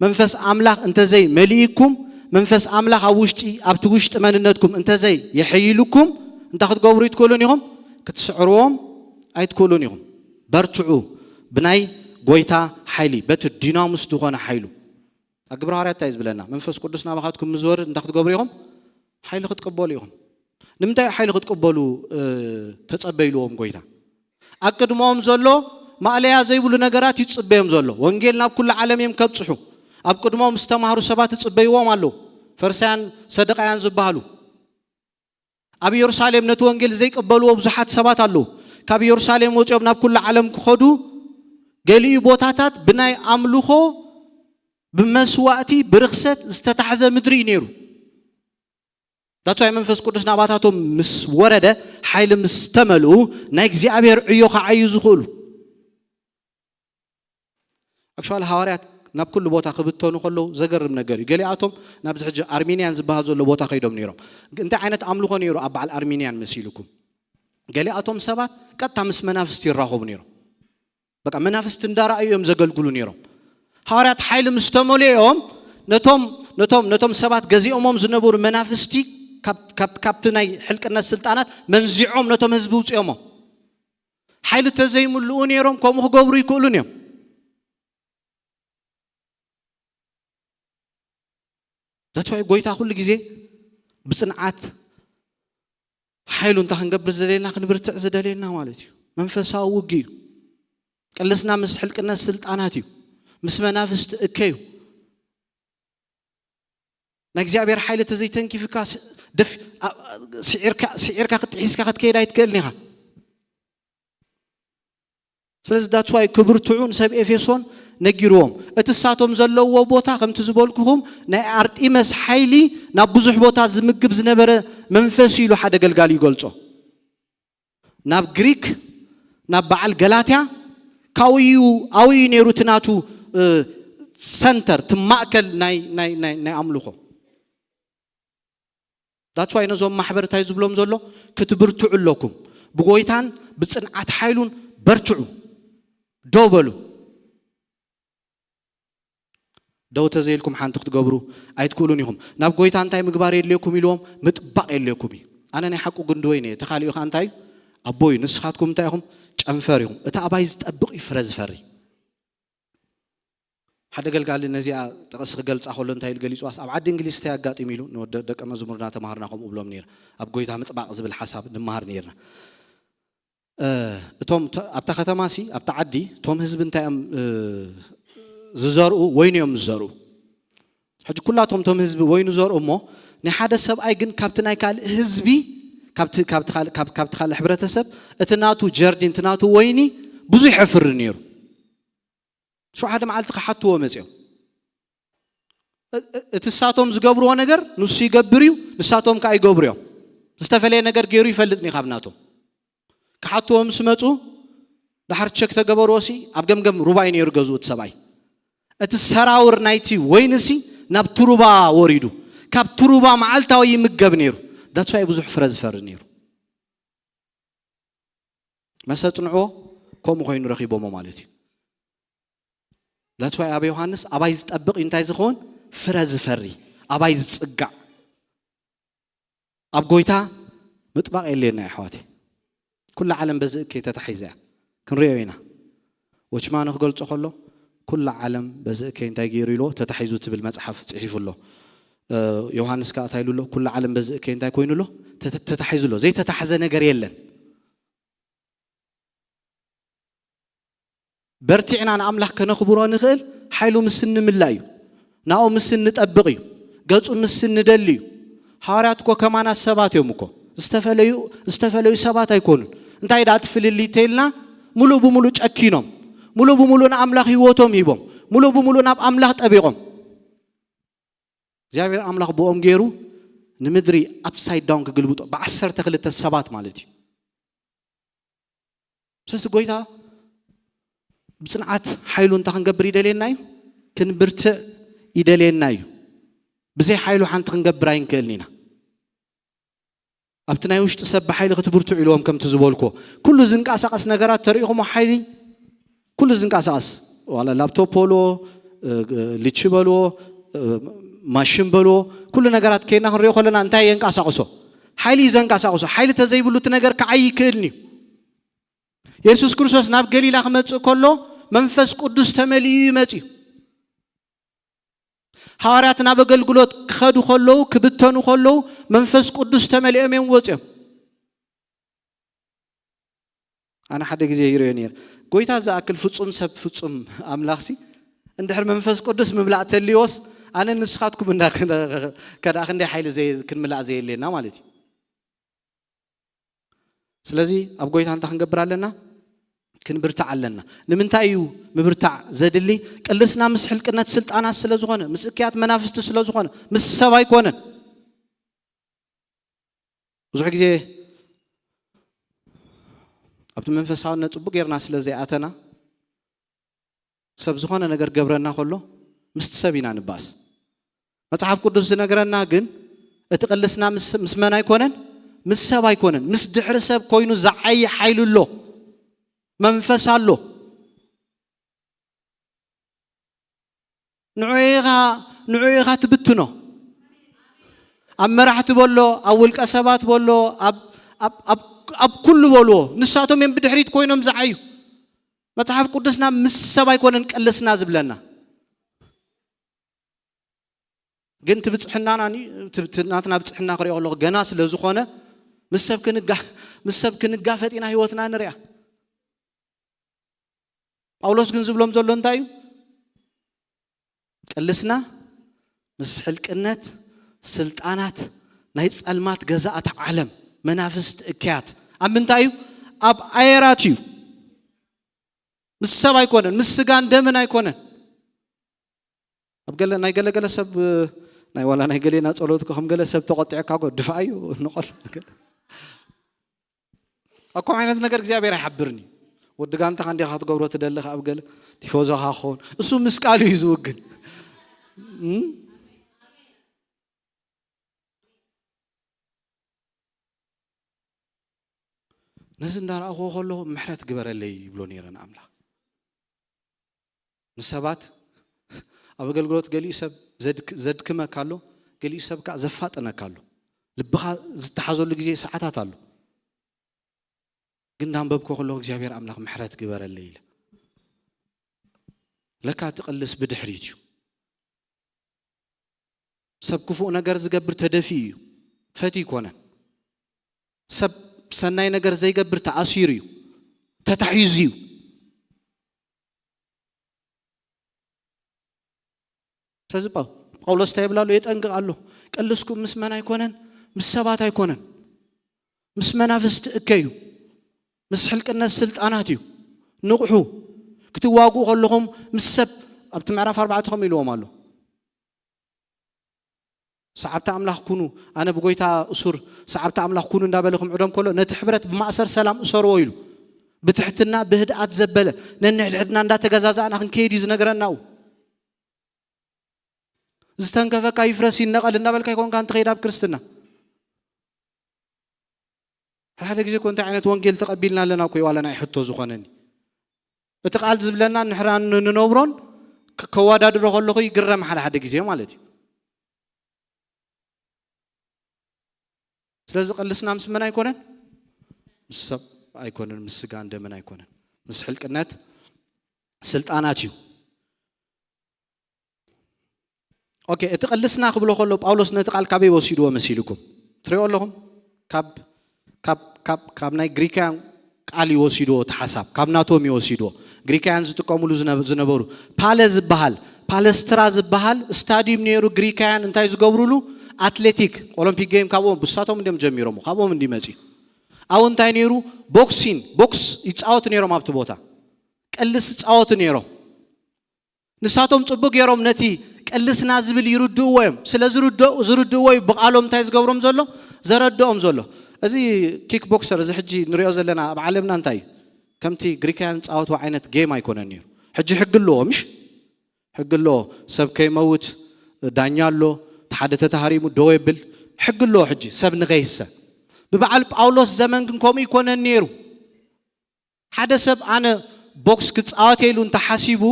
መንፈስ ኣምላኽ እንተዘይ መሊእኩም መንፈስ ኣምላኽ ኣብ ውሽጢ ኣብቲ ውሽጢ መንነትኩም እንተዘይ የሐይልኩም እንታይ ክትገብሩ ይትክእሉን ኢኹም? ክትስዕርዎም ኣይትክእሉን ኢኹም። በርትዑ ብናይ ጎይታ ሓይሊ በቲ ዲናሙስ ዝኾነ ሓይሉ ኣብ ግብረ ሃዋርያት እንታይ እዩ ዝብለና? መንፈስ ቅዱስ ናባኻትኩም ምዝወርድ እንታይ ክትገብሩ ኢኹም? ሓይሊ ክትቅበሉ ኢኹም። ንምንታይ ሓይሊ ክትቅበሉ ተጸበይልዎም ጎይታ? ኣብ ቅድሞም ዘሎ ማእለያ ዘይብሉ ነገራት ይጽበዮም ዘሎ። ወንጌል ናብ ኩሉ ዓለም እዮም ከብጽሑ። ኣብ ቅድሞም ዝተማህሩ ሰባት ይጽበይዎም ኣለዉ። ፈሪሳያን ሰደቃያን ዝበሃሉ። ኣብ ኢየሩሳሌም ነቲ ወንጌል ዘይቅበልዎ ብዙሓት ሰባት ኣለዉ። ካብ ኢየሩሳሌም ወጺኦም ናብ ኩሉ ዓለም ክኸዱ ገሊኡ ቦታታት ብናይ ኣምልኾ ብመስዋእቲ ብርኽሰት ዝተታሕዘ ምድሪ እዩ ነይሩ። ዳትስ ዋይ መንፈስ ቅዱስ ናባታቶም ምስ ወረደ ሓይሊ ምስ ተመልኡ ናይ እግዚኣብሔር ዕዮ ከዓዩ ዝኽእሉ። ኣክሽዋል ሃዋርያት ናብ ኩሉ ቦታ ክብተኑ ከለዉ ዘገርም ነገር እዩ። ገሊኣቶም ናብዚ ሕጂ ኣርሜንያን ዝበሃል ዘሎ ቦታ ከይዶም ነይሮም። እንታይ ዓይነት ኣምልኾ ነይሩ ኣብ በዓል ኣርሜንያን መሲልኩም? ገሊኣቶም ሰባት ቀጥታ ምስ መናፍስቲ ይራኸቡ ነይሮም። በቃ መናፍስቲ እንዳረኣዩ እዮም ዘገልግሉ ነይሮም። ሃዋርያት ሓይሊ ምስ ተመልኦም ነቶም ነቶም ነቶም ሰባት ገዚኦሞም ዝነበሩ መናፍስቲ ካብ- ካብ- ካብቲ ናይ ሕልቅነት ስልጣናት መንዚዖም ነቶም ህዝቢ ውፅኦሞም። ሓይሊ ተዘይምልኡ ነይሮም ከምኡ ክገብሩ ይክእሉን እዮም። ዳትስ ዋይ ጎይታ ኩሉ ግዜ ብፅንዓት ሓይሉ እንታይ ክንገብር ዝደልየና? ክንብርትዕ ዝደልየና ማለት እዩ። መንፈሳዊ ውጊ እዩ። ቅልስና ምስ ሕልቅነት ስልጣናት እዩ። ምስ መናፍስቲ እከ እዩ። ናይ እግዚኣብሔር ሓይሊ ተዘይተንኪፍካ ስዒርካ ክትጥሒስካ ክትከይድ ኣይትክእልን ኢኻ። ስለዚ ዳትስ ዋይ ክብርትዑ ንሰብ ኤፌሶን ነጊርዎም። እቲ እሳቶም ዘለዎ ቦታ ከምቲ ዝበልኩኹም ናይ ኣርጢመስ ሓይሊ ናብ ብዙሕ ቦታ ዝምግብ ዝነበረ መንፈስ ኢሉ ሓደ ገልጋሊ ይገልጾ። ናብ ግሪክ ናብ በዓል ገላትያ ካብኡ እዩ ኣብኡ እዩ ነይሩ እቲ ናቱ ሰንተር እቲ ማእከል ናይ ኣምልኾ። ዳትስ ዋይ ነዞም ማሕበር እንታይ ዝብሎም ዘሎ? ክትብርትዑ ኣለኩም። ብጎይታን ብፅንዓት ሓይሉን በርትዑ። ደው በሉ። ደው ተዘይልኩም ሓንቲ ክትገብሩ ኣይትክእሉን ኢኹም። ናብ ጎይታ እንታይ ምግባር የድልየኩም ኢልዎም? ምጥባቕ የድልየኩም እዩ። ኣነ ናይ ሓቁ ግንዲ ወይኒ እየ። ተኻሊኡ ከዓ እንታይ እዩ? ኣቦ እዩ። ንስኻትኩም እንታይ ኢኹም? ጨንፈር ኢኹም። እቲ ኣባይ ዝጠብቕ እዩ ፍረ ዝፈሪ። ሓደ ገልጋሊ ነዚኣ ጥቕሲ ክገልጻ ከሎ እንታይ ኢሉ ገሊጽዋስ፣ ኣብ ዓዲ እንግሊዝ እንታይ ኣጋጢሙ ኢሉ ንወደ-፣ ደቀ መዝሙርና ተማሃርና ከምኡ እብሎም ነይረ። ኣብ ጎይታ ምጥባቕ ዝብል ሓሳብ ንመሃር ነይርና። እ፣ እቶም ተ-፣ ኣብታ ከተማ ሲ፣ ኣብታ ዓዲ፣ እቶም ህዝቢ እንታይ እዮም፣ እ፣ ዝዘርኡ? ወይኒ እዮም ዝዘርኡ። ሕጂ ኩላቶም እቶም ህዝቢ ወይኑ ዘርኡ እሞ፣ ናይ ሓደ ሰብኣይ ግን ካብቲ ናይ ካልእ ህዝቢ፣ ካብቲ፣ ካብቲ ካልእ፣ ካብ-፣ ካብቲ ካልእ ሕብረተሰብ፣ እቲ ናቱ ጀርዲን፣ እቲ ናቱ ወይኒ ብዙሕ የፍሪ ነይሩ። ሽዑ ሓደ መዓልቲ ክሓትዎ መጺኦም። እ-፣ እ-፣ እቲ ንሳቶም ዝገብርዎ ነገር ንሱ ይገብር እዩ፣ ንሳቶም ከኣ ይገብሩ እዮም። ዝተፈለየ ነገር ገይሩ ይፈልጥ እዩ ካብ ናቶም። ክሓትዎ ምስ መጹ፣ ደሓር ቸክ ተገበርዎ ሲ፣ ኣብ ገምገም ሩባ እዩ ነይሩ ገዝኡ እቲ ሰብኣይ። እቲ ሰራውር ናይቲ ወይኒ ሲ፣ ናብቲ ሩባ ወሪዱ። ካብቲ ሩባ መዓልታዊ ይምገብ ነይሩ። That's why ብዙሕ ፍረ ዝፈሪ ነይሩ። መሰ ጽንዕዎ፣ ከምኡ ኮይኑ ረኺቦሞ ማለት እዩ። That's why ኣብ ዮሃንስ ኣባይ ዝጠብቕ እዩ እንታይ ዝኸውን? ፍረ ዝፈሪ፣ ኣባይ ዝጽጋዕ። ኣብ ጎይታ ምጥባቕ የድልየና እዩ ኣሕዋተይ። ኩላ ዓለም በዚ እከይ ተታሒዛ እያ። ክንሪኦ ኢና። ዎችማኑ ክገልጾ ከሎ፣ ኩላ ዓለም በዚ እከይ እንታይ ገይሩ ኢልዎ? ተታሒዙ ትብል መጽሓፍ ጽሒፉ ኣሎ። እ፣ ዮሃንስ ከኣ እንታይ ኢሉ ኣሎ? ኩላ ዓለም በዚ እከይ እንታይ ኮይኑ ኣሎ? ተተ-፣ ተታሒዙ ኣሎ። ዘይተታሕዘ ነገር የለን። በርቲዕና ንኣምላኽ ከነኽብሮ ንኽእል ሓይሉ ምስ እንምላእ እዩ። ናኡ ምስ እንጠብቕ እዩ። ገጹ ምስ እንደሊ እዩ። ሃዋርያት እኮ ከማና ሰባት እዮም እኮ። ዝተፈለዩ፣ ዝተፈለዩ ሰባት ኣይኮኑን። እንታይ ደኣ እቲ ፍልልይ ተይልና፣ ሙሉእ ብሙሉእ ጨኪኖም፣ ሙሉእ ብሙሉእ ንኣምላኽ ህይወቶም ሂቦም፣ ሙሉእ ብሙሉእ ናብ ኣምላኽ ጠቢቖም። እግዚኣብሔር ኣምላኽ ብኦም ገይሩ ንምድሪ ኣፕሳይድ ዳውን ክግልብጦ፣ ብዓሰርተ ክልተ ሰባት ማለት እዩ። ስለዚ ጎይታ ብጽንዓት ሓይሉ እንታይ ክንገብር ይደልየና እዩ? ክንብርትዕ ይደልየና እዩ። ብዘይ ሓይሉ ሓንቲ ክንገብር ኣይንክእልን ኢና። ኣብቲ ናይ ውሽጢ ሰብ ብሓይሊ ክትብርትዑ ኢልዎም ከምቲ ዝበልኩዎ። ኩሉ ዝንቀሳቐስ ነገራት ተሪኢኹሞ ሓይሊ፣ ኩሉ ዝንቀሳቐስ፣ ዋላ ላፕቶፕ በልዎ፣ እ፣ እ፣ ልቺ በልዎ፣ እ፣ ማሽን በልዎ፣ ኩሉ ነገራት ከይና ክንሪኦ ከለና እንታይ የንቀሳቕሶ? ሓይሊ እዩ ዘንቀሳቕሶ። ሓይሊ ተዘይብሉ እቲ ነገር ክዓይ ይክእልን እዩ። የሱስ ክርስቶስ ናብ ገሊላ ክመጽእ ከሎ መንፈስ ቅዱስ ተመሊኡ እዩ መጺኡ። ሃዋርያት ናብ ኣገልግሎት ክኸዱ ከለዉ፣ ክብተኑ ከለዉ መንፈስ ቅዱስ ተመሊኦም እዮም ወጺኦም። ኣነ ሓደ ግዜ ይርእዮ ነይረ። ጎይታ ዝኣክል ፍጹም ሰብ፣ ፍጹም ኣምላኽሲ እንድሕር መንፈስ ቅዱስ ምምላእ ተልዮስ፣ ኣነ ንስኻትኩም እንዳ ከዳ ክንደይ ሓይሊ ዘይ-፣ ክንምላእ ዘየድልየና ማለት እዩ። ስለዚ ኣብ ጎይታ እንታይ ክንገብር ኣለና? ክንብርታዕ ኣለና። ንምንታይ እዩ ምብርታዕ ዘድሊ? ቅልስና ምስ ሕልቅነት ስልጣናት ስለ ዝኾነ፣ ምስ እክያት መናፍስቲ ስለ ዝኾነ፣ ምስ ሰብ ኣይኮነን። ብዙሕ ግዜ ኣብቲ መንፈሳውነት ጽቡቅ ጌርና ስለ ዘይኣተና፣ ሰብ ዝኾነ ነገር ገብረና ከሎ ምስቲ ሰብ ኢና ንባስ። መጽሓፍ ቅዱስ ዝነግረና ግን እቲ ቅልስና ምስ፣ ምስ መን ኣይኮነን? ምስ ሰብ ኣይኮነን። ምስ ድሕሪ ሰብ ኮይኑ ዝዓዪ ሓይሊ ኣሎ። መንፈስ ኣሎ። ንዑ ኢኻ፣ ንዑ ኢኻ ትብትኖ። ኣብ መራሕቲ በሎ፣ ኣብ ውልቀ ሰባት በሎ፣ ኣብ፣ ኣብ፣ ኣብ፣ ኣብ ኩሉ በልዎ። ንሳቶም እዮም ብድሕሪት ኮይኖም ዝዓዩ። መጽሓፍ ቅዱስና ምስ ሰብ ኣይኮነን ቅልስና ዝብለና። ግን እቲ ብጽሕናና ኒ-፣ እቲ፣ እቲ ናትና ብጽሕና ክሪኦ ከለኹ ገና ስለ ዝኾነ ምስ ሰብ ክንጋ-፣ ምስ ሰብ ክንጋፈጥ ኢና ህይወትና ንሪኣ። ጳውሎስ ግን ዝብሎም ዘሎ እንታይ እዩ? ቅልስና ምስ ሕልቅነት፣ ስልጣናት፣ ናይ ጸልማት ገዛእቲ ዓለም፣ መናፍስቲ እከያት። ኣብ ምንታይ እዩ? ኣብ ኣየራት እዩ። ምስ ሰብ ኣይኮነን፣ ምስ ስጋን ደምን ኣይኮነን። ኣብ ገለ፣ ናይ ገለ ገለ ሰብ፣ ናይ ዋላ ናይ ገሌና ጸሎት እኮ ከም ገለ ሰብ ተቖጢዐካ እኮ ድፍኣዮ ንቐል። ኣኮ ዓይነት ነገር እግዚኣብሔር ኣይሓብርን እዩ። ወዲ ጋንታኻ እንዲኻ ክትገብሮ ትደሊ ካብ ገለ ቲፎዞኻ ክኸውን። እሱ ምስ ቃሉ እዩ ዝውግን። እም? ነዚ እንዳረኣኽዎ ከለኹ፣ "ምሕረት ግበረለይ" ይብሎ ነይረ ንኣምላኽ። ንሰባት ኣብ ኣገልግሎት ገሊኡ ሰብ ዘድክ-፣ ዘድክመካ ኣሎ፣ ገሊኡ ሰብ ከኣ ዘፋጥነካ ኣሎ። ልብኻ ዝተሓዘሉ ግዜ ሰዓታት ኣሎ። ግን እንዳንበብኩ ከለኹ፣ "እግዚኣብሔር ኣምላኽ ምሕረት ግበረለይ" ኢለ። ለካ እቲ ቅልስ ብድሕሪት እዩ። ሰብ ክፉእ ነገር ዝገብር ተደፊኡ እዩ፣ ፈትዩ ኣይኮነን። ሰብ ሰናይ ነገር ዘይገብር ተኣሲሩ እዩ፣ ተታሒዙ እዩ። ስለዚ ጳው- ጳውሎስ እንታይ ይብል ኣሎ? የጠንቅቕ ኣሎ። ቅልስኩም ምስ መን ኣይኮነን? ምስ ሰባት ኣይኮነን፣ ምስ መናፍስቲ እከዩ፣ ምስ ሕልቅነት ስልጣናት እዩ። ንቕሑ። ክትዋግኡ ከለኹም ምስ ሰብ፣ ኣብቲ ምዕራፍ ኣርባዕተ ከምኡ ኢልዎም ኣሎ። ሰዓብቲ ኣምላኽ ኩኑ፣ ኣነ ብጎይታ እሱር፣ ሰዓብቲ ኣምላኽ ኩኑ እንዳበለ ክምዕዶም ከሎ፣ ነቲ ሕብረት ብማእሰር ሰላም እሰርዎ ኢሉ፣ ብትሕትና ብህድኣት ዘበለ፣ ነንሕድሕድና እንዳተገዛዛእና ክንከይድ እዩ ዝነግረና። ው ዝተንከፈካ ይፍረስ ይነቐል እንዳበልካ ይኮንካ እንትኸይድ ኣብ ክርስትና። ሓደ ሓደ ግዜ እኮ እንታይ ዓይነት ወንጌል ተቐቢልና ኣለና እኮ እዩ ዋላ ናይ ሕቶ ዝኾነኒ። እቲ ቃል ዝብለና ንሕና ንነብሮን ከ- ከወዳድሮ ከለኹ ይግረም ሓደ ሓደ ግዜ ማለት እዩ። ስለዚ ቅልስና ምስ መን ኣይኮነን? ምስ ሰብ ኣይኮነን፣ ምስ ስጋን ደምን ኣይኮነን፣ ምስ ሕልቅነት ስልጣናት እዩ። ኦኬ፣ እቲ ቅልስና ክብሎ ከሎ ጳውሎስ ነቲ ቃል ካበይ ወሲድዎ መሲልኩም? ትሪኦ ኣለኹም? ካብ ካብ ካብ ካብ ናይ ግሪካውያን ቃል ይወሲድዎ፣ እቲ ሓሳብ ካብ ናቶም ይወሲድዎ። ግሪካውያን ዝጥቀሙሉ ዝነ- ዝነበሩ ፓለ ዝበሃል፣ ፓለስትራ ዝበሃል ስታዲዩም ነይሩ። ግሪካውያን እንታይ ዝገብሩሉ? ኣትሌቲክ ኦሎምፒክ ጌም ካብኦም ብሳቶም እንዲም ጀሚሮም፣ ካብኦም እንዲ መፅዩ። ኣብኡ እንታይ ነይሩ? ቦክሲን፣ ቦክስ ይፃወቱ ነይሮም ኣብቲ ቦታ፣ ቅልስ ይፃወቱ ነይሮም። ንሳቶም ጽቡቅ ገይሮም ነቲ ቅልስና ዝብል ይርድእዎ እዮም። ስለ ዝርድኡ- ዝርድእዎ እዩ ብቓሎም እንታይ ዝገብሮም ዘሎ? ዘረድኦም ዘሎ። እዚ ኪክ ቦክሰር፣ እዚ ሕጂ ንሪኦ ዘለና ኣብ ዓለምና እንታይ እዩ? ከምቲ ግሪካውያን ዝጻወትዎ ዓይነት ጌም ኣይኮነን ነይሩ። ሕጂ ሕጊ ኣለዎ፣ ምሽ? ሕጊ ኣለዎ። ሰብ ከይመውት ዳኛ ኣሎ። እቲ ሓደ ተተሃሪሙ ደው የብል። ሕጊ ኣለዎ። ሕጂ ሰብ ንኸይሰ ብበዓል ጳውሎስ ዘመን ግን ከምኡ ይኮነን ነይሩ። ሓደ ሰብ ኣነ ቦክስ ክጻወት ኢሉ እንተሓሲቡ፣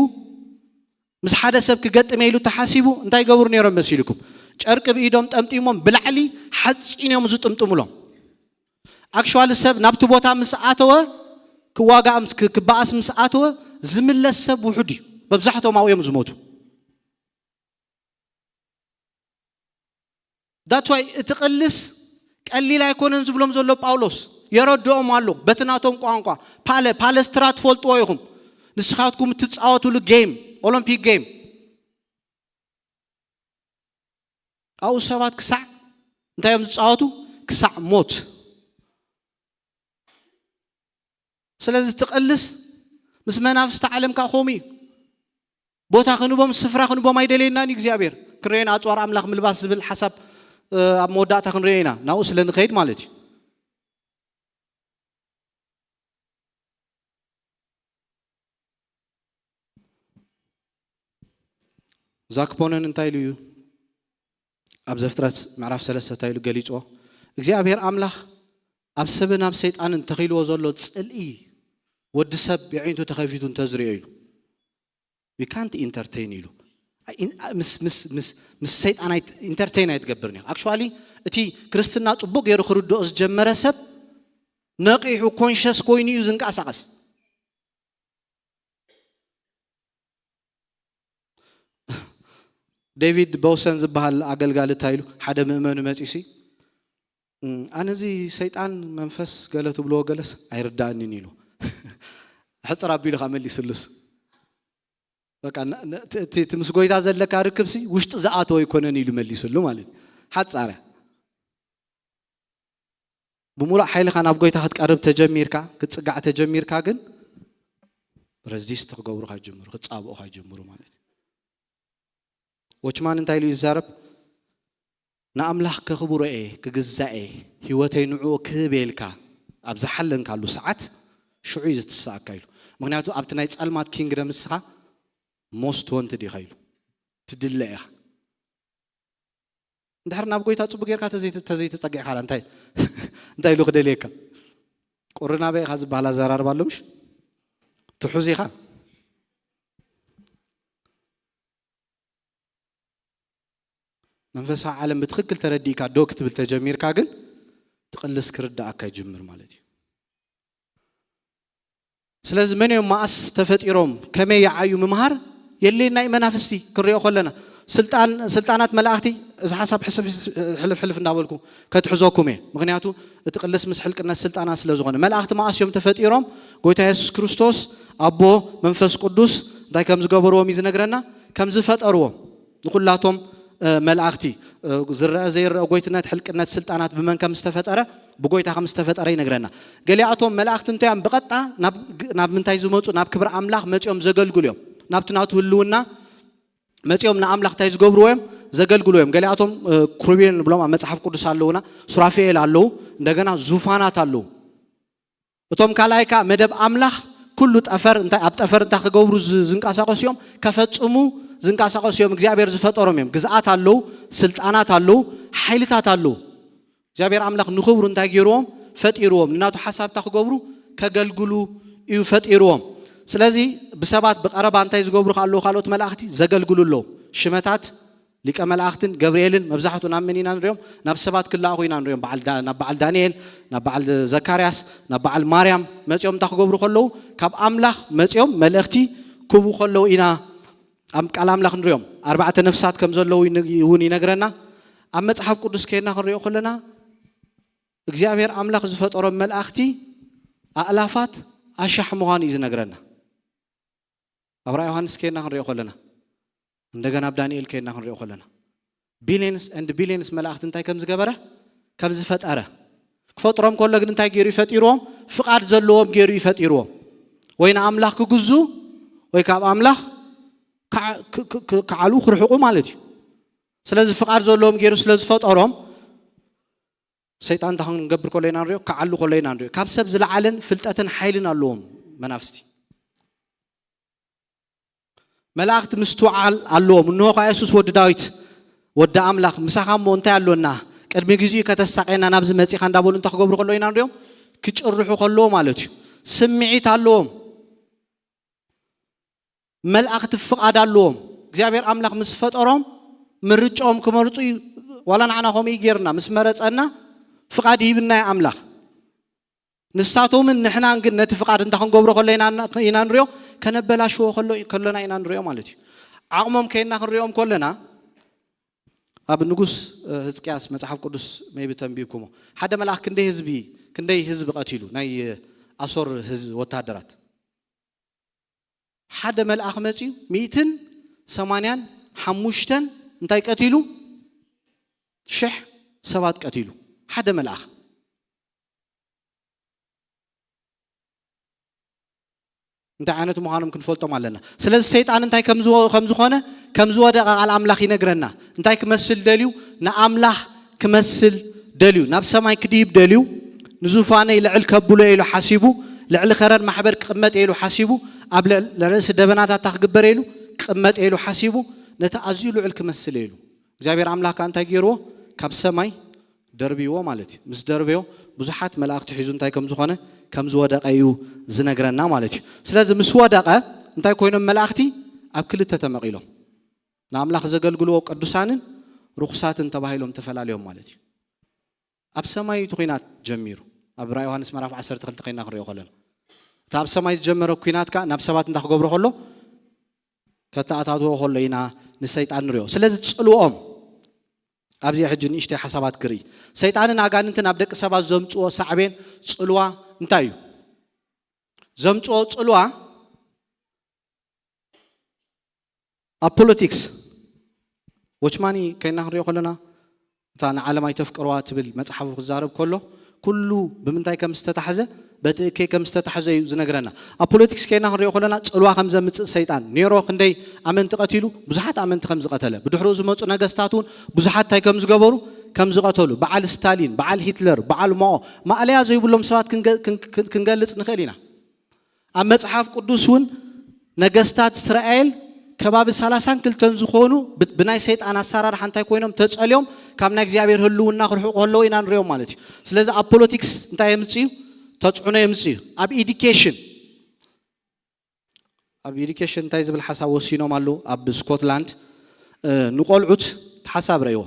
ምስ ሓደ ሰብ ክገጥም ኢሉ እንተሓሲቡ እንታይ ይገብሩ ነይሮም መሲልኩም? ጨርቂ ብኢዶም ጠምጢሞም ብላዕሊ ሓጺን እዮም ዝጥምጥሙሎም። ኣክሽዋሊ ሰብ ናብቲ ቦታ ምስ ኣተወ፣ ክዋጋእ ምስ- ክ- ክበኣስ ምስ ኣተወ ዝምለስ ሰብ ውሑድ እዩ። መብዛሕትኦም ኣብኡ እዮም ዝሞቱ። That's why እቲ ቅልስ ቀሊል ኣይኮነን ዝብሎም ዘሎ ጳውሎስ የረድኦም ኣሎ በቲ ናቶም ቋንቋ። ፓለ ፓለስትራ ትፈልጥዎ ኢኹም፣ ንስኻትኩም እትፃወቱሉ ጌም፣ ኦሎምፒክ ጌም። ኣብኡ ሰባት ክሳዕ እንታይ እዮም ዝፃወቱ? ክሳዕ ሞት። ስለዚ ትቕልስ ምስ መናፍስቲ ዓለም ከዓ ከምኡ እዩ። ቦታ ክንቦም፣ ስፍራ ክንቦም ኣይደለየናን እዩ እግዚኣብሔር። ክንሪኦ ኢና ኣፅዋር ኣምላኽ ምልባስ ዝብል ሓሳብ ኣብ መወዳእታ ክንሪኦ ኢና፣ ናብኡ ስለ ንኸይድ ማለት እዩ። ዛክፖነን እንታይ ኢሉ እዩ? ኣብ ዘፍጥረት ምዕራፍ ሰለስተ እንታይ ኢሉ ገሊፅዎ? እግዚኣብሔር ኣምላኽ ኣብ ሰብን ኣብ ሰይጣንን ተኺልዎ ዘሎ ፅልኢ ወዲ ሰብ የዒንቱ ተኸፊቱ እንተዝሪኦ ኢሉ። We can't entertain ኢሉ። ምስ ምስ ምስ ምስ ሰይጣን ኢንተርቴን ኣይትገብርን ኢኻ። ኣክቹዋሊ እቲ ክርስትና ጽቡቅ ገይሩ ክርድኦ ዝጀመረ ሰብ ነቂሑ ኮንሸስ ኮይኑ እዩ ዝንቀሳቀስ። ዴቪድ ቦውሰን ዝበሃል ኣገልጋሊ እንታይ ኢሉ? ሓደ ምእመኑ መጺሲ፣ "እም፣ ኣነ እዚ ሰይጣን መንፈስ ገለ ትብልዎ ገለስ ኣይርዳእንን" ኢሉ። ሕጽር ኣቢሉ ኸኣ መሊስሉስ። በቃ፣ ን-፣ ን-፣ እቲ፣ እቲ፣ እቲ ምስ ጎይታ ዘለካ ርክብሲ ውሽጢ ዝኣተወ ኣይኮነን ኢሉ መሊስሉ ማለት እዩ። ሓጻረ። ብምሉእ ሓይልኻ ናብ ጎይታ ክትቀርብ ተጀሚርካ፣ ክትጽጋዕ ተጀሚርካ ግን ረዚስት ክገብሩኻ ይጅምሩ፣ ክጻብኡኻ ይጅምሩ ማለት እዩ። ዎችማን እንታይ ኢሉ ይዛረብ? "ንኣምላኽ ከኽብሮ እየ፣ ክግዛእ እየ፣ ህይወተይ ንዕኡ ክህብ እየ" ኢልካ ኣብ ዝሓለንካሉ ሰዓት ሽዑ እዩ ዝትስኣካ ኢሉ። ምኽንያቱ ኣብቲ ናይ ጸልማት ኪንግደም ንስኻ ሞስት ወንትድ ኢኻ ኢሉ። ትድለ ኢኻ። እንድሕር ናብ ጎይታ ጽቡቅ ጌርካ ተዘይ-፣ ተዘይተጸጊዕካ ኸኣ እንታይ፣ እንታይ ኢሉ ክደልየካ? ቁሪ ናበይ ኢኻ ዝበሃል ኣዘራርባ ኣሎ ምሽ? ትሑዝ ኢኻ። መንፈሳዊ ዓለም ብትኽክል ተረዲእካ ዶ ክትብል ተጀሚርካ ግን ትቕልስ ክርዳኣካ ይጅምር ማለት እዩ። ስለዚ መን እዮም መኣስ ተፈጢሮም ከመይ ይዓዩ ምምሃር የድልየና እዩ መናፍስቲ ክንሪኦ ከለና። ስልጣን፣ ስልጣናት መላእኽቲ፣ እዚ ሓሳብ ሕስብ ሕልፍ ሕልፍ እንዳበልኩ ከትሕዘኩም እየ። ምኽንያቱ እቲ ቅልስ ምስ ሕልቅነት ስልጣናት ስለ ዝኾነ። መላእኽቲ መኣስ እዮም ተፈጢሮም? ጎይታ የሱስ ክርስቶስ ኣቦ መንፈስ ቅዱስ እንታይ ከም ዝገበርዎም እዩ ዝነግረና፣ ከም ዝፈጠርዎም። ንኹላቶም፣ እ፣ መላእኽቲ፣ እ፣ ዝረአ ዘይረአ ጎይትነት፣ ሕልቅነት፣ ስልጣናት ብመን ከም ዝተፈጠረ፣ ብጎይታ ከም ዝተፈጠረ ይነግረና። ገሊኣቶም መላእኽቲ እንተዮም ብቐጥታ ናብ ግ-፣ ናብ ምንታይ ዝመጹ? ናብ ክብሪ ኣምላኽ መጺኦም ዘገልግሉ እዮም። ናብቲ ናቱ ህልውና መጺኦም ንኣምላኽ እንታይ ዝገብርዎ እዮም? ዘገልግሉ እዮም። ገሊኣቶም፣ እ፣ ክሩቤል ንብሎም ኣብ መጽሓፍ ቅዱስ ኣለዉና፣ ሱራፌል ኣለዉ፣ እንደገና ዙፋናት ኣለዉ። እቶም ካልኣይ ከኣ መደብ ኣምላኽ ኩሉ ጠፈር እንታይ፣ ኣብ ጠፈር እንታይ ክገብሩ ዝ-፣ ዝንቀሳቐሱ እዮም? ከፈጽሙ ዝንቀሳቐሱ እዮም። እግዚኣብሔር ዝፈጠሮም እዮም። ግዝኣት ኣለዉ፣ ስልጣናት ኣለዉ፣ ሓይልታት ኣለዉ። እግዚኣብሔር ኣምላኽ ንኽብሩ እንታይ ገይርዎም? ፈጢርዎም። ንናቱ ሓሳብ እንታይ ክገብሩ? ከገልግሉ እዩ ፈጢርዎም። ስለዚ ብሰባት ብቐረባ እንታይ ዝገብሩ ከ ኣለዉ? ካልኦት መላእኽቲ ዘገልግሉ ኣለዉ። ሽመታት ሊቀ መላእኽትን ገብርኤልን መብዛሕትኡ ናብ መን ኢና ንሪኦም? ናብ ሰባት ክለኣኹ ኢና ንሪኦም። በዓል ዳ-፣ ናብ በዓል ዳንኤል፣ ናብ በዓል ዘካርያስ፣ ናብ በዓል ማርያም መጺኦም እንታይ ክገብሩ ከለዉ? ካብ ኣምላኽ መጺኦም መልእኽቲ ክህቡ ከለዉ ኢና ኣብ ቃል ኣምላኽ ንሪኦም። ኣርባዕተ ነፍሳት ከም ዘለዉ ይን-፣ እውን ይነግረና። ኣብ መጽሓፍ ቅዱስ ከይድና ክንሪኦ ከለና እግዚኣብሔር ኣምላኽ ዝፈጠሮም መላእኽቲ ኣእላፋት ኣሻሕ ምዃኑ እዩ ዝነግረና። ኣብ ራእይ ዮሃንስ ከይድና ክንሪኦ ከለና፣ እንደገና ኣብ ዳንኤል ከይድና ክንሪኦ ከለና፣ ቢልየንስ ኤንድ ቢልየንስ መላእኽቲ እንታይ ከም ዝገበረ፣ ከም ዝፈጠረ። ክፈጥሮም ከሎ ግን እንታይ ገይሩ እዩ ፈጢርዎም? ፍቓድ ዘለዎም ገይሩ እዩ ፈጢርዎም። ወይ ንኣምላኽ ክግዙ ወይ ካብ ኣምላኽ ክዓ-፣ ክ-፣ ክ-፣ ክ-፣ ክዓልዉ ክርሕቑ ማለት እዩ። ስለዚ ፍቓድ ዘለዎም ገይሩ ስለ ዝፈጠሮም፣ ሰይጣን እንታይ ክንገብር ከሎ ኢና ንሪኦ? ክዓሉ ከሎ ኢና ንሪኦ። ካብ ሰብ ዝለዓለን ፍልጠትን ሓይልን ኣለዎም መናፍስቲ። መላእኽቲ ምስትውዓል ኣለዎም። እንሆ ኸዓ የሱስ ወዲ ዳዊት፣ ወዲ ኣምላኽ፣ ምሳኻ እሞ እንታይ ኣሎና? ቅድሚ ግዜኡ ከተሳቕየና ናብዚ መጺኻ እንዳበሉ እንታይ ክገብሩ ከለዉ ኢና ንሪኦም? ክጭርሑ ከለዉ ማለት እዩ። ስምዒት ኣለዎም። መላእኽቲ ፍቓድ ኣለዎም። እግዚኣብሔር ኣምላኽ ምስ ፈጠሮም ምርጫኦም ክመርጹ እዩ። ዋላ ንዓና ከምኡ እዩ ገይርና። ምስ መረጸና ፍቓድ ይህብና እዩ ኣምላኽ። ንሳቶምን ንሕናን ግን ነቲ ፍቓድ እንታይ ክንገብሮ ከሎ ኢና፣ ኢና ንሪኦ? ከነበላሽዎ ከሎ፣ ከሎና ኢና ንሪኦ ማለት እዩ። ዓቕሞም ከይና ክንሪኦም ከለና፣ ኣብ ንጉስ፣ እ፣ ህዝቅያስ መጽሓፍ ቅዱስ maybe ተንቢብኩሞ። ሓደ መልኣኽ ክንደይ ህዝቢ፣ ክንደይ ህዝቢ ቀቲሉ፣ ናይ፣ እ፣ ኣሶር ህዝቢ ወተሃደራት። ሓደ መልኣኽ መጺኡ ሚእትን ሰማንያን ሓሙሽተን እንታይ ቀቲሉ? ሽሕ ሰባት ቀቲሉ። ሓደ መልኣኽ። እንታይ ዓይነት ምዃኖም ክንፈልጦም ኣለና። ስለዚ ሰይጣን እንታይ ከም ዝወ-፣ ከም ዝኾነ፣ ከም ዝወደቐ ቃል ኣምላኽ ይነግረና። እንታይ ክመስል ደልዩ? ንኣምላኽ ክመስል ደልዩ። ናብ ሰማይ ክድይብ ደልዩ። ንዙፋነይ ልዕል ከብሎ ኢሉ ሓሲቡ፣ ልዕሊ ከረን ማሕበር ክቕመጥ ኢሉ ሓሲቡ፣ ኣብ ልዕል-፣ ርእሲ ደበናታት ክግበር ኢሉ ክቕመጥ ኢሉ ሓሲቡ፣ ነቲ ኣዝዩ ልዑል ክመስል ኢሉ። እግዚኣብሔር ኣምላኽ ከኣ እንታይ ገይርዎ? ካብ ሰማይ ደርብይዎ ማለት እዩ። ምስ ደርበዮ ብዙሓት መላእኽቲ ሒዙ እንታይ ከም ዝኾነ፣ ከም ዝወደቐ እዩ ዝነግረና ማለት እዩ። ስለዚ ምስ ወደቐ እንታይ ኮይኖም መላእኽቲ? ኣብ ክልተ ተመቒሎም። ንኣምላኽ ዘገልግልዎ ቅዱሳንን ርኹሳትን ተባሂሎም ተፈላለዮም ማለት እዩ። ኣብ ሰማይ እቲ ኲናት ጀሚሩ። ኣብ ራእይ ዮሃንስ ምዕራፍ ዓሰርተ ክልተ ኮይና ክንሪኦ ከለና። እቲ ኣብ ሰማይ ዝጀመረ ኲናት ከኣ ናብ ሰባት እንታይ ክገብሮ ከሎ? ከተኣታትዎ ከሎ ኢና ንሰይጣን ንሪኦ። ስለዚ ጽልኦም፣ ኣብዚ ሕጂ ንእሽተይ ሓሳባት ክርኢ። ሰይጣንን ኣጋንንትን ኣብ ደቂ ሰባት ዘምጽዎ ሳዕቤን ጽልዋ እንታይ እዩ? ዘምጽዎ ጽልዋ ኣብ ፖለቲክስ፣ ዎችማኒ ከይና ክንሪኦ ከለና፣ እታ ንዓለም ኣይተፍቅርዋ ትብል መጽሓፉ ክዛረብ ከሎ፣ ኩሉ ብምንታይ ከም ዝተታሕዘ፣ በቲ እከይ ከም ዝተታሕዘ እዩ ዝነግረና። ኣብ ፖለቲክስ ከይና ክንሪኦ ከለና፣ ጽልዋ ከም ዘምጽእ ሰይጣን፣ ኔሮ ክንደይ ኣመንቲ ቀቲሉ፣ ብዙሓት ኣመንቲ ከም ዝቐተለ፣ ብድሕሪኡ ዝመጹ ነገስታት እውን ብዙሓት እንታይ ከም ዝገበሩ፣ ከም ዝቐተሉ፣ በዓል ስታሊን፣ በዓል ሂትለር፣ በዓል ማኦ፣ ማእለያ ዘይብሎም ሰባት ክንገ-፣ ክን-፣ ክን-፣ ክንገልጽ ንኽእል ኢና። ኣብ መጽሓፍ ቅዱስ እውን ነገስታት እስራኤል ከባቢ ሰላሳን ክልተን ዝኾኑ ብ-፣ ብናይ ሰይጣን ኣሰራርሓ እንታይ ኮይኖም ተጸልዮም ካብ ናይ እግዚኣብሔር ህልውና ክርሕቁ ከለዉ ኢና ንሪኦም ማለት እዩ። ስለዚ ኣብ ፖለቲክስ እንታይ የምጽእ እዩ? ተጽዕኖ የምጽእ እዩ። ኣብ ኢዲኬሽን፣ ኣብ ኢዲኬሽን እንታይ ዝብል ሓሳብ ወሲኖም ኣለዉ? ኣብ ስኮትላንድ፣ እ፣ ንቆልዑት እቲ ሓሳብ ረእይዎ።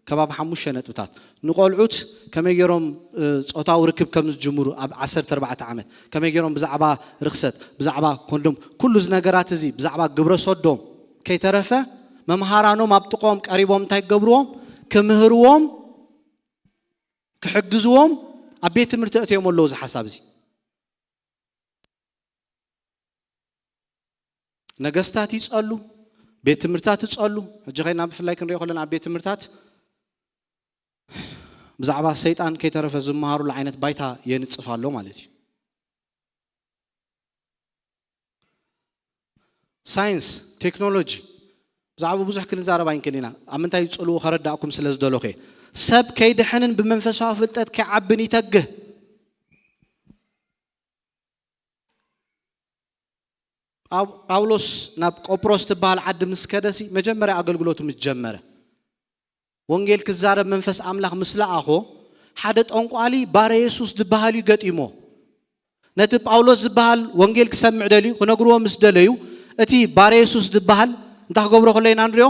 ከባቢ ሓሙሽተ ነጥብታት። ንቆልዑት ከመይ ገይሮም፣ እ፣ ጾታዊ ርክብ ከም ዝጅምሩ ኣብ ዓሰርተ ኣርባዕተ ዓመት፣ ከመይ ገይሮም ብዛዕባ ርኽሰት፣ ብዛዕባ ኮንዶም፣ ኩሉ እዚ ነገራት እዚ፣ ብዛዕባ ግብረ ሰዶም፣ ከይተረፈ መምሃራኖም ኣብ ጥቆም ቀሪቦም እንታይ ክገብርዎም? ክምህርዎም፣ ክሕግዝዎም ኣብ ቤት ትምህርቲ እትዮም ኣለዉ። እዚ ሓሳብ እዚ ነገስታት ይጸሉ፣ ቤት ትምህርታት ይጸሉ። ሕጂ ኸይና ብፍላይ ክንሪኦ ከለና ኣብ ቤት ትምህርታት ብዛዕባ ሰይጣን ከይተረፈ ዝመሃሩሉ ዓይነት ባይታ የንጽፍ ኣሎ ማለት እዩ። ሳይንስ፣ ቴክኖሎጂ፣ ብዛዕባ ብዙሕ ክንዛረብ ኣይንክእል ኢና። ኣብ ምንታይ ዝጽልኡ ከረዳእኩም ስለ ዝደለኹ እየ። ሰብ ከይድሕንን ብመንፈሳዊ ፍልጠት ከይዓብን ይተግህ። ጳው-፣ ጳውሎስ ናብ ቆጵሮስ ትበሃል ዓዲ ምስ ከደሲ መጀመርያ ኣገልግሎቱ ምስ ጀመረ፣ ወንጌል ክዛረብ መንፈስ ኣምላኽ ምስ ለኣኾ፣ ሓደ ጠንቋሊ ባረ የሱስ ዝበሃል እዩ ገጢሞ። ነቲ ጳውሎስ ዝበሃል ወንጌል ክሰምዕ ደልዩ፣ ክነግርዎ ምስ ደለዩ፣ እቲ ባረ የሱስ ዝበሃል እንታይ ክገብሮ ከሎ ኢና ንሪኦ?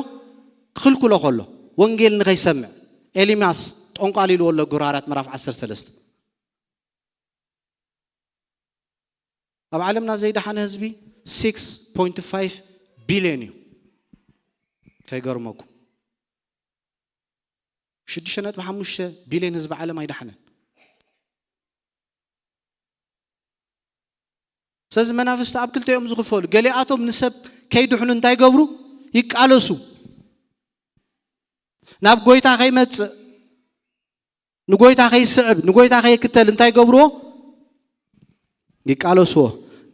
ክኽልክሎ ከሎ፣ ወንጌል ንኸይሰምዕ። ኤሊማስ ጠንቋሊ ኢልዎ ኣሎ፣ ግብረ ሃዋርያት ምዕራፍ ዓሰርተ ሰለስተ። ኣብ ዓለምና ዘይደሓነ ህዝቢ ሲክስ ፖይንት ፋይቭ ቢልዮን እዩ። ከይገርመኩም፣ ሽዱሽተ ነጥቢ ሓሙሽተ ቢልዮን ህዝቢ ዓለም ኣይደሓነን። ስለዚ መናፍስቲ ኣብ ክልተ እዮም ዝኽፈሉ። ገሊኣቶም ንሰብ ከይድሕኑ እንታይ ይገብሩ? ይቃለሱ። ናብ ጎይታ ከይመጽእ፣ ንጎይታ ከይስዕብ፣ ንጎይታ ከይክተል እንታይ ይገብርዎ? ይቃለስዎ።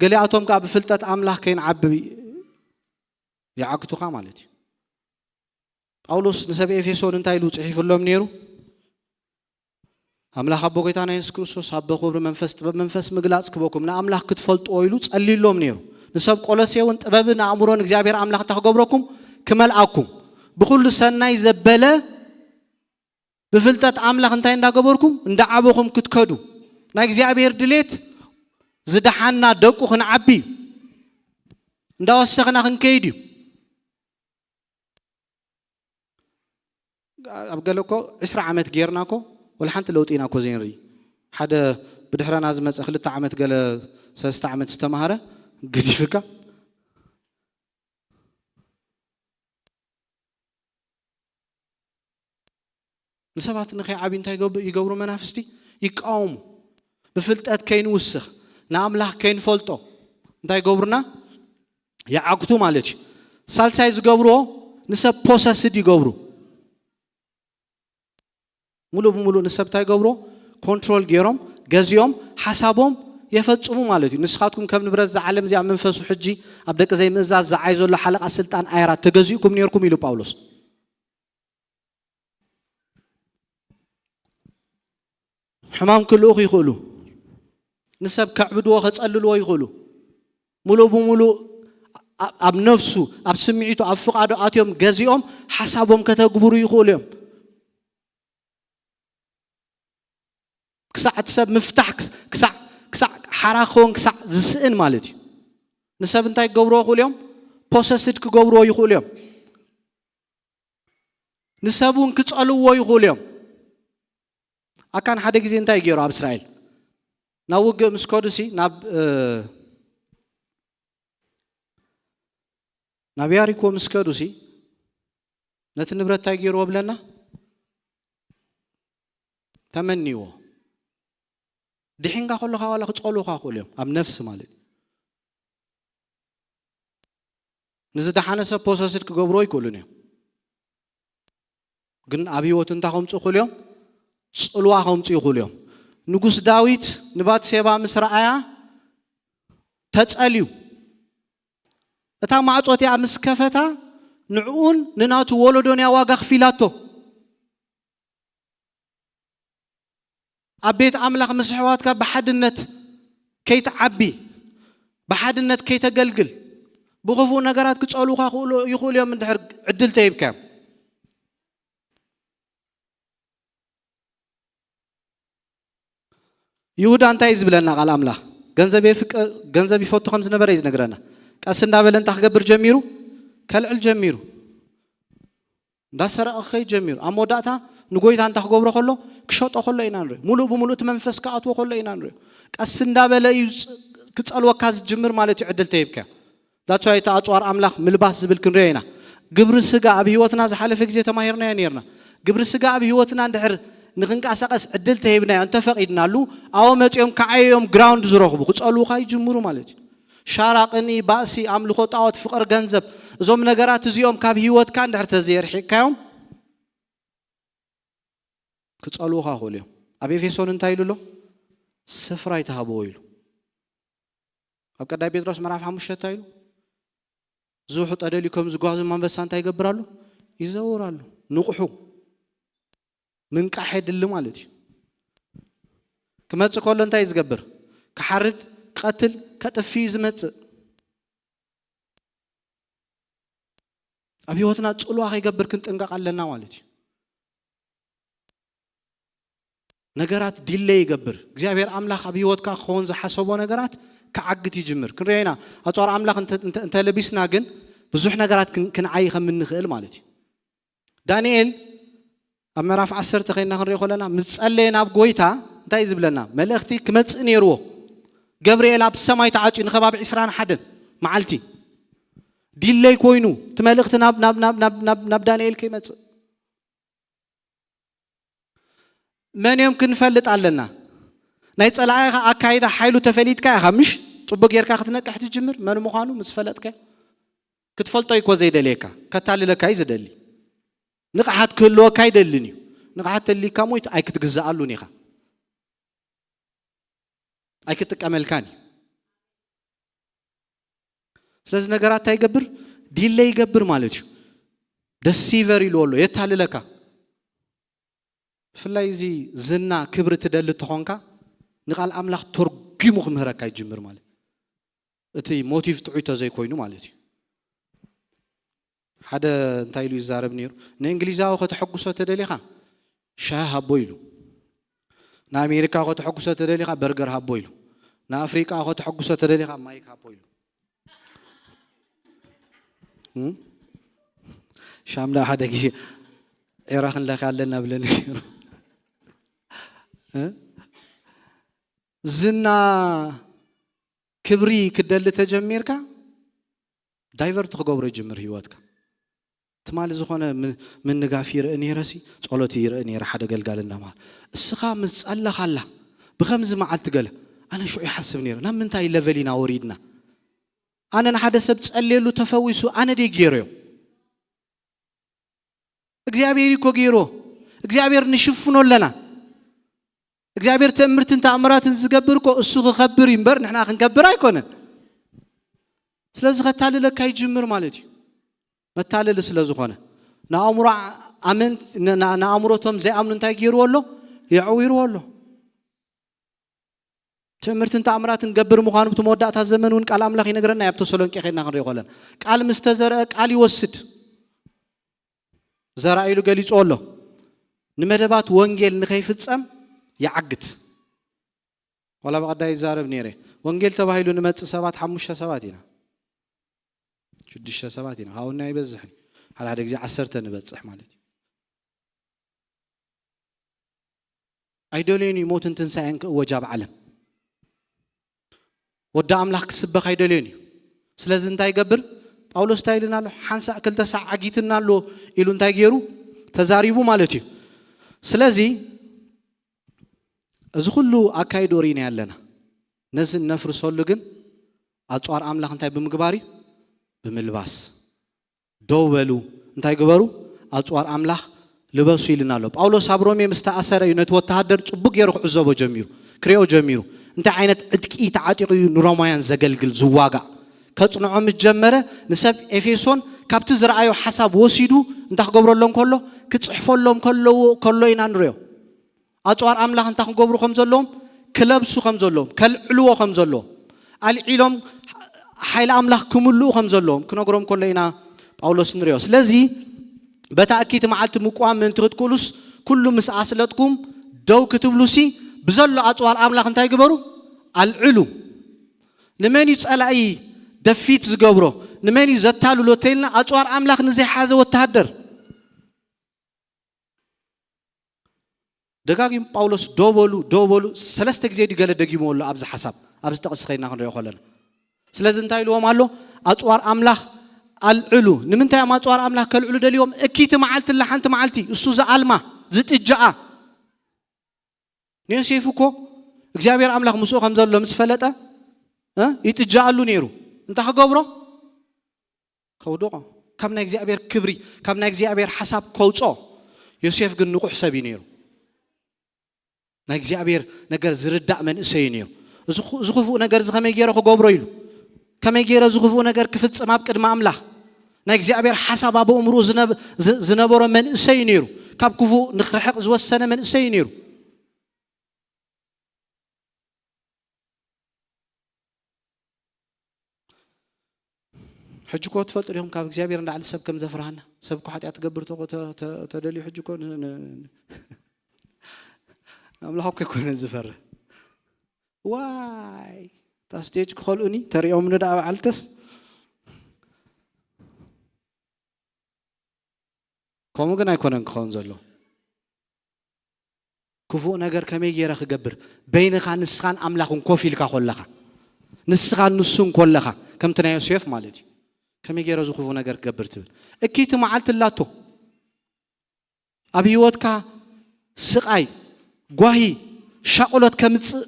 ገሊኣቶም ከኣ ብፍልጠት ኣምላኽ ከይንዓቢ ይዓግቱኻ ማለት እዩ። ጳውሎስ ንሰብ ኤፌሶን እንታይ ኢሉ ጽሒፉሎም ነይሩ? ኣምላኽ ኣቦ ጎይታና የሱስ ክርስቶስ ኣቦ ክብሪ መንፈስ ጥበብ መንፈስ ምግላጽ ክበኩም ንኣምላኽ ክትፈልጥዎ ኢሉ ጸልዩሎም ነይሩ። ንሰብ ቆሎሴ እውን ጥበብን ኣእምሮን እግዚኣብሔር ኣምላኽ እንታይ ክገብረኩም? ክመልኣኩም። ብኹሉ ሰናይ ዘበለ ብፍልጠት ኣምላኽ እንታይ እንዳገበርኩም? እንዳዓበኹም ክትከዱ። ናይ እግዚኣብሔር ድሌት ዝደሓና ደቁ ክንዓቢ እዩ። እንዳወሰኽና ክንከይድ እዩ። ኣብ ገለ እኮ ዕስራ ዓመት ጌርና እኮ ወላ ሓንቲ ለውጢ ኢና እኮ ዘይንርኢ። ሓደ ብድሕረና ዝመጸ ክልተ ዓመት ገለ ሰለስተ ዓመት ዝተማሃረ ግዲፍካ ንሰባት ንኸይዓብዩ እንታይ ይገብሩ? ይገብሩ መናፍስቲ ይቃወሙ። ብፍልጠት ከይንውስኽ፣ ንኣምላኽ ከይንፈልጦ እንታይ ይገብሩና? ይዓግቱ ማለት እዩ። ሳልሳይ ዝገብርዎ ንሰብ ፖሰስድ ይገብሩ። ሙሉእ ብሙሉእ ንሰብ እንታይ ይገብርዎ? ኮንትሮል ገይሮም፣ ገዚኦም፣ ሓሳቦም የፈጽሙ ማለት እዩ። ንስኻትኩም ከም ንብረት እዛ ዓለም እዚኣ መንፈሱ ሕጂ ኣብ ደቂ ዘይምእዛዝ ዝዓይ ዘሎ ሓለቓ ስልጣን ኣየራት ተገዚእኩም ነይርኩም ኢሉ ጳውሎስ። ሕማም ክልእኹ ይኽእሉ። ንሰብ ከዕብድዎ፣ ከጸልልዎ ይኽእሉ። ሙሉእ ብሙሉእ ኣ-፣ ኣብ ነፍሱ፣ ኣብ ስምዒቱ፣ ኣብ ፍቓዱ ኣትዮም ገዚኦም ሓሳቦም ከተግብሩ ይኽእሉ እዮም። ክሳዕ እቲ ሰብ ምፍታሕ ክስ-፣ ክሳዕ፣ ክሳዕ ሓራ ክኸውን ክሳዕ ዝስእን ማለት እዩ። ንሰብ እንታይ ክገብርዎ ይኽእሉ እዮም? ፖሰስድ ክገብርዎ ይኽእሉ እዮም። ንሰብ እውን ክጸልውዎ ይኽእሉ እዮም። ኣካን ሓደ ግዜ እንታይ ገይሩ ኣብ እስራኤል? ናብ ውግእ ምስ ከዱ ሲ፣ ናብ፣ እ፣ ናብ ያሪኮ ምስ ከዱ ሲ፣ ነቲ ንብረት እንታይ ገይርዎ ብለና? ተመንይዎ። ድሒንካ ከለኻ ዋላ ክጸልውኻ ይኽእሉ እዮም፣ ኣብ ነፍሲ ማለት እዩ። ንዝደሓነ ሰብ ፖሰስድ ክገብርዎ ኣይክእሉን እዮም። ግን ኣብ ህይወቱ እንታይ ከምጽኡ ይኽእሉ እዮም? ጽልዋ ከምጽኡ ይኽእሉ እዮም። ንጉስ ዳዊት ንባትሴባ ምስ ረኣያ ተጸልዩ። እታ ማዕጾ እቲኣ ምስ ከፈታ ንዕኡን ንናቱ ወለዶን እያ ዋጋ ከፊላቶ። ኣብ ቤት ኣምላኽ ምስ ኣሕዋትካ ብሓድነት ከይትዓቢ፣ ብሓድነት ከይተገልግል፣ ብኽፉእ ነገራት ክጸልዉኻ ክእሉ፣ ይኽእሉ እዮም እንድሕር ዕድል ተሂብካዮም። ይሁዳ እንታይ እዩ ዝብለና ቃል ኣምላኽ? ገንዘብ የፍቅር፣ ገንዘብ ይፈቱ ከም ዝነበረ እዩ ዝነግረና። ቀስ እንዳበለ እንታይ ክገብር ጀሚሩ? ከልዕል ጀሚሩ። እንዳሰረቐ ክኸይድ ጀሚሩ። ኣብ መወዳእታ ንጎይታ እንታይ ክገብሮ ከሎ? ክሸጦ ከሎ ኢና ንሪኦ። ሙሉእ ብሙሉእ እቲ መንፈስ ክኣትዎ ከሎ ኢና ንሪኦ። ቀስ እንዳበለ እዩ ፅ-፣ ክጸልወካ ዝጅምር ማለት እዩ፣ ዕድል ተሂብካዮ። ዳትስ ዋይ እቲ ኣፅዋር ኣምላኽ ምልባስ ዝብል ክንሪኦ ኢና። ግብሪ ስጋ ኣብ ህይወትና ዝሓለፈ ግዜ ተማሂርናዮ ነርና። ግብሪ ስጋ ኣብ ህይወትና እንድሕር ንክንቀሳቀስ ዕድል ተሂብናዮ እንተፈቂድናሉ፣ ኣዎ መፂኦም ከዓዮም ግራውንድ ዝረኽቡ ክፀልውካ ይጅምሩ ማለት እዩ። ሻራ፣ ቅኒ፣ ባእሲ፣ ኣምልኾ ጣዖት፣ ፍቅር ገንዘብ፣ እዞም ነገራት እዚኦም ካብ ህይወትካ እንድሕር ተዘየርሒቅካዮም ክጸልዉኻ ይኽእሉ እዮም። ኣብ ኤፌሶን እንታይ ኢሉ ኣሎ? ስፍራ ኣይትሃብዎ ኢሉ። ኣብ ቀዳይ ጴጥሮስ ምዕራፍ ሓሙሽተ እንታይ ኢሉ? ዝውሑ ጠደልዩ ከም ዝጓዙ ኣንበሳ እንታይ ይገብር ኣሎ? ይዘውር ኣሎ። ንቕሑ። ምንቃሕ የድሊ ማለት እዩ። ክመጽእ ከሎ እንታይ እዩ ዝገብር? ክሓርድ፣ ክቐትል፣ ከጥፊ እዩ ዝመጽእ። ኣብ ህይወትና ጽልዋ ከይገብር ክንጥንቀቕ ኣለና ማለት እዩ። ነገራት ዲለይ ይገብር። እግዚኣብሔር ኣምላኽ ኣብ ህይወትካ ክኸውን ዝሓሰቦ ነገራት ክዓግት ይጅምር። ክንሪኦ ኢና። ኣጽዋር ኣምላኽ እንተ-፣ እንተ-፣ እንተለቢስና ግን ብዙሕ ነገራት ክን-፣ ክንዓይ ከም እንኽእል ማለት እዩ። ዳንኤል ኣብ ምዕራፍ ዓሰርተ ኸይና ክንሪኦ ከለና፣ ምስ ጸለየ ናብ ጎይታ እንታይ እዩ ዝብለና? መልእኽቲ ክመጽእ ነይርዎ። ገብርኤል ኣብ ሰማይ ተዓጽዩ ንኸባቢ ዕስራን ሓደን መዓልቲ ዲለይ ኮይኑ፣ እቲ መልእኽቲ ናብ፣ ናብ፣ ናብ፣ ናብ፣ ናብ፣ ናብ ዳንኤል ከይመጽእ። መን እዮም ክንፈልጥ ኣለና። ናይ ጸላኢኻ ኣካይዳ ሓይሉ ተፈሊጥካ ኢኻ፣ ምሽ? ጽቡቅ ጌርካ ክትነቅሕ ትጅምር፣ መን ምዃኑ ምስ ፈለጥካ። ክትፈልጦ እኮ ዘይደልየካ፣ ከታልለካ እዩ ዝደሊ። ንቕሓት ክህልወካ ኣይደልን እዩ። ንቕሓት ተሊካ ሞይት ኣይክትግዝኣሉን ኢኻ። ኣይክጥቀመልካን እዩ። ስለዚ ነገራት እንታይ ይገብር? ዲለይ ይገብር ማለት እዩ። ደሲቨር ኢልዎ ኣሎ፣ የታልለካ። ብፍላይ እዚ ዝና፣ ክብሪ ትደሊ ተኾንካ፣ ንቃል ኣምላኽ ተርጒሙ ክምህረካ ይጅምር ማለት። እቲ ሞቲቭ ጥዑይ ተዘይኮይኑ ማለት እዩ። ሓደ እንታይ ኢሉ ይዛረብ ነይሩ? ንእንግሊዛዊ ከተሐጉሶ ተደሊኻ ሻሂ ሃቦ ኢሉ። ንኣሜሪካዊ ከተሐጉሶ ተደሊኻ በርገር ሃቦ ኢሉ። ንኣፍሪቃዊ ከተሐጉሶ ተደሊኻ ማይክ ሃቦ ኢሉ። እም? ሻምዳ ሓደ ግዜ ዒራ ክንለካ ኣለና ብለኒ ነይሩ። እ? ዝና ክብሪ ክደሊ ተጀሚርካ ዳይቨርት ክገብሮ ይጅምር ህይወትካ። ትማሊ ዝኾነ ም-፣ ምንጋፍ ይርኢ ነይረሲ፣ ጸሎት ይርኢ ነይረ ሓደ ገልጋል እንዳማል። እስኻ ምስ ጸለኻላ ብኸምዚ መዓልቲ ገለ፣ ኣነ ሽዑ ይሓስብ ነይረ፣ ናብ ምንታይ ለቨል ኢና ወሪድና? ኣነ ንሓደ ሰብ ጸልየሉ ተፈዊሱ፣ ኣነ ደይ ገይረዮ? እግዚኣብሔር እኮ ገይሮ። እግዚኣብሔር ንሽፍኖ ኣለና። እግዚኣብሔር ተእምርትን ተኣምራትን ዝገብር እኮ እሱ ክኸብር እዩ እምበር ንሕና ክንከብር ኣይኮነን። ስለዚ ከታልለካ ይጅምር ማለት እዩ። መታለሊ ስለ ዝኾነ ንኣእምሮ ኣመንት-፣ ን-፣ ን-፣ ንኣእምሮቶም ዘይኣምኑ እንታይ ገይርዎ ኣሎ? የዕዊርዎ ኣሎ። ትእምርትን ተኣምራትን ገብር ምዃኑ ብቲ መወዳእታ ዘመን እውን ቃል ኣምላኽ ይነግረና። ኣብ ተሰሎንቄ ኸድና ክንሪኦ ከለና ቃል ምስ ተዘርአ ቃል ይወስድ። ዘራኢሉ ገሊጹ ኣሎ። ንመደባት ወንጌል ንኸይፍጸም ይዓግት። ዋላ ብቐዳይ ይዛረብ ነይረ። ወንጌል ተባሂሉ ንመጽእ ሰባት ሓሙሽተ ሰባት ኢና። ሽዱሽተ ሰባት ኢና። ካብኡና ኣይበዝሕን። ሓደ ሓደ ግዜ ዓሰርተ ንበጽሕ ማለት እዩ። ኣይደልዮን እዩ ሞትን ትንሳኤን ክእወጅ ኣብ ዓለም። ወዲ ኣምላኽ ክስበኽ ኣይደልዮን እዩ። ስለዚ እንታይ ይገብር? ጳውሎስ እንታይ ኢልና ኣሎ? ሓንሳእ ክልተ ሳዕ ዓጊትና ኣሎ ኢሉ እንታይ ገይሩ? ተዛሪቡ ማለት እዩ። ስለዚ እዚ ኩሉ ኣካይዶ ርኢና ኣለና። ነዚ እነፍርሰሉ ግን ኣጽዋር ኣምላኽ እንታይ ብምግባር እዩ? ብምልባስ። ደው በሉ፣ እንታይ ግበሩ? ኣጽዋር ኣምላኽ ልበሱ ኢልና ኣሎ። ጳውሎስ ኣብ ሮሜ ምስ ተኣሰረ እዩ ነቲ ወተሃደር ጽቡቅ ገይሩ ክዕዘቦ ጀሚሩ፣ ክሪኦ ጀሚሩ። እንታይ ዓይነት ዕጥቂ ተዓጢቑ እዩ ንሮማውያን ዘገልግል፣ ዝዋጋእ? ከጽንዖ ምስ ጀመረ ንሰብ ኤፌሶን ካብቲ ዝረኣዮ ሓሳብ ወሲዱ እንታይ ክገብረሎም ከሎ? ክጽሕፈሎም ከለዎ፣ ከሎ ኢና ንሪኦ። ኣጽዋር ኣምላኽ እንታይ ክገብሩ ከም ዘለዎም፣ ክለብሱ ከም ዘለዎም፣ ከልዕልዎ ከም ዘለዎም፣ ኣልዒሎም ሓይሊ ኣምላኽ ክምልኡ ከም ዘለዎም ክነግሮም ከሎ ኢና ጳውሎስ ንሪኦ። ስለዚ በታ እኪቲ መዓልቲ ምቁዋም ምእንቲ ክትክእሉስ፣ ኩሉ ምስ ኣስለጥኩም ደው ክትብሉሲ፣ ብዘሎ ኣጽዋር ኣምላኽ እንታይ ግበሩ? ኣልዕሉ። ንመን እዩ ጸላኢ ደፊት ዝገብሮ? ንመን እዩ ዘታልሎ ተይልና፣ ኣጽዋር ኣምላኽ ንዘይሓዘ ወተሃደር ደጋጊሙ ጳውሎስ ደው በሉ፣ ደው በሉ፣ ሰለስተ ግዜ ድዩ ገለ ደጊምዎ ኣሎ ኣብዚ ሓሳብ፣ ኣብዚ ጥቕሲ ኸይድና ክንሪኦ ከለና። ስለዚ እንታይ ኢልዎም ኣሎ? ኣጽዋር ኣምላኽ ኣልዕሉ። ንምንታይ እዮም ኣጽዋር ኣምላኽ ከልዕሉ ደልዮም? እኪቲ መዓልቲ ኣላ፣ ሓንቲ መዓልቲ እሱ ዝኣልማ፣ ዝጥጃኣ። ንዮሴፍ እኮ እግዚኣብሔር ኣምላኽ ምስኡ ከም ዘሎ ምስ ፈለጠ፣ እ፣ ይጥጃኣሉ ነይሩ። እንታይ ክገብሮ? ከውድቖ። ካብ ናይ እግዚኣብሔር ክብሪ፣ ካብ ናይ እግዚኣብሔር ሓሳብ ከውጾ። ዮሴፍ ግን ንቑሕ ሰብ እዩ ነይሩ። ናይ እግዚኣብሔር ነገር ዝርዳእ መንእሰይ እዩ ነይሩ። እዚ ኹ-፣ እዚ ክፉእ ነገር እዚ ከመይ ገይረ ክገብሮ ኢሉ፣ ከመይ ገይረ እዚ ክፉእ ነገር ክፍጽም ኣብ ቅድሚ ኣምላኽ፣ ናይ እግዚኣብሔር ሓሳብ ኣብ ኣእምሮኡ ዝነብ-፣ ዝ-፣ ዝነበሮ መንእሰይ እዩ ነይሩ። ካብ ክፉእ ንክርሕቕ ዝወሰነ መንእሰይ እዩ ነይሩ። ሕጂ እኮ ትፈልጡ ዲኹም ካብ እግዚኣብሔር ንላዕሊ ሰብ ከም ዘፍርሃና? ሰብ እኮ ሓጢኣት ትገብር ተኾ-፣ ተ-፣ ተ-፣ ተደልዩ ሕጂ እኮ ን-፣ ን-፣ ን-፣ ኣምላኽ እኮ ኣይኮነን ዝፈርህ። ዋይ፣ እታ ስቴጅ ክኸልኡኒ ተሪኦም ንደኣ በዓልተስ። ከምኡ ግን ኣይኮነን ክኸውን ዘሎ። ክፉእ ነገር ከመይ ገይረ ክገብር? በይንኻ ንስኻን ኣምላኽን ኮፍ ኢልካ ኮለኻ፣ ንስኻን ንሱን ኮለኻ፣ ከምቲ ናይ ዮሴፍ ማለት እዩ። ከመይ ገይረ እዚ ክፉእ ነገር ክገብር ትብል? እኪይቲ መዓልቲ ኣላቶ። ኣብ ህይወትካ ስቓይ፣ ጓሂ፣ ሻቕሎት ከምጽእ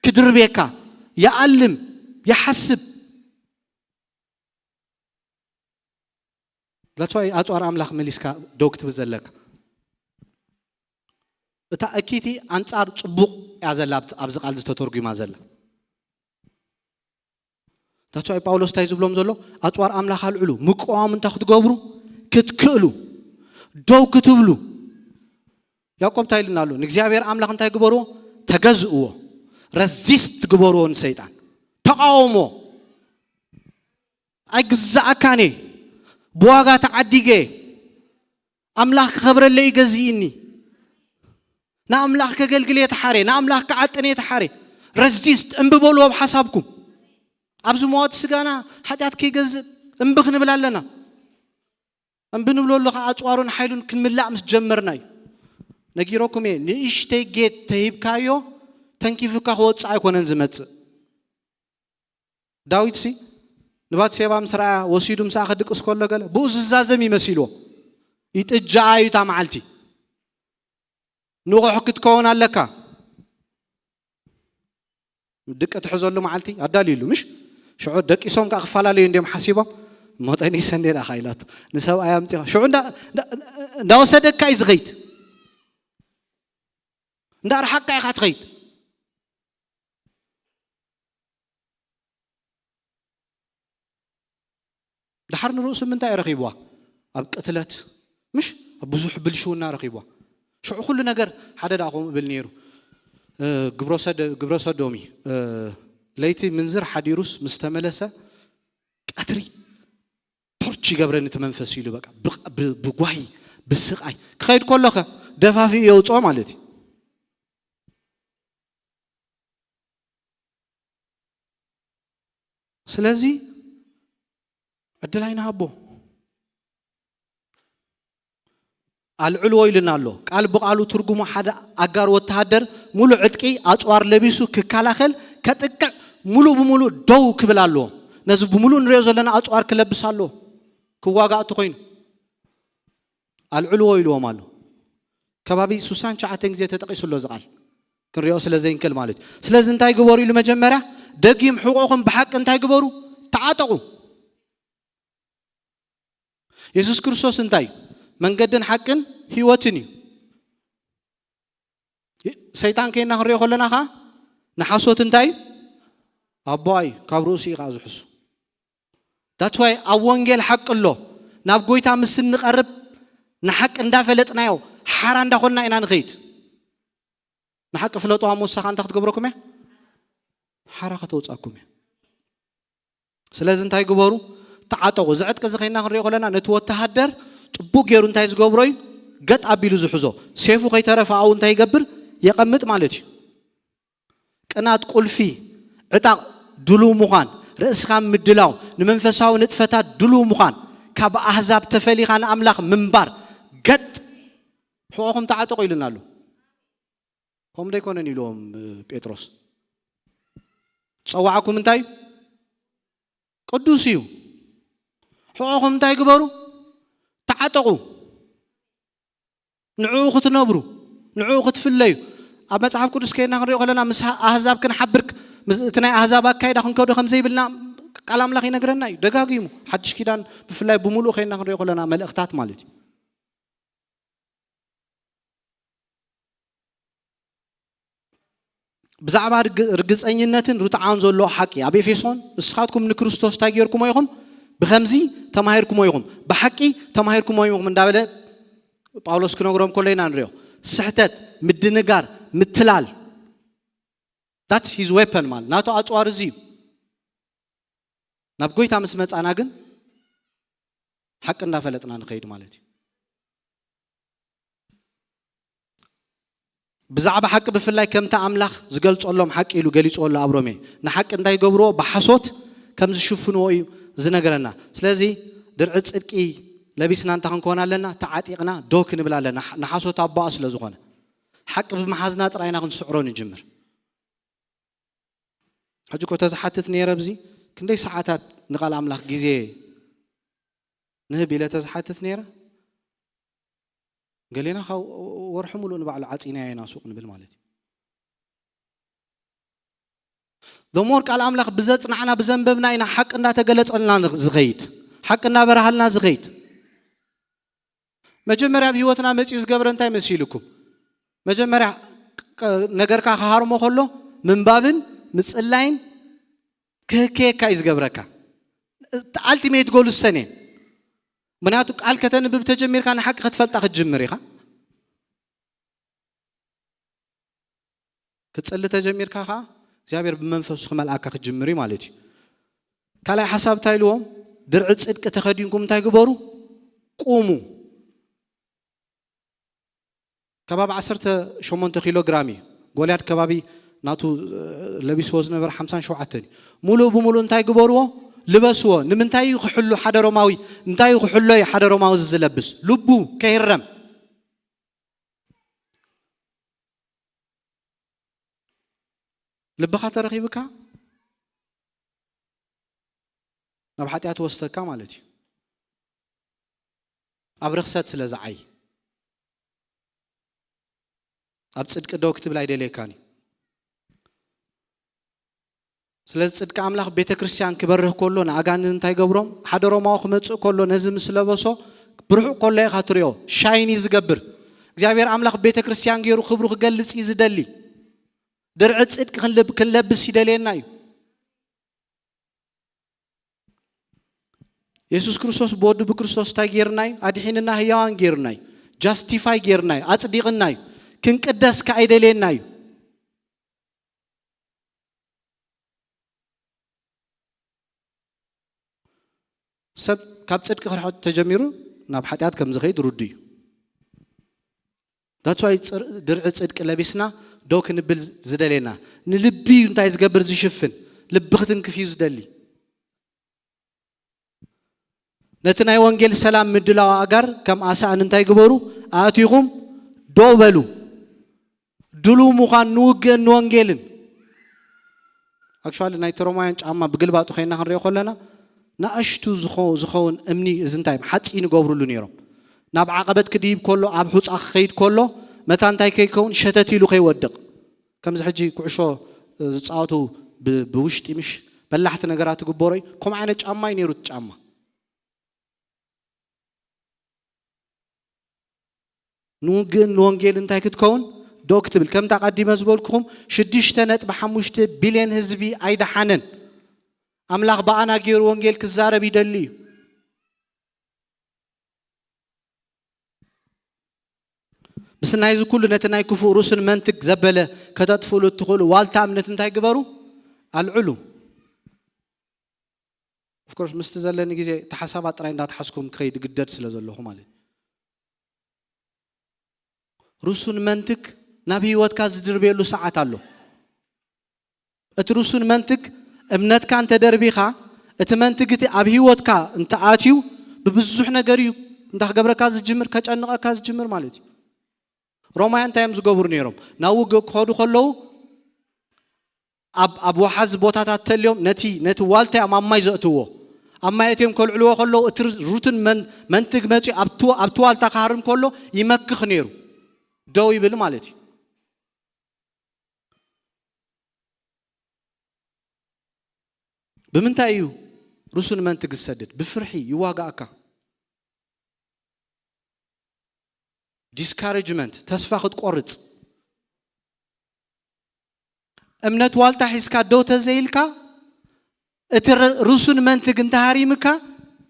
ክድርብየካ ይኣልም፣ ይሓስብ። That's why ኣጽዋር ኣምላኽ መሊስካ ደው ክትብል ዘለካ። እታ እኪይቲ ኣንጻር ጽቡቕ እያ ዘላ፣ ኣብቲ፣ ኣብዚ ቃል ዝተተርጉማ ዘላ። That's why ጳውሎስ እንታይ ዝብሎም ዘሎ? ኣጽዋር ኣምላኽ ኣልዕሉ፣ ምቅዋም እንታይ ክትገብሩ? ክትክእሉ፣ ደው ክትብሉ። ያዕቆብ እንታይ ኢልና ኣሎ? ንእግዚኣብሔር ኣምላኽ እንታይ ግበርዎ? ተገዝእዎ። ረዚስት ግበርዎ ንሰይጣን። ተቃወሞ። ኣይግዛኣካን እየ። ብዋጋ ተዓዲገ። ኣምላኽ ክኸብረለይ ገዚእኒ። ንኣምላኽ ከገልግል እየ ተሓርየ። ንኣምላኽ ክዓጥን እየ ተሓርየ። ረዚስት፣ እምቢ በልዎ ኣብ ሓሳብኩም። ኣብዚ መዋቲ ስጋና ሓጢኣት ከይገዝእ እምቢ ክንብል ኣለና። እምቢ ንብለሉ ከዓ ኣፅዋሩን ሓይሉን ክንምላእ ምስ ጀመርና እዩ። ነጊረኩም እየ፣ ንእሽተይ ጌት ተሂብካዮ ተንኪፍካ ክወፅእ ኣይኮነን ዝመፅእ። ዳዊትሲ ንባትሴባ ምስ ረኣያ ወሲዱ ምስኣ ክድቅስ ከሎ ገለ ብኡ ዝዛዘም ይመሲልዎ። ይጥጃኣ እዩ እታ መዓልቲ። ንቑሕ ክትከውን ኣለካ። ድቂ ትሕዘሉ መዓልቲ ኣዳልዩሉ፣ ምሽ? ሽዑ ደቂሶም ከኣ ክፈላለዩ እንድዮም ሓሲቦም፣ "ሞጠኒ ሰንዴ ደኣ ኢላቶ ንሰብኣይ ኣምጺኻ። ሽዑ እንዳ-፣ እንዳ-፣ እንዳወሰደካ እዩ ዝኸይድ። እንዳርሓቅካ ኢኻ ትኸይድ። ድሓር ንርእሱ ምንታይ ረኺብዋ? ኣብ ቅትለት፣ ምሽ? ኣብ ብዙሕ ብልሽውና ረኺብዋ። ሽዑ ኩሉ ነገር ሓደ ደኣ ከምኡ እብል ነይሩ። እ፣ ግብረ ሰደ-፣ ግብረ ሰዶሚ፣ እ፣ ለይቲ ምንዝር ሓዲሩስ ምስ ተመለሰ፣ ቀትሪ ቶርች ይገብረኒ እቲ መንፈስ ኢሉ፣ በቃ፣ ብ-፣ ብ-፣ ብጓሂ፣ ብስቓይ። ክኸይድ ከሎኸ ደፋፊኡ የውፅኦ ማለት እዩ። ስለዚ ዕድል ኣይንሃቦ። ኣልዕልዎ ኢሉና ኣሎ። ቃል ብቓሉ ትርጉሙ ሓደ ኣጋር ወተሃደር ሙሉእ ዕጥቂ ኣጽዋር ለቢሱ ክከላኸል፣ ከጥቅዕ፣ ሙሉእ ብሙሉእ ደው ክብል ኣለዎ። ነዚ ብሙሉእ ንሪኦ ዘለና ኣጽዋር ክለብስ ኣለዎ። ክዋጋእ እንተኾይኑ። ኣልዕልዎ ኢልዎም ኣሎ። ከባቢ ሱሳን ትሽዓተን ግዜ ተጠቒሱ ኣሎ እዚ ቃል። ክንሪኦ ስለ ዘይንክእል ማለት እዩ። ስለዚ እንታይ ግበሩ ኢሉ መጀመርያ? ደጊም ሕቖኹም ብሓቂ እንታይ ግበሩ? ተዓጠቑ። የሱስ ክርስቶስ እንታይ እዩ? መንገድን ሓቅን ህይወትን እዩ። ሰይጣን ከይና ክንሪኦ ከለና ኸዓ ንሓሶት እንታይ እዩ? ኣቦኣ እዩ። ካብ ርእሱ እዩ ኸዓ ዝሕሱ። That's why ኣብ ወንጌል ሓቂ ኣሎ። ናብ ጎይታ ምስ እንቐርብ ንሓቂ እንዳፈለጥናዮ ሓራ እንዳኾንና ኢና ንኸይድ። ንሓቂ ፍለጥዋ እሞ ንሳ ኸዓ እንታይ ክትገብረኩም እያ? ሓራ ከተውፅኣኩም እያ። ስለዚ እንታይ ግበሩ? ተዓጠቑ። እዚ ዕጥቂ እዚ ኸይና ክንሪኦ ከለና ነቲ ወተሃደር ጽቡቕ ገይሩ እንታይ ዝገብሮ እዩ? ገጥ ኣቢሉ ዝሕዞ። ሴፉ ከይተረፈ ኣብኡ እንታይ ይገብር? የቐምጥ ማለት እዩ። ቅናት፣ ቁልፊ፣ ዕጣቕ፣ ድሉው ምዃን፣ ርእስኻ ምድላው፣ ንመንፈሳዊ ንጥፈታት ድሉው ምዃን፣ ካብ ኣህዛብ ተፈሊኻ ንኣምላኽ ምንባር፣ ገጥ፣ ሕቖኹም ተዓጠቑ ኢሉና ኣሎ። ከምኡ ዶ ኣይኮነን ኢልዎም ጴጥሮስ? ዝጸዋዓኩም እንታይ እዩ? ቅዱስ እዩ። ሕቖኹም እንታይ ግበሩ? ተዓጠቑ። ንዕኡ ክትነብሩ፣ ንዕኡ ክትፍለዩ። ኣብ መጽሓፍ ቅዱስ ከይና ክንሪኦ ከለና ምስ ኣህዛብ ክንሓብር፣ ምስ እቲ ናይ ኣህዛብ ኣካይዳ ክንከዶ ከም ዘይብልና ቃል ኣምላኽ ይነግረና እዩ ደጋጊሙ። ሓድሽ ኪዳን ብፍላይ ብምሉእ ከይና ክንሪኦ ከለና መልእኽታት ማለት እዩ። ብዛዕባ ርግ- ርግጸኝነትን ርትዓን ዘለዎ ሓቂ ኣብ ኤፌሶን፣ ንስኻትኩም ንክርስቶስ እንታይ ጌርኩሞ ኢኹም? ብኸምዚ ተማሂርኩሞ ኢኹም፣ ብሓቂ ተማሂርኩሞ ኢኹም እንዳበለ ጳውሎስ ክነግሮም ከሎ ኢና ንሪኦ። ስሕተት፣ ምድንጋር፣ ምትላል፣ that's his weapon ማለት ናቱ ኣጽዋር እዚ እዩ። ናብ ጎይታ ምስ መጻና ግን ሓቂ እንዳፈለጥና ንኸይድ ማለት እዩ። ብዛዕባ ሓቂ ብፍላይ ከምቲ ኣምላኽ ዝገልጸሎም ሓቂ ኢሉ ገሊጽዎ ኣሎ ኣብ ሮሜ። ንሓቂ እንታይ ይገብርዎ? ብሓሶት ከም ዝሽፍንዎ እዩ ዝነግረና። ስለዚ ድርዒ ጽድቂ ለቢስና እንታይ ክንከውን ኣለና? ተዓጢቕና ዶ ክንብል ኣለና፣ ንሓሶት ኣቦኣ ስለ ዝኾነ። ሓቂ ብምሓዝና ጥራይና ክንስዕሮ ንጅምር። ሕጂ እኮ ተዝሓትት ነይረ፣ ብዚ ክንደይ ሰዓታት ንቓል ኣምላኽ ግዜ ንህብ ኢለ ተዝሓትት ነይረ፣ ገሌና ካብ ወርሒ ሙሉእ ንባዕሉ ዓፂናዮ ኢና ሱቕ ንብል ማለት እዩ። ሞር ቃል ኣምላኽ ብዘፅናዕና ብዘንበብና ኢና ሓቂ እንዳተገለፀልና ዝኸይድ፣ ሓቂ እንዳበረሃልና ዝኸይድ። መጀመርያ ኣብ ህይወትና መፂኡ ዝገብረ እንታይ መሲልኩም? መጀመርያ ቅ- ነገርካ ክሃርሞ ከሎ ምንባብን ምፅላይን ክህከየካ እዩ ዝገብረካ። ኣልቲሜት ጎል ሰኔ። ምክንያቱ ቃል ከተንብብ ተጀሚርካ ንሓቂ ክትፈልጣ ክትጅምር ኢኻ። ክትጽሊ ተጀሚርካ ኸዓ እግዚኣብሔር ብመንፈሱ ክመልኣካ ክትጅምር እዩ ማለት እዩ። ካልኣይ ሓሳብ እንታይ ኢልዎም? ድርዒ ጽድቂ ተኸዲንኩም እንታይ ግበሩ? ቁሙ። ከባቢ ዓሰርተ ሸሞንተ ኪሎ ግራም እዩ። ጎልያድ ከባቢ ናቱ ለቢስዎ ዝነበረ ሓምሳን ሸውዓተን እዩ። ሙሉእ ብሙሉእ እንታይ ግበርዎ? ልበስዎ። ንምንታይ እዩ ክሕሉ ሓደ ሮማዊ? እንታይ እዩ ክሕሎ እዩ ሓደ ሮማዊ እዚ ዝለብስ? ልቡ ከይረም። ልብኻ ተረኺብካ ናብ ሓጢኣት ወስደካ ማለት እዩ። ኣብ ርኽሰት ስለ ዝዓይ ኣብ ጽድቂ ደው ክትብል ኣይደልየካን እዩ። ስለዚ ጽድቂ ኣምላኽ ቤተ ክርስቲያን ክበርህ ከሎ ንኣጋንንት እንታይ ገብሮም? ሓደ ሮማዊ ክመጽእ ከሎ ነዚ ምስ ለበሶ ብርሑቕ ከሎ ኢኻ ትሪኦ። ሻይን እዩ ዝገብር። እግዚኣብሔር ኣምላኽ ቤተ ክርስቲያን ገይሩ ክብሩ ክገልጽ እዩ ዝደሊ። ድርዒ ጽድቂ ክንልብ- ክንለብስ ይደልየና እዩ። የሱስ ክርስቶስ ብወዱ ብክርስቶስ እንታይ ጌርና እዩ? ኣድሒንና ህያዋን ጌርና እዩ። ጃስቲፋይ ጌርና እዩ። ኣጽዲቕና እዩ። ክንቅደስ ከኣ ይደልየና እዩ። ሰብ ካብ ጽድቂ ክርሕቕ ተጀሚሩ ናብ ሓጢኣት ከም ዝኸይድ ርዱ እዩ። ዳትስ ዋይ ድርዒ ጽድቂ ለቢስና ዶ ክንብል ዝደሌና? ንልቢ እዩ እንታይ ዝገብር ዝሽፍን? ልቢ ክትንክፍ እዩ ዝደሊ። ነቲ ናይ ወንጌል ሰላም ምድላው ኣጋር ከም ኣሳእን እንታይ ግበሩ? ኣእቲኹም ደው በሉ። ድሉው ምዃን ንውግእን ንወንጌልን። ኣክቹዋሊ ናይ ሮማውያን ጫማ ብግልባጡ ኮይና ክንሪኦ ከለና ንኣሽቱ ዝኸ- ዝኸውን እምኒ እዚ እንታይ ሓፂን ይገብሩሉ ነይሮም። ናብ ዓቐበት ክድይብ ከሎ ኣብ ሑፃ ክኸይድ ከሎ መታ እንታይ ከይከውን ሸተት ኢሉ ከይወድቕ። ከምዚ ሕጂ ኩዕሾ ዝፃወቱ ብ- ብውሽጢ ምሽ በላሕቲ ነገራት ትግበሮ እዩ። ከምኡ ዓይነት ጫማ እዩ ነይሩ እቲ ጫማ። ንውግእን ንወንጌል እንታይ ክትከውን ዶ ክትብል? ከምቲ ኣቐዲመ ዝበልኩኹም ሽዱሽተ ነጥቢ ሓሙሽተ ቢልዮን ህዝቢ ኣይደሓነን። ኣምላኽ ብኣና ገይሩ ወንጌል ክዛረብ ይደሊ እዩ። ምስ ናይዚ ኩሉ ነቲ ናይ ክፉእ ሩስን መንትግ ዘበለ ከተጥፍእሉ እትኽእሉ ዋልታ እምነት እንታይ ግበሩ? ኣልዕሉ። ኦፍኮርስ ምስቲ ዘለኒ ግዜ እቲ ሓሳባት ጥራይ እንዳተሓዝኩም ክኸይድ ግደድ ስለ ዘለኹ ማለት እዩ። ሩሱን መንትግ ናብ ህይወትካ ዝድርብየሉ ሰዓት ኣሎ። እቲ ሩሱን መንትግ እምነትካ እንተደርቢኻ እቲ መንትግ እቲ ኣብ ህይወትካ እንተኣትዩ ብብዙሕ ነገር እዩ እንታይ ክገብረካ ዝጅምር? ከጨንቐካ ዝጅምር ማለት እዩ። ሮማውያን እንታይ እዮም ዝገብሩ ነይሮም? ናብ ውግእ ክኸዱ ከለዉ ኣብ ኣብ ወሓዚ ቦታታት ተልዮም ነቲ ነቲ ዋልታ እዮም ኣብ ማይ ዘእትዎ። ኣብ ማየት እዮም ከልዕልዎ ከለዉ እቲ ሩስን መን- መንትግ መፂኡ ኣብቲ ኣብቲ ዋልታ ክሃርም ከሎ ይመክኽ ነይሩ። ደው ይብል ማለት እዩ። ብምንታይ እዩ ሩስን መንትግ ዝሰድድ? ብፍርሒ ይዋጋእካ። ዲስካሬጅመንት፣ ተስፋ ክትቆርፅ። እምነት ዋልታ ሒዝካ ደው ተዘይልካ እቲ ር- ሩስን መንትግ እንተሃሪምካ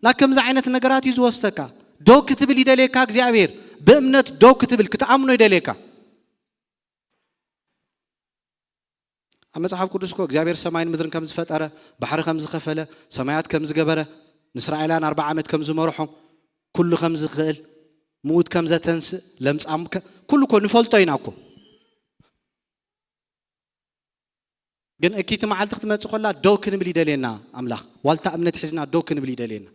ናብ ከምዚ ዓይነት ነገራት እዩ ዝወስደካ። ደው ክትብል ይደልየካ እግዚኣብሔር። ብእምነት ደው ክትብል ክትኣምኖ ይደልየካ። ኣብ መጽሓፍ ቅዱስ እኮ እግዚኣብሔር ሰማይን ምድርን ከም ዝፈጠረ፣ ባሕሪ ከም ዝኸፈለ፣ ሰማያት ከም ዝገበረ፣ ንእስራኤላውያን ኣርብዓ ዓመት ከም ዝመርሖም፣ ኩሉ ከም ዝኽእል፣ ምዉት ከም ዘተንስእ፣ ለምጻም ከ- ኩሉ እኮ ንፈልጦ ኢና እኮ። ግን እኪቲ መዓልቲ ክትመጽእ ከላ ደው ክንብል ይደልየና ኣምላኽ። ዋልታ እምነት ሒዝና ደው ክንብል ይደልየና።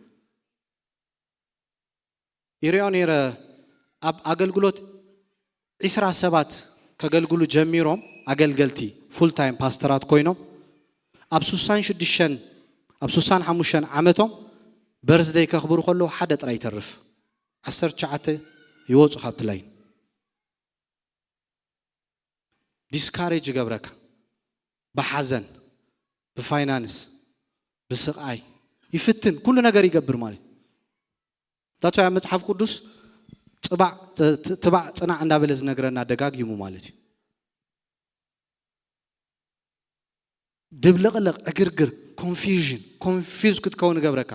ይሪኦ ነይረ ኣብ ኣገልግሎት ዒስራ ሰባት ከገልግሉ ጀሚሮም ኣገልገልቲ ፉል ታይም ፓስተራት ኮይኖም ኣብ ሱሳን ሽዱሽተን ኣብ ሱሳን ሓሙሽተን ዓመቶም በርዝደይ ከኽብሩ ከለዉ ሓደ ጥራይ ይተርፍ ዓሰርተ ትሽዓተ ይወፁ ካብቲ ላይን። ዲስካሬጅ ይገብረካ። ብሓዘን፣ ብፋይናንስ፣ ብስቓይ ይፍትን፣ ኩሉ ነገር ይገብር ማለት እዩ። ታቶ ኣብ መጽሓፍ ቅዱስ ጽባዕ ት- ት- ትባዕ ጽናዕ እንዳበለ ዝነግረና ደጋጊሙ ማለት እዩ። ድብልቕልቕ፣ ዕግርግር፣ ኮንፊዥን፣ ኮንፊዝ ክትከውን ይገብረካ።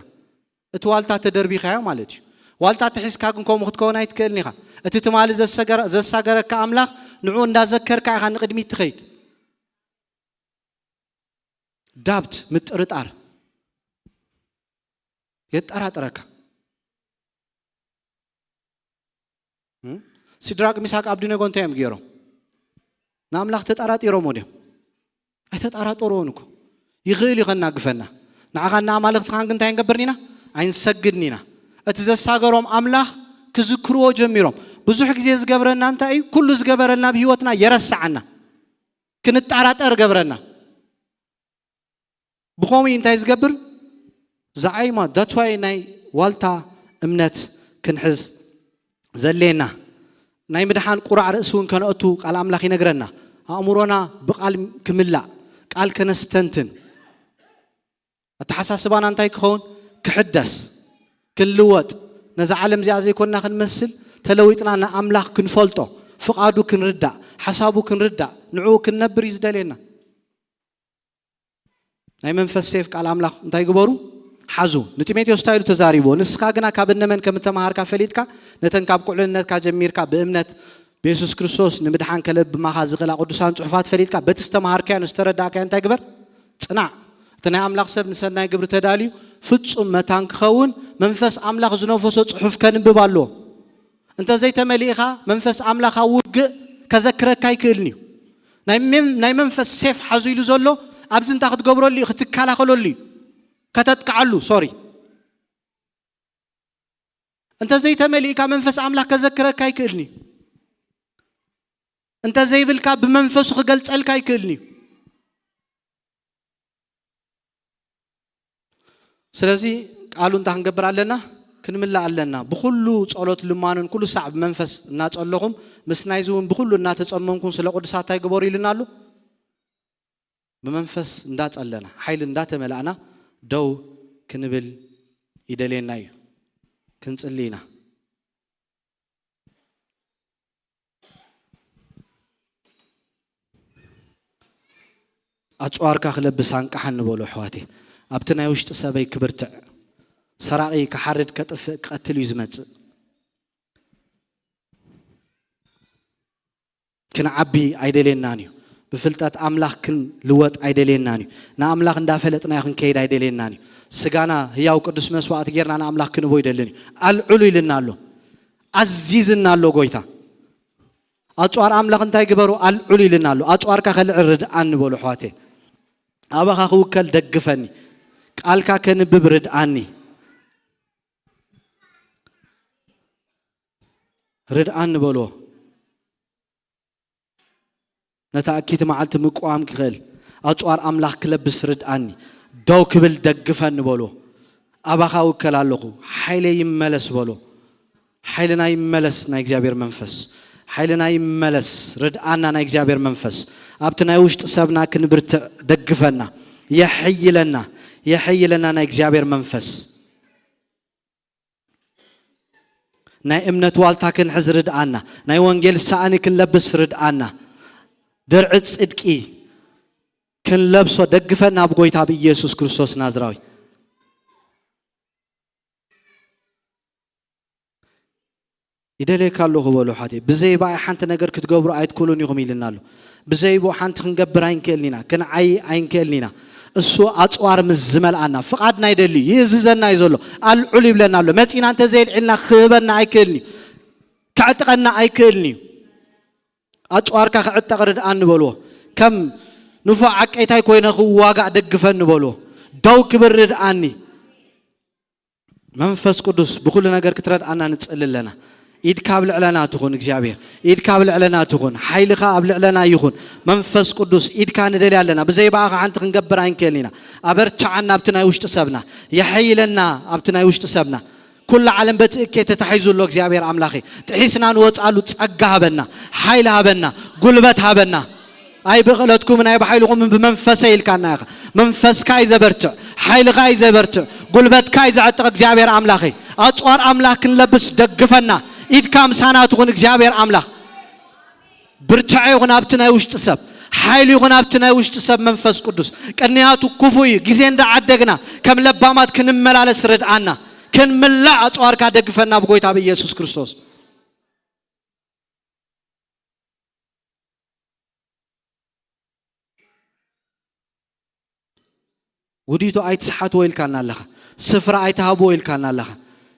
እቲ ዋልታ ተደርቢኻዮ ማለት እዩ። ዋልታ ተሒዝካ ግን ከምኡ ክትከውን ኣይትክእልን ኢኻ። እቲ ትማሊ ዘሰገረ- ዘሳገረካ ኣምላኽ ንዕኡ እንዳዘከርካ ኢኻ ንቕድሚት ትኸይድ። ዳብት፣ ምጥርጣር፣ የጠራጥረካ። እም? ሲድራቅ፣ ሚሳቅ፣ ኣብድነጎ እንታይ እዮም ገይሮም? ንኣምላኽ ተጠራጢሮም ድዮም? ኣይተጠራጠርዎን እኮ። ይኽእል እዩ ከናግፈና። ንዓኻ እና ኣማልኽትኻን ግን እንታይ ንገብርን ኢና? ኣይንሰግድን ኢና። እቲ ዘሳገሮም ኣምላኽ ክዝክርዎ ጀሚሮም። ብዙሕ ግዜ ዝገብረና እንታይ እዩ? ኩሉ ዝገበረልና ኣብ ህይወትና የረስዓና። ክንጠራጠር ገብረና። ብኸምኡ እንታይ ዝገብር? ዝዓይማ። That's why ናይ ዋልታ እምነት ክንሕዝ ዘሌና። ናይ ምድሓን ቁራዕ ርእሲ እውን ከነእቱ ቃል ኣምላኽ ይነግረና። ኣእምሮና ብቃል ክምላእ፣ ቃል ከነስተንትን፣ ኣተሓሳስባና እንታይ ክኸውን? ክሕደስ፣ ክንልወጥ፣ ነዛ ዓለም እዚኣ ዘይኮንና ክንመስል፣ ተለዊጥና ንኣምላኽ ክንፈልጦ፣ ፍቓዱ ክንርዳእ፣ ሓሳቡ ክንርዳእ፣ ንዕኡ ክንነብር እዩ ዝደልየና። ናይ መንፈስ ሴፍ ቃል ኣምላኽ እንታይ ግበሩ? ሓዙ። ንጢሞቴዎስ እንታይ ኢሉ ተዛሪብዎ? ንስኻ ግና ካብ እነመን ከም እተምሃርካ ፈሊጥካ፣ ነተን ካብ ቁዕልነትካ ጀሚርካ ብእምነት ብየሱስ ክርስቶስ ንምድሓን ከለብማኻ ዝኽእላ ቅዱሳን ጽሑፋት ፈሊጥካ፣ በቲ ዝተምሃርካዮን ዝተረዳእካዮን እንታይ ግበር? ጽናዕ። እቲ ናይ ኣምላኽ ሰብ ንሰናይ ግብሪ ተዳልዩ ፍጹም መታን ክኸውን መንፈስ ኣምላኽ ዝነፈሶ ጽሑፍ ከንብብ ኣለዎ። እንተዘይተመሊእኻ መንፈስ ኣምላኽ ኣብ ውግእ ከዘክረካ ኣይክእልን እዩ። ናይ መን- ናይ መንፈስ ሴፍ ሓዙ ኢሉ ዘሎ ኣብዚ እንታይ ክትገብረሉ እዩ? ክትከላኸለሉ እዩ። ከተጥቅዓሉ፣ ሶሪ። እንተዘይተመሊእካ መንፈስ ኣምላኽ ከዘክረካ ኣይክእልን እዩ። እንተዘይብልካ ብመንፈሱ ክገልጸልካ ኣይክእልን እዩ። ስለዚ ቃሉ እንታይ ክንገብር ኣለና? ክንምላእ ኣለና። ብኹሉ ጸሎት ልማንን ኩሉ ሳዕ ብመንፈስ እናጸለኹም ምስ ናይዚ እውን ብኹሉ እናተጸመምኩም ስለ ቅዱሳት እንታይ ግበሩ ኢልና ኣሎ? ብመንፈስ እንዳጸለና፣ ሓይሊ እንዳተመላእና ደው ክንብል ይደልየና እዩ። ክንጽሊ ኢና። ኣጽዋርካ ክለብስ ኣንቃሓኒ በሉ ኣሕዋተይ። ኣብቲ ናይ ውሽጢ ሰበይ ክብርትዕ፣ ሰራቒ ክሓርድ ከጥፍእ ክቐትል እዩ ዝመጽእ። ክንዓቢ ኣይደልየናን እዩ። ብፍልጠት ኣምላኽ ክንልወጥ ኣይደልየናን እዩ። ንኣምላኽ እንዳፈለጥናዮ ክንከይድ ኣይደልየናን እዩ። ስጋና ህያው ቅዱስ መስዋዕቲ ጌርና ንኣምላኽ ክንቦ ይደልን እዩ። ኣልዕሉ ኢልና ኣሎ። ኣዚዝና ኣሎ ጎይታ። ኣጽዋር ኣምላኽ እንታይ ግበሩ? ኣልዕሉ ኢልና ኣሎ። ኣጽዋርካ ከልዕል ርድኣኒ በሉ ኣሕዋተይ። ኣባኻ ክውከል ደግፈኒ። ቃልካ ከንብብ ርድኣኒ። ርድኣኒ በልዎ። ነታ እኪቲ መዓልቲ ምቅዋም ክኽእል ኣጽዋር ኣምላኽ ክለብስ ርድኣኒ። ደው ክብል ደግፈኒ በልዎ። ኣባኻ እውከል ኣለኹ፣ ሓይለይ ይመለስ በሎ። ሓይልና ይመለስ ናይ እግዚኣብሔር መንፈስ፣ ሓይልና ይመለስ። ርድኣና ናይ እግዚኣብሔር መንፈስ ኣብቲ ናይ ውሽጢ ሰብና ክንብርትዕ ደግፈና፣ የሐይለና፣ የሐይለና ናይ እግዚኣብሔር መንፈስ። ናይ እምነት ዋልታ ክንሕዝ ርድኣና፣ ናይ ወንጌል ሳእኒ ክንለብስ ርድኣና፣ ድርዒ ጽድቂ ክንለብሶ ደግፈና ብጎይታ ብኢየሱስ ክርስቶስ ናዝራዊ። ይደልየካ ኣለኹ በሉ ሓቴ። ብዘይ ብኣይ ሓንቲ ነገር ክትገብሩ ኣይትክእሉን ኢኹም ኢልና ኣሎ። ብዘይ ብኡ ሓንቲ ክንገብር ኣይንክእልን ኢና፣ ክንዓይ ኣይንክእልን ኢና። እሱ ኣጽዋር ምስ ዝመልኣና ፍቓድና ይደሊ እዩ፣ ይእዝዘና እዩ ዘሎ። ኣልዑል ይብለና ኣሎ። መጺና እንተዘየልዒልና ክህበና ኣይክእልን እዩ፣ ከዕጥቀና ኣይክእልን እዩ። ኣጽዋርካ ክዕጠቕ ርድኣኒ በልዎ። ከም ንፉዕ ዓቀይታይ ኮይነ ክዋጋእ ደግፈኒ በልዎ። ደው ክብል ርድኣኒ። መንፈስ ቅዱስ ብኹሉ ነገር ክትረድኣና ንጽሊ ኣለና። ኢድካ ኣብ ልዕለና ትኹን እግዚኣብሔር፣ ኢድካ ኣብ ልዕለና ትኹን፣ ሓይልኻ ኣብ ልዕለና ይኹን። መንፈስ ቅዱስ ኢድካ ንደልያ ኣለና። ብዘይ ብኣኻ ሓንቲ ክንገብር ኣይንክእልን ኢና። ኣበርትዓና ኣብቲ ናይ ውሽጢ ሰብና፣ የሐይለና ኣብቲ ናይ ውሽጢ ሰብና። ኩሉ ዓለም በቲ እኬ ተታሒዙ ኣሎ እግዚኣብሔር ኣምላኸይ። ጥሒስና ንወጽኣሉ ጸጋ ሃበና፣ ሓይሊ ሃበና፣ ጉልበት ሃበና። ኣይብቕለትኩምን ኣይብሓይልኹምን ብመንፈሰይ ኢልካና ኢኻ። መንፈስካ እዩ ዘበርትዕ፣ ሓይልኻ እዩ ዘበርትዕ፣ ጉልበትካ እዩ ዘዕጥቕ እግዚኣብሔር ኣምላኸይ። ኣጽዋር ኣምላኽ ክንለብስ ደግፈና። ኢድካ ምሳና ትኹን እግዚኣብሔር ኣምላኽ። ብርትዐ ይኹን ኣብቲ ናይ ውሽጢ ሰብ፣ ሓይሊ ይኹን ኣብቲ ናይ ውሽጢ ሰብ መንፈስ ቅዱስ። ቅንያቱ ክፉእ እዩ። ግዜ እንዳዓደግና ከም ለባማት ክንመላለስ ርድኣና። ክንምላእ ኣጽዋርካ ደግፈና ብጎይታ ብኢየሱስ ክርስቶስ። ውዲቱ ኣይትስሓትዎ ኢልካና ኣለኻ። ስፍራ ኣይትሃብዎ ኢልካና ኣለኻ።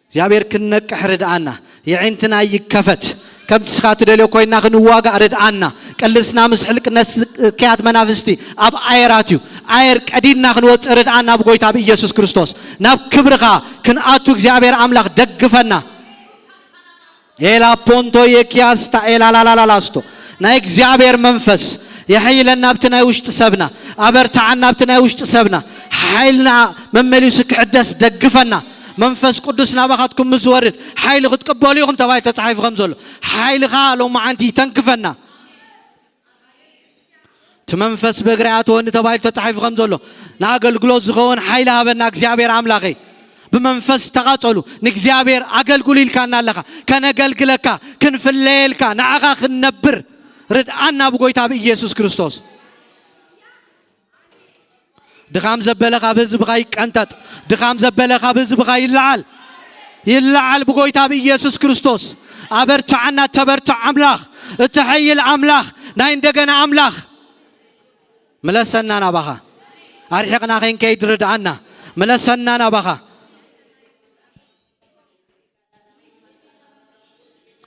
እግዚኣብሔር ክንነቅሕ ርድኣና። የዒንትና ይከፈት። ከምቲ ስኻ ትደልዮ ኮይና ክንዋጋእ ርድኣና። ቅልስና ምስ ሕልቅነት ስክያት መናፍስቲ ኣብ ኣየራት እዩ። ኣየር ቀዲድና ክንወፅእ ርድኣና ብጎይታ ብኢየሱስ ክርስቶስ። ናብ ክብርኻ ክንኣቱ እግዚኣብሔር ኣምላኽ ደግፈና። ኤላ ፖንቶ የኪያስታ ኤላ ላላላላስቶ። ናይ እግዚኣብሔር መንፈስ የሐይለና ኣብቲ ናይ ውሽጢ ሰብና፣ ኣበርትዓና ኣብቲ ናይ ውሽጢ ሰብና፣ ሓይልና መመሊሱ ክሕደስ ደግፈና። መንፈስ ቅዱስ ናባኻትኩም ምስ ዝወርድ ሓይሊ ክትቅበሉ ኢኹም ተባሂሉ ተጻሒፉ ከም ዘሎ፣ ሓይልኻ ሎማዓንቲ ይተንክፈና። እቲ መንፈስ በግሪ ኣተወኒ ተባሂሉ ተጻሒፉ ከም ዘሎ፣ ንኣገልግሎት ዝኸውን ሓይሊ ሃበና እግዚኣብሔር ኣምላኸይ። ብመንፈስ ተቓጸሉ፣ ንእግዚኣብሔር ኣገልግሉ ኢልካና ኣለኻ። ከነገልግለካ፣ ክንፍለየልካ፣ ንዓኻ ክንነብር ርድኣና ብጎይታ ብኢየሱስ ክርስቶስ። ድኻም ዘበለ ካብ ህዝብኻ ይቀንጠጥ። ድኻም ዘበለ ካብ ህዝብኻ ይለዓል። ይለዓል ብጎይታ ብኢየሱስ ክርስቶስ። ኣበርትዓና፣ ተበርትዕ ኣምላኽ፣ እትሐይል ኣምላኽ፣ ናይ እንደገና ኣምላኽ። ምለሰና ናባኻ። ኣርሒቕና ከይንከይድ ርድኣና። ምለሰና ናባኻ።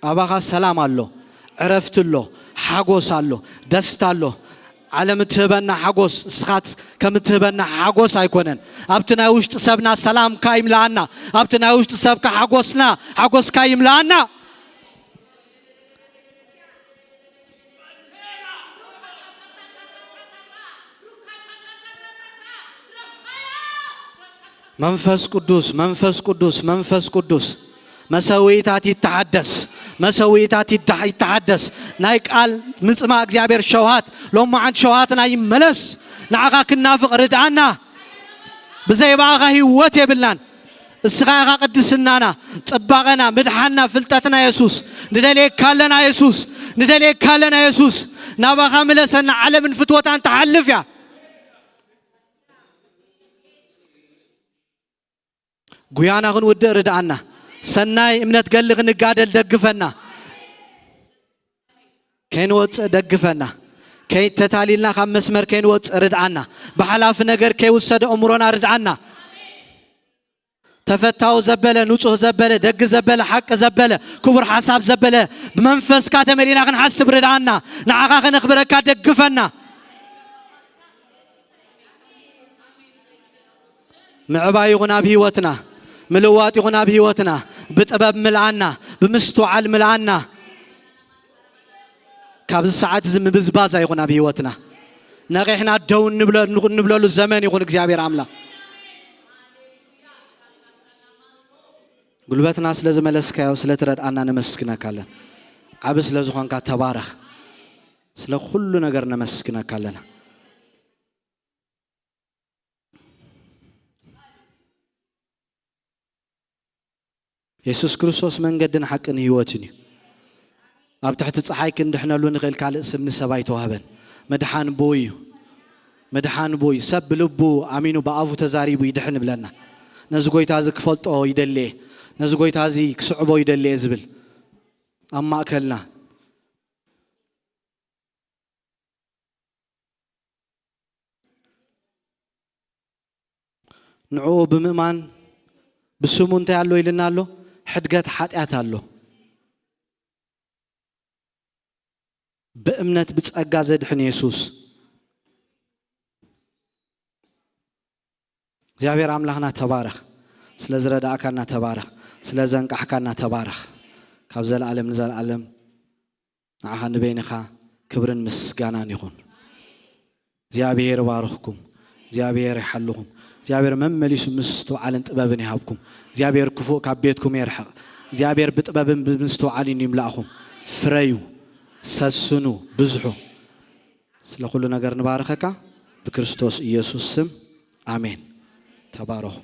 ኣባኻ ሰላም ኣሎ፣ ዕረፍቲ ኣሎ፣ ሓጎስ ኣሎ፣ ደስታ ኣሎ። ዓለም እትህበና ሓጎስ እስኻት ከም እትህበና ሓጎስ ኣይኮነን። ኣብቲ ናይ ውሽጢ ሰብና ሰላምካ ይምልኣና። ኣብቲ ናይ ውሽጢ ሰብካ ሓጎስና፣ ሓጎስካ ይምልኣና። መንፈስ ቅዱስ፣ መንፈስ ቅዱስ፣ መንፈስ ቅዱስ። መሰውኢታት ይተሓደስ፣ መሰውኢታት ይተሓ-፣ ይተሓደስ። ናይ ቃል ምጽማእ እግዚኣብሔር ሸውሃት፣ ሎማዓንቲ ሸውሃትና ይመለስ። ንዓኻ ክናፍቕ ርድኣና። ብዘይ ብኣኻ ህይወት የብልናን። እስኻ ኢኻ ቅድስናና፣ ጽባቐና፣ ምድሓንና፣ ፍልጠትና የሱስ። ንደልየካ ኣለና የሱስ፣ ንደልየካ ኣለና የሱስ። ናባኻ ምለሰና፣ ዓለምን ፍትወታን ትሓልፍ እያ። ጉያና ክንውድእ ርድኣና። ሰናይ እምነት ገድሊ ክንጋደል ደግፈና። ከይንወጽእ ደግፈና። ከይተታሊልና ካብ መስመር ከይንወጽእ ርድኣና። ብሓላፊ ነገር ከይውሰድ ኣእምሮና ርድኣና። ተፈታዊ ዘበለ፣ ንጹህ ዘበለ፣ ደግ ዘበለ፣ ሓቂ ዘበለ፣ ክቡር ሓሳብ ዘበለ፣ ብመንፈስካ ተመሊና ክንሓስብ ርድኣና። ንዓኻ ከነኽብረካ ደግፈና። ምዕባይ ይኹን ኣብ ህይወትና፣ ምልዋጥ ይኹን ኣብ ህይወትና፣ ብጥበብ ምልኣና፣ ብምስትውዓል ምልኣና። ካብዚ ሰዓት እዚ ምብዝባዝ ኣይኹን ኣብ ህይወትና። ነቒሕና ደው እንብለ-፣ እንብለሉ ዘመን ይኹን እግዚኣብሔር ኣምላኽ። ጉልበትና ስለ ዝመለስካዮ፣ ስለ ትረድኣና ነመስግነካ ኣለና። ዓቢ ስለ ዝኾንካ ተባረኽ። ስለ ኩሉ ነገር ነመስግነካ ኣለና። የሱስ ክርስቶስ መንገድን ሓቅን ህይወትን እዩ። ኣብ ትሕቲ ጸሓይ ክንድሕነሉ ንኽእል ካልእ ስም ንሰብ ኣይተዋህበን። መድሓን ብኡ እዩ። መድሓን ብኡ እዩ። ሰብ ብልቡ ኣሚኑ ብኣፉ ተዛሪቡ ይድሕን ይብለና። ነዚ ጎይታ እዚ ክፈልጦ ይደሊ እየ። ነዚ ጎይታ እዚ ክስዕቦ ይደሊ እየ ዝብል ኣብ ማእከልና ንዕኡ ብምእማን ብስሙ እንታይ ኣሎ ኢልና ኣሎ? ሕድገት ሓጢኣት ኣሎ። ብእምነት ብጸጋ ዘድሕን የሱስ። እግዚኣብሔር ኣምላኽና ተባረኽ። ስለ ዝረዳእካና ተባረኽ። ስለ ዘንቃሕካና ተባረኽ። ካብ ዘለዓለም ንዘለዓለም ንዓኻ ንበይንኻ ክብርን ምስጋናን ይኹን። እግዚኣብሔር ይባርኽኩም። እግዚኣብሔር ይሓልኹም። እግዚኣብሔር መመሊሱ ምስትውዓልን ጥበብን ይሃብኩም። እግዚኣብሔር ክፉእ ካብ ቤትኩም የርሕቕ። እግዚኣብሔር ብጥበብን ብምስትውዓልን ይምላእኹም። ፍረዩ፣ ሰስኑ፣ ብዝሑ። ስለ ኩሉ ነገር ንባርኸካ ብክርስቶስ ኢየሱስ ስም ኣሜን። ተባረኹ።